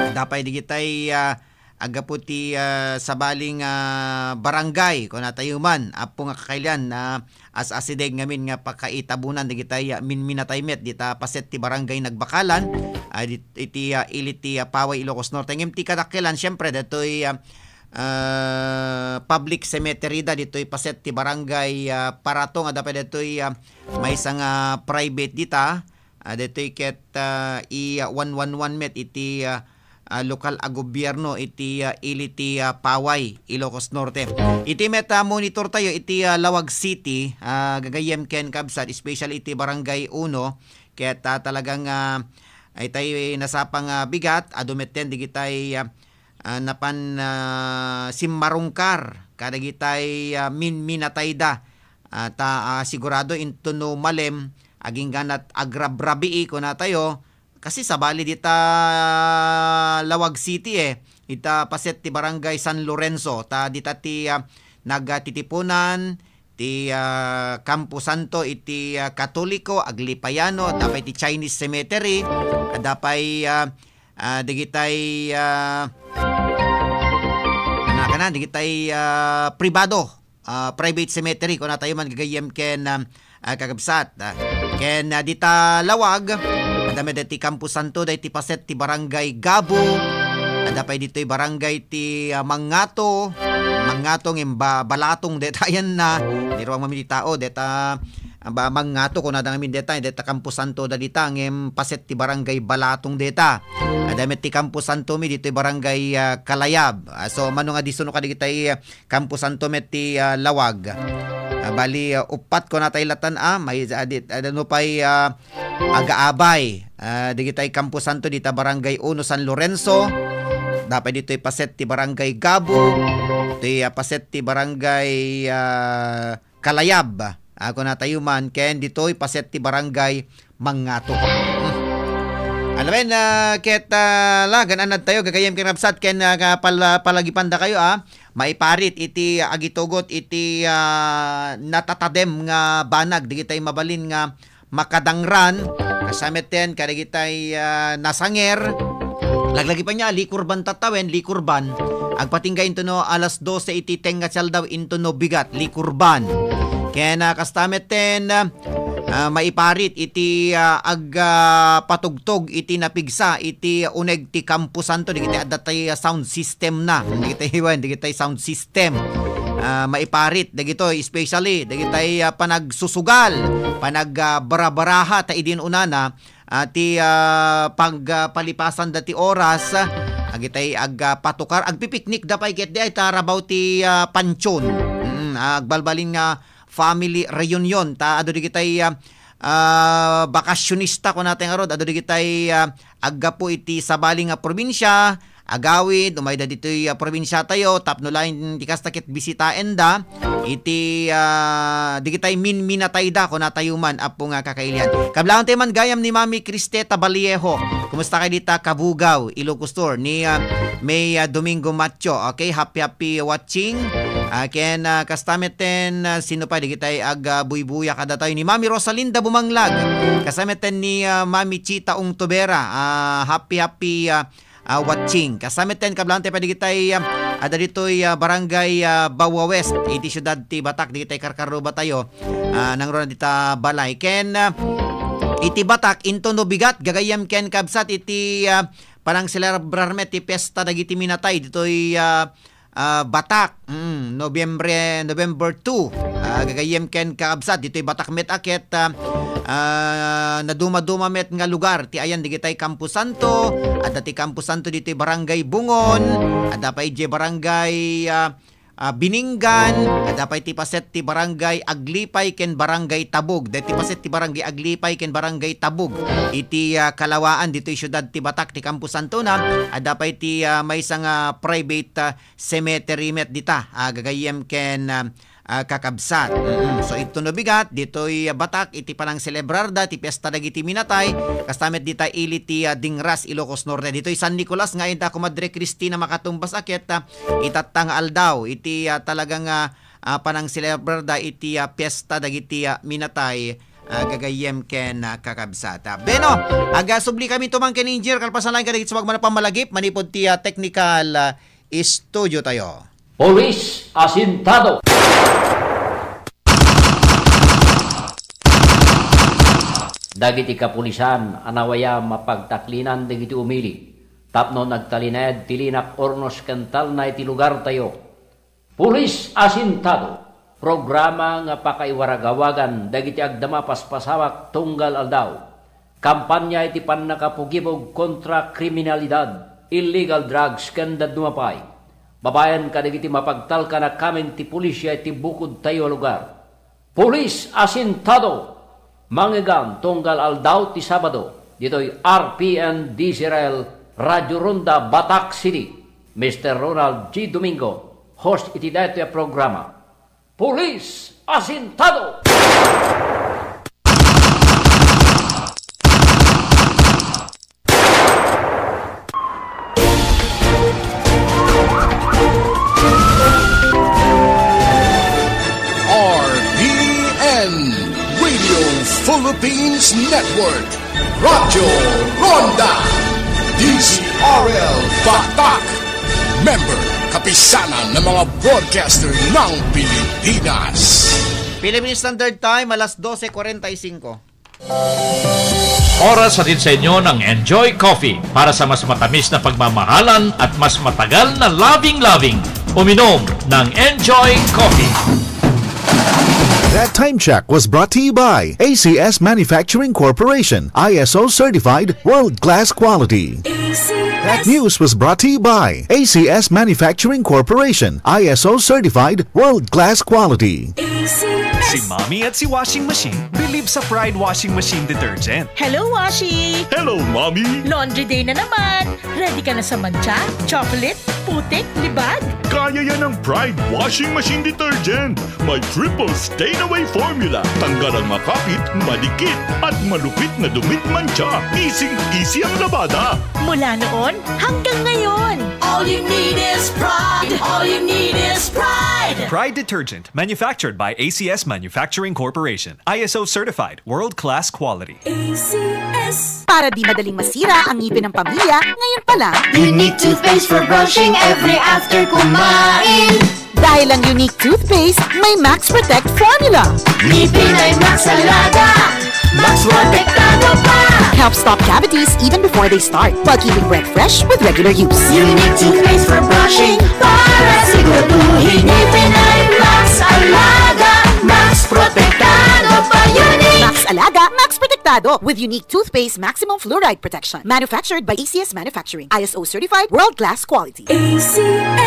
adda pay digitay, ah, aggapu ti, ah, sabali nga barangay, kunatayo man, apo nga kakailian, ah, as-asideg ngamin nga pakaitabonan dagitay, ah, minminatay met dita paset ti Barangay Nagbakalan, ah, dit-, iti, ah, ili ti, ah, Paway, Ilocos Norte. Ngem ti kadakkelan, siyempre, datoy, ah, ah, public cemetery da ditoy paset ti Barangay, ah, Parato nga adda pay datoy, ah, maysa nga private dita, ah, ditoy ket, ah, i, ah, one one one met iti, ah, ah, lokal a gobierno iti, ah, ili ti, ah, Paway, Ilocos Norte. Iti met, ah, monitor tayo iti, ah, Laoag City, ah, gagayyem ken kabsat, especially iti Barangay Uno, ket, ah, talagang, ah, itay nasapa nga bigat, adu metten digitay, ah, ah, napan, ah, simmarungkar kadagitay, ah, minminatayda. Ah, ta, ah, sigurado into no malem, agingganat agrabrabii, kunatayo, kasi sabali dita Laoag City, eh. Ita paset ti Barangay San Lorenzo, ta dita ti, ah, nagtitipunan ti, ah, Camposanto iti, ah, Katoliko, Aglipayano, adda pay ti Chinese Cemetery, adda pay, ah, ah, digitay, ah, kana, kana, digitay, ah, pribado, ah, private cemetery, kunatayo man gagayyem ken, ah, ah, kakabsat, ah, ken, ah, dita Laoag, adda met ti Camposanto, daytoy paset ti Barangay Gabo, adda pay ditoy barangay ti, ah, Mangato, Mangato ngem ba-, Balatong detayan na, ni ruang mamiti tao, deta, ah, ba-, Mangato, kunada ngamin deta, deta Camposanto da dita, ngem paset ti Barangay Balatong deta. Adda met ti Camposanto mi ditoy Barangay, ah, Kalayab. Ah, so, mano nga disso no kadagitay, ah, Camposanto met ti, ah, Laoag. Ah, bali, ah, uppat kunatay latan, ah, may, ah, di, ah, no pay, ah, agaabay. Ah, digitay Camposanto dita Barangay Uno San Lorenzo. Adda pay ditoy paset ti Barangay Gabo. Ti, ah, paset ti Barangay, ah, Kalayab. Ah, kunatayo man, ken ditoy paset ti Barangay Mangato. Hmm. Alawen, ah, ket, ah, la, gan-anad tayo, gagayyem ken kabsat, ken, ah, ka-, pal-, palagipandakayo, ah. Maiparit iti agitugot iti, ah, natatadem nga banag, dagitay mabalin nga makadangran, kasla metten kadagitay, ah, nasanger. Laglagi pay nia, likurban tattawen, likurban. Agpatingga intono alas dose iti tengnga ti aldaw intono bigat, likurban. Ken, ah, kasta metten, ah, maiparit iti, ah, ag-, ah, patugtog iti napigsa iti uneg ti Campo Santo, dagitay adda tay, ah, sound system na. Dagitay, wen, dagitay sound system. Ah, maiparit dagitoy, especially dagitay, ah, panagsusugal, panag-, ah, barabaraha ta idin unana, ah, ti, ah, pag, ah, palipasan da ti oras, ah, agitay ag, ah, patukar, agpipiknik da pay ket di ay ta rabaw ti, ah, pantion. Mm, ah, agbalbalin nga family reunion ta adu digitay, ah, ah, bakasyonista kunatay ngarud, adu digitay, ah, aggapu iti sabali nga probinsia, agawid, umayda ditoy, ah, probinsia tayo, tapno laeng ti kasta ket bisitaenda iti, ah, digitay minminatayda, kunatayo man, Apo nga kakailian. Kablaantayo man gayam ni Mami Cristeta Vallejo. Kumusta kay dita Kabugaw, Ilocos Sur, ni, ah, May, ah, Domingo Macho. Okay, happy, happy watching. Ah, ken, ah, kasta metten, ah, sino pa digitay ag, ah, buybuya kadatayo ni Mami Rosalinda Bumanglag. Kasta metten ni, ah, Mami Chita Ungtubera. Ah, happy, happy, ah, ah, watching. Kasta metten, kablaantayo pa digitay, ah, adda ditoy, ah, Barangay, ah, Bawa West, iti siudad ti Batak, digitay karkarruba tayo. Ah, nangruna dita balay. Ken, ah, iti Batak, intono bigat, gagayyem ken kabsat iti, ah, panangselebrar met ti piesta dagiti minatay ditoy, ah, ah, Batak. Mm, Nobyembre, November two. Ah, gagayyem ken kabsat ditoy Batak met a ket, ah, ah, naduma-duma met nga lugar ti ayan digitay Campo Santo. Adda ti Campo Santo ditoy Barangay Bungon. Adda pay idiay Barangay, ah, ah, Bininggan. Adda pay ti paset ti Barangay Aglipay ken Barangay Tabug. Daytoy paset ti Barangay Aglipay ken Barangay Tabug iti, ah, kalawaan ditoy siudad ti Batak ti Campo Santo na. Adda pay ti, ah, maysa nga private, ah, cemetery met dita, ah, gagayyem ken, ah, ah, kakabsat. Mm. So, intono bigat, ditoy, ah, Batak, iti panangselebrar da, ti piesta dagiti minatay, kasta met dita ili ti, ah, Dingras, Ilocos Norte. Ditoy San Nicolas nga ita, Kumadre Cristina Makatumbas a ket, ah, itatta nga aldaw, iti, ah, talaga nga, ah, panangselebrar da, iti, ah, piesta dagiti, ah, minatay, ah, gagayyem ken, ah, kakabsat. Ah, beno, agasubli kami tumang ken Engineer, kalpasan lang kadagiti sumagmamano a pammalagip, manipud ti, ah, technical, ah, studio tayo. Police asintado. Dagiti kapulisan a nawayam a pagtaklinan dagiti umili tapno nagtalinaed ti linak ornos ken talna iti lugartayo. Police asintado. Programa nga pakaiwaragawagan dagiti agdama paspasawak tunggal aldaw. Kampanya iti pannakapugibog kontra kriminalidad, illegal drugs, ken dadduma pay. Babaen kadagiti mapagtalkan a kameng ti pulisia iti bukodtayo a lugar. Police asintado! Mangegam tunggal aldaw ti Sabado, ditoy R P N D Z R L Radio Ronda, Batak City. Mister Ronald G Domingo, host iti daytoy a programa. Police asintado! R P N Radio Philippines Network, Radyo Ronda, D Z R L Batak. Member, Kapisanan ng mga Broadcaster ng Pilipinas. Philippine Standard Time, alas dose cuarenta y cinco. Oras hatid sa inyo ng Enjoy Coffee para sa mas matamis na pagmamahalan at mas matagal na loving-loving. Uminom ng Enjoy Coffee. That time check was brought to you by A C S Manufacturing Corporation, I S O certified, world class quality. That news was brought to you by A C S Manufacturing Corporation, I S O certified, world class quality. Si Mommy at si Washing Machine believe sa Pride Washing Machine Detergent. Hello, Washi! Hello, Mommy! Laundry day na naman! Ready ka na sa mantsa, chocolate, putik, libag? Kaya yan ng Pride Washing Machine Detergent. May triple stain away formula. Tanggal ang makapit, madikit, at malupit na dumit mantsa. Easy-easy ang labada. Mula noon hanggang ngayon. All you need is Pride. All you need is Pride. Pride Detergent, manufactured by A C S Manufacturing Corporation. I S O certified, world-class quality. A C S. Para di madaling masira ang ngipin ng pamilya, ngayon pa lang. Unique toothpaste for brushing every after kumain. Dahil ang Unique toothpaste may Max Protect formula. Ngipin ay Max Alaga, Max Protektado pa. Help stop cavities even before they start, while keeping breath fresh with regular use. Unique toothpaste for brushing para siguraduhin ngipin ay Max Alaga, Max Protektado pa. Unique! Max Alaga, Max Protektado with Unique Toothpaste Maximum Fluoride Protection. Manufactured by A C S Manufacturing. I S O certified, world-class quality. A C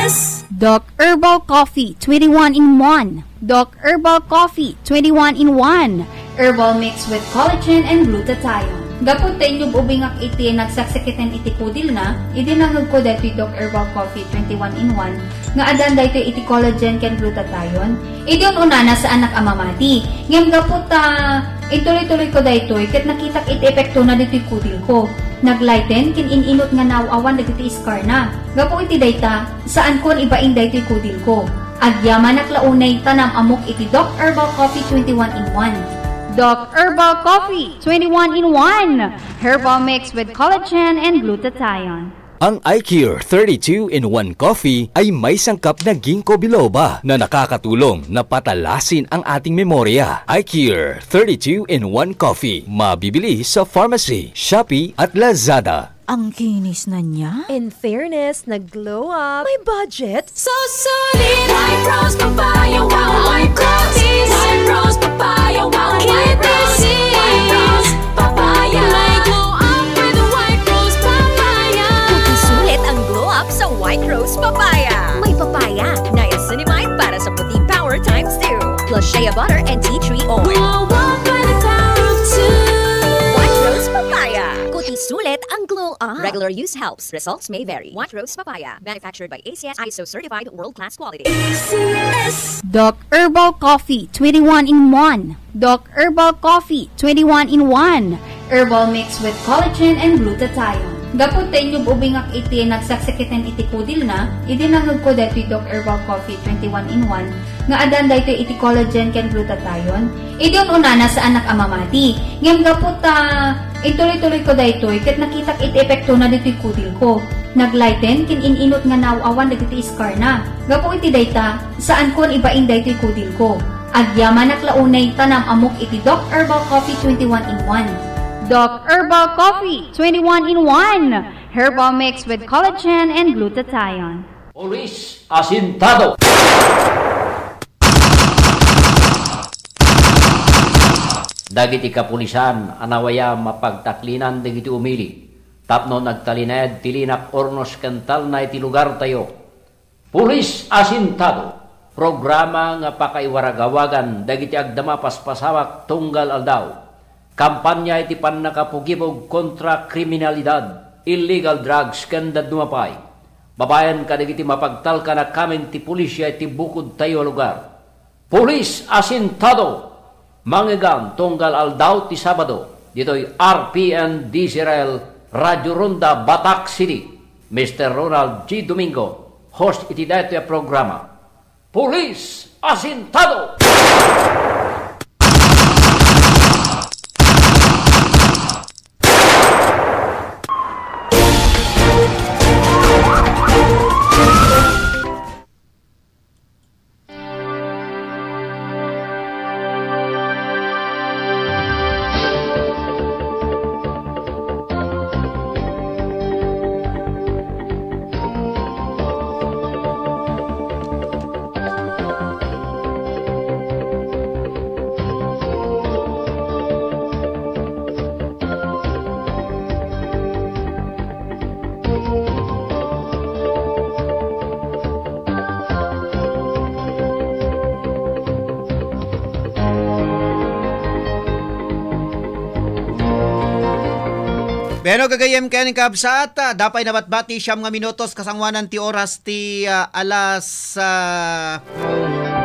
S. Doc Herbal Coffee, twenty-one in one. Doc Herbal Coffee, twenty-one in one. Herbal mix with collagen and glutathione. Gapu ta inyub-ubingak iti nagsaksakiten iti kudilna, idi nangegko daytoy Doc Herbal Coffee, twenty-one in one, nga adan daytoy iti collagen ken glutathione, idi un-unana saannak a mamati. Ngem gapu ta intuloy-tuloyko daytoy ket nakitak iti epektona ditoy kudilko. Nag-lighten ken in-inut nga naaw-awan dagiti scarna. Gapu iti dayta, saankon ibain daytoy kudilko. Agyamanak la unay ta naam-ammok iti Doc Herbal Coffee twenty-one in one. Doc Herbal Coffee twenty-one in one. Herbal mix with collagen and glutathione. Ang iCure thirty-two in one Coffee ay may sangkap na ginkgo biloba na nakakatulong na patalasin ang ating memorya. iCure thirty-two in one Coffee, mabibili sa pharmacy, Shopee at Lazada. Ang kinis na niya? In fairness, nag-glow up. May budget? So solid! White Rose Papaya, wow! White Rose! White Rose Papaya, wow! White Rose! White Rose Papaya! May glow up with White Rose Papaya! Puti sulit ang glow up sa White Rose Papaya. May papaya, niacinamide para sa puti power times two, plus shea butter and tea tree oil. Glow up by the power of two! White Rose Papaya. Puti sulit ang glow up. Regular use helps. Results may vary. White Rose Papaya. Manufactured by A C S, I S O certified, world-class quality. A C S. Doc Herbal Coffee, twenty-one in one. Doc Herbal Coffee, twenty-one in one. Herbal mix with collagen and glutathione. Gapu ta inyub-ubingak iti nagsaksakiten iti kudilna, idi nangegko daytoy Doc Herbal Coffee, twenty-one in one, nga adan daytoy iti collagen ken glutathione, idi un-unana saannak a mamati. Ngem gapu ta intuloy-tuloyko daytoy ket nakitak iti epektona ditoy kudilko. Nag-lighten ken in-inut nga naaw-awan dagiti scarna. Gapu iti dayta, saankon ibain daytoy kudilko. Agyamanak la unay ta naam-ammok iti Doc Herbal Coffee twenty-one in one. Doc Herbal Coffee twenty-one in one. Herbal mix with collagen and glutathione. Pulis asintado! Dagiti kapulisan a nawayam a pagtaklinan dagiti umili tapno nagtalinaed ti linak urnos ken talna iti lugartayo. Pulis asintado, programa nga pakaiwaragawagan dagiti agdama paspasamak tunggal aldaw. Kampanya iti pannakapugibog kontra kriminalidad, illegal drugs, ken dadduma pay. Babaen kadagiti mapagtalkan a kameng ti pulisya iti bukodtayo a lugar. Pulis asintado, mangegan tunggal aldaw ti Sabado, ditoy R P N D Z R L, Radyo Ronda, Batac City. Mister Ronald G. Domingo, host iti daytoy a programa. Pulis asintado! Pero gagayem ken kabsat, ah, dapay nabatbati siyam nga minutos kasangoanan ti oras ti, ah, alas, ah,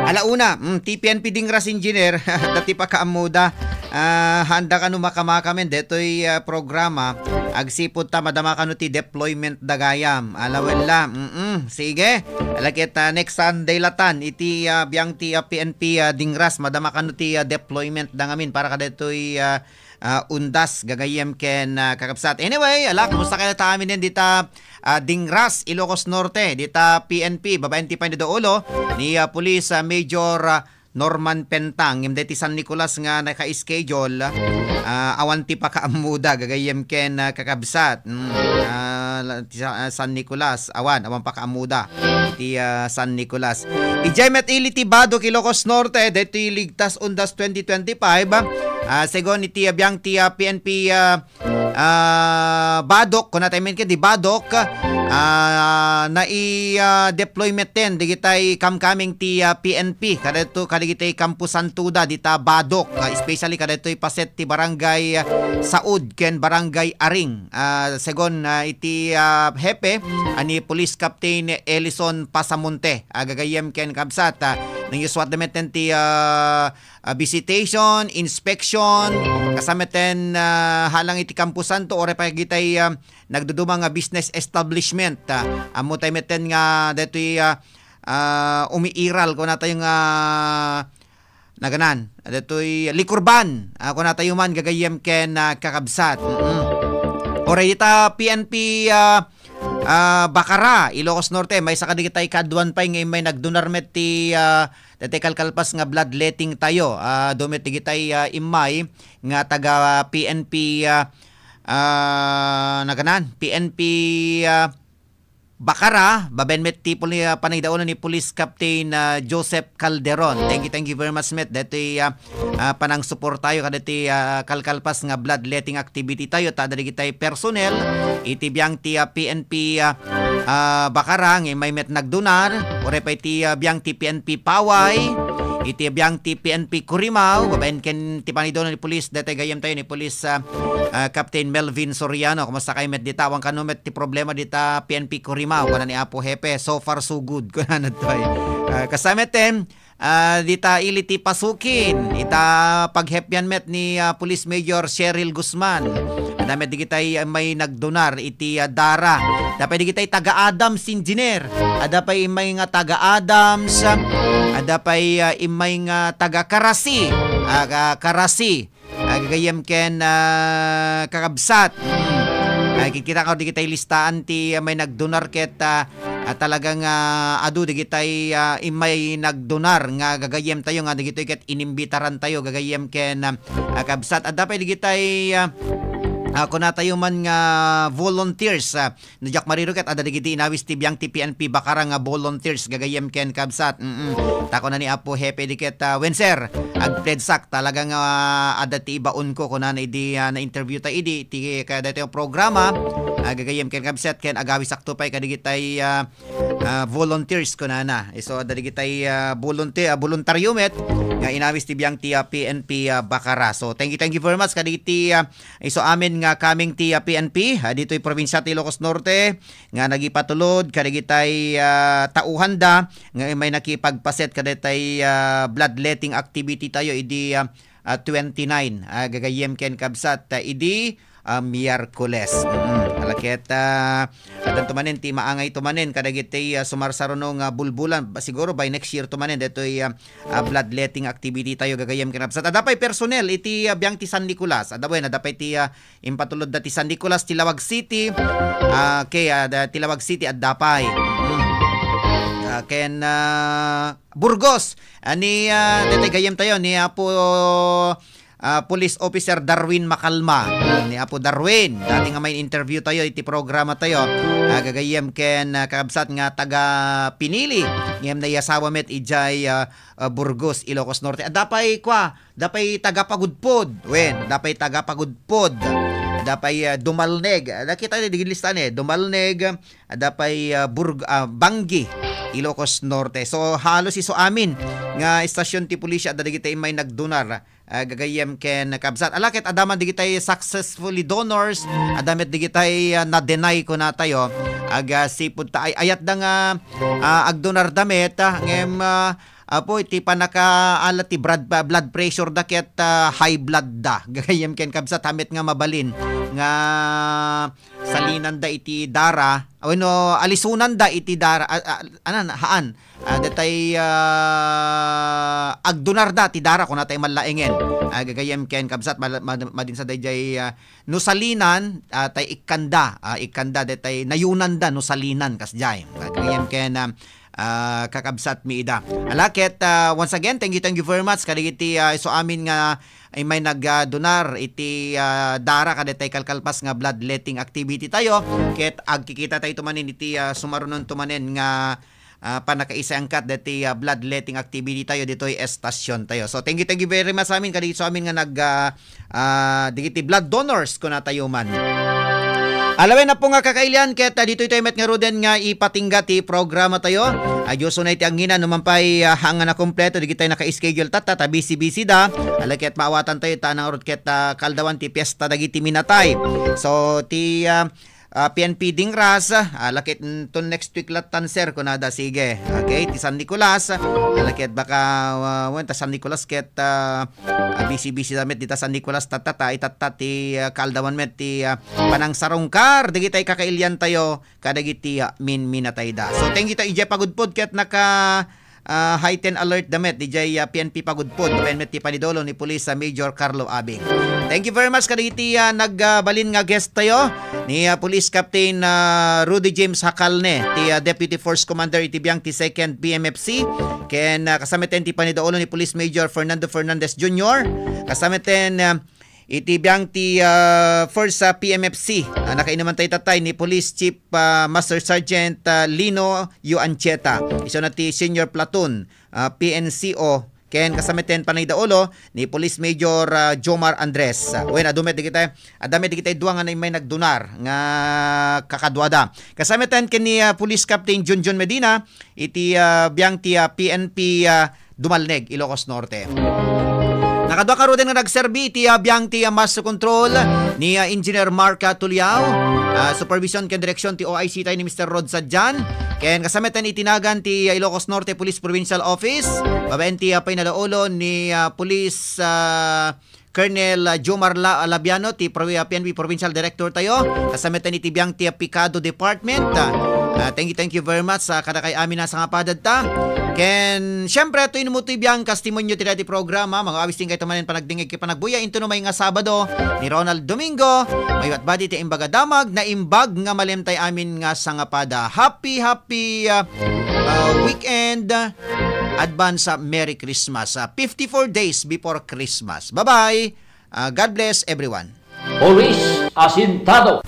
ala una. Mm, ti P N P Dingras Engineer, dati pakaammuda. Ah, handa kano makamakamen detoy, ah, programa. Agsipud ta madama kano ti deployment dagayam. Alawella. Mm, sige. Ala ket, ah, next Sunday latan iti, ah, biang ti, ah, P N P, ah, Dingras, madama kano ti, ah, deployment da ngamin para kadetoy, ah, ah, Undas, gagayem ken, ah, kakabsat. Anyway, ala, kumusta kayo ta amin dita, ah, Dingras, Ilocos Norte, dita P N P, babaen ti Panida Ulo, ni, ah, Police, ah, Major, ah, Norman Pentang, ngem deti San Nicolas nga naka-schedule, ah, awan ti pakaammuda, gagayem ken, ah, kakabsat. Mm, ah, la-, ti Sa-, ah, San Nicolas, awan, awan pakaammuda. Ti, ah, San Nicolas. Idiay met ili ti Badoc, Ilocos Norte, deti ligtas Undas twenty twenty-five, ah, segun iti, ah, biang ti, ah, P N P, ah, ah, Badoc, kuna tayo men di Badoc, ah, nai, ah, deployment ten, digitay kamkaming ti, ah, P N P, kadagito, kadigitay kampusanto da, dita Badoc, ah, especially kadagitoy paset ti barangay, ah, Saud, ken barangay Aring, ah, segun, ah, iti, ah, hepe, ani Police Captain Elison Pasamonte, ah, gagayem ken kabsat, ah, nang isuat da met ti, ah, ah, visitation, inspection, kasameten, ah, halang iti kampusanto, uray pay gitay, ah, nagduduma nga business establishment, ah, ammo tayo meten nga detoy, ah, ah, umiiral, kuna tayo nga naganan, detoy liquor ban, ah, kuna tayo man gagayem ken, ah, kakabsat. Mm. Uray dita P N P, ah, ah, Bacara, Ilocos Norte, maysa kadigitay kaaduan pay nga immay nagdunar met ti, ah, dagiti kalkalpas nga bloodletting tayo. Ah, adu met digitay, ah, immay nga taga P N P, ah, ah, naganan, P N P, ah, Bacara, babaen met ti puli-, ah, panangidaolan ni Police Captain, ah, Joseph Calderon. Thank you, thank you very much, met. Detoy, ah, ah, panangsuportayo kadagiti, ah, kalkalpas nga bloodletting activity tayo, ta adda digitay personnel iti biang ti, ah, P N P, ah, ah, Bacara nga immay met nagdunar, uray pay ti, ah, biang ti P N P Paway, iti biang ti P N P Curimaw, babaen ken ti panangidaolan ni Police, detoy gayem tayo ni Police, ah, ah, Captain Melvin Soriano. Kumusta kayo met dita? Awan kano met ti problema dita P N P Curimaw, kuna ni Apo Hepe. So far, so good, kuna na tayo. Ah, kasameten, ah, dita ili ti Pasukin, ita paghepian met ni, ah, Police Major Cheryl Guzman. Adda met digitay, ah, may nagdunar iti, ah, Dara. Adda pay digitay taga Adams Engineer. Adda pay immay nga taga Adams. Adda pay, ah, immay nga taga Karasi. Ah, ka-, Karasi. Ah, gagayem ken, ah, kakabsat. Mm. Ah, kikita nga digitay listaan ti, ah, may nagdunar ket, ah, ah, talagang, ah, adu digitay, ah, immay nagdunar nga gagayem tayo nga digitoy ket inimbitaran tayo gagayem ken, ah, ah, kabsat. Adda pay digitay, ah, ah, kuna tayo man nga volunteers, ah, no diak mariro ket adda digiti inawis ti biang ti P N P Bacara nga volunteers gagayem ken kabsat. Mm. Ta kuna ni Apo Hepe di ket, ah, "Wen, sir, agpledsak talaga nga, ah, adda ti ibaonko," kunana idi, ah, na-interview ta idi ti kadaytoy a programa, ah, gagayem ken kabsat ken agawisakto pay kadigitay, ah, ah, volunteers kunana. Isu adda digitay, ah, volunteer, ah, voluntaryo met nga inawis ti biang ti, ah, P N P, ah, Bacara. So, thank you, thank you very much kadigiti, ah, isu amin nga coming ti, ah, P N P, ah, ditoy probinsia ti Ilocos Norte nga nagipatulod kadigitay, ah, tauhanda nga may nakipagpaset kadigitay, ah, bloodletting activity tayo idi, ah, ah, twenty-nine, ah, gagayem ken kabsat, ah, idi, ah, Miyerkules. Mm. Ala ket, ah, addan tumanen ti maangay tumanen kadagiti, ah, sumarsaruno nga bulbulan. Ba-, siguro by next year tumanen detoy, ah, ah, bloodletting activity tayo gagayem ken kabsat. Adda pay personnel iti, ah, biang ti San Nicolas. Adda, wen, adda pay ti, ah, impatulod da ti San Nicolas, Tilawag City. Ah, okay, ah, da, Tilawag City, adda pay. Mm. Ah, ken, ah, Burgos. Ah, ni, ah, detoy gayem tayo, ni Apo, ah, Police Officer Darwin Macalma. Ni Apo Darwin, dati nga may interview tayo, iti programa tayo. Ah, gagayem ken, ah, kakabsat nga taga Pinili. Ngem naiyasawa met idiay, ah, ah, Burgos, Ilocos Norte. Adda pay kua, adda pay taga Pagudpod. Wen, adda pay taga Pagudpod. Adda pay, ah, Dumalneg. Adda kita di listan eh. Dumalneg, adda pay, ah, Burg-, ah, Banggi. Ilocos Norte. So, halos isu amin nga estasyon ti pulisya adda dagiti immay nagdonar, ah, gagayyem ken kabsat. Ala ket adda man dagitay successfully donors, adda met dagitay, ah, na-deny kunatayo. Aga sipud ta ay ayatda nga, ah, agdonarda met, ah, ngem, ah, apo, iti pannakaala ti brad-, blood pressure da ket, ah, high blood da. Gagayyem ken kabsat, hamet nga mabalin nga salinanda iti dara, wenno alisunanda iti dara, a, a, anan, haan. Ah, detay, ah, agdonarda ti dara, kunatay mallaengen. Ah, gagayyem ken kabsat, mal-, mad-, madinsa dayjay, ah, no salinan, ah, tay ikkanda, ah, ikkanda detay nayunanda no salinan, kasjay. Ah, gagayyem ken, ah, ah, kakabsat mi ida. Ala ket, ah, once again, thank you, thank you very much. Kadagiti, ah, isu amin nga immay nagdonar iti, ah, dara kadetay kalkalpas nga bloodletting activity tayo. Ket agkikita tayo tumanen iti, ah, sumarunon tumanen nga, ah, pannakaisaangkat deti, ah, bloodletting activity tayo ditoy estasyon tayo. So, thank you, thank you very much amin, kadagiti amin nga nag, ah, ah, dagiti blood donors kunatayo man. Alawen na po nga kakailian, ket, ah, ditoy tayo met ngaruden nga ipatingga ti programa tayo. Ah, Diyos unay ti angina, no man pay, ah, haan nga nakompleto, dagitay naka-schedule tatta, ta busy-busy da. Ala ket maawatan tayo, ta nangrud ket, ah, kaldawan ti fiesta dagiti minatay. So, ti, ah, ah, P N P Dingras, ah, ala ket, mm, ton next week lattan, sir, kunada, sige. Okay, ti San Nicolas, ala ket baka, ah, wen, ta San Nicolas ket, ah, ah, busy-busy da met dita San Nicolas, tatta, ta, itatta ti, ah, kaldawan met ti, ah, panangsarungkar dagitay kakailian tayo kadagiti, ah, minminatayda. So, thank you ta idiay Pagudpod ket naka, ah, heighten alert da met dijay, ah, P N P Pagudpod, babaen met ti panidulo ni Police, ah, Major Carlo Abing. Thank you very much kadagiti, ah, nagbalin nga guest tayo, ni, ah, Police Captain, ah, Rudy James Hakalne, ti, ah, Deputy Force Commander iti biang ti Second P M F C, ken, ah, kasameten ti panidulo ni Police Major Fernando Fernandez Junior, kasameten, ah, iti biang ti, ah, First, ah, P M F C. Ah, nakainuman tayo tatay ni Police Chief, ah, Master Sergeant, ah, Lino U. Ancheta. Isu na ti Senior Platoon, ah, P N C O. Ken kasameten panaydaulo ni Police Major, ah, Jomar Andres. Ah, wen, adda met dagitay, adda met dagitay dua nga immay nagdonar nga kakaduada. Kasameten ken ni, ah, Police Captain Junjun Medina, iti, ah, biang ti, ah, P N P, ah, Dumalneg, Ilocos Norte. Nakadua ngaruden nga nagserbi iti, ah, biang ti, ah, master control ni, ah, Engineer Mark, ah, Tuliao. Ah, supervision ken direksyon ti O I C tayo ni Mister Rod Sadian. Ken kasameten iti nagan ti, ah, Ilocos Norte Police Provincial Office, babaen ti, ah, panaydaulo ni, ah, Police, ah, Colonel, ah, Jomar La-, Labiano, ti Pro-, ah, P N P Provincial Director tayo. Kasameten iti biang ti, ah, Picado Department. Ah, ah, thank you, thank you very much sa kadakay amin a sangapadadta. Ken, siyempre, itoy no mo ti biang kas ti munyo ti dati programa, mga awis, tingkay tumanen panagdingig ken panagbuya, into no may nga Sabado ni Ronald Domingo, mayat badi ti imbag a damag, naimbag nga malemtay amin nga sangapada. Happy, happy, ah, ah, weekend. Advance, ah, Merry Christmas. Ah, fifty-four days before Christmas. Bye-bye. Ah, God bless everyone. Police asintado.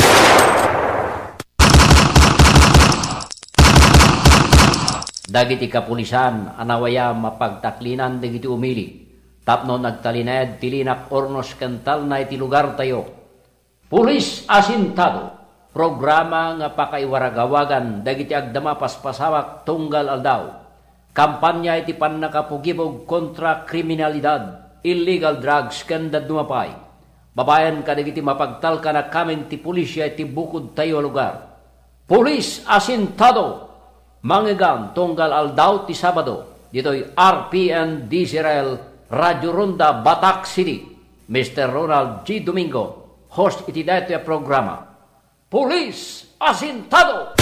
Dagiti kapulisan a nawayam a pagtaklinan dagiti umili tapno nagtalinaed ti linak, urnos ken talna iti lugartayo. Pulis Asintado, programa nga pakaiwaragawagan dagiti agdama paspasawak tunggal aldaw. Kampanya iti pannakapugibog kontra kriminalidad, illegal drugs, ken dadduma pay. Babaen kadagiti mapagtalkan a kameng ti pulisya iti bukodtayo a lugar. Pulis Asintado, mangegan tunggal aldaw ti Sabado, ditoy R P N D Z R L, Radio Ronda, Batac City. Mister Ronald G. Domingo, host iti daytoy a programa. Pulis Asintado!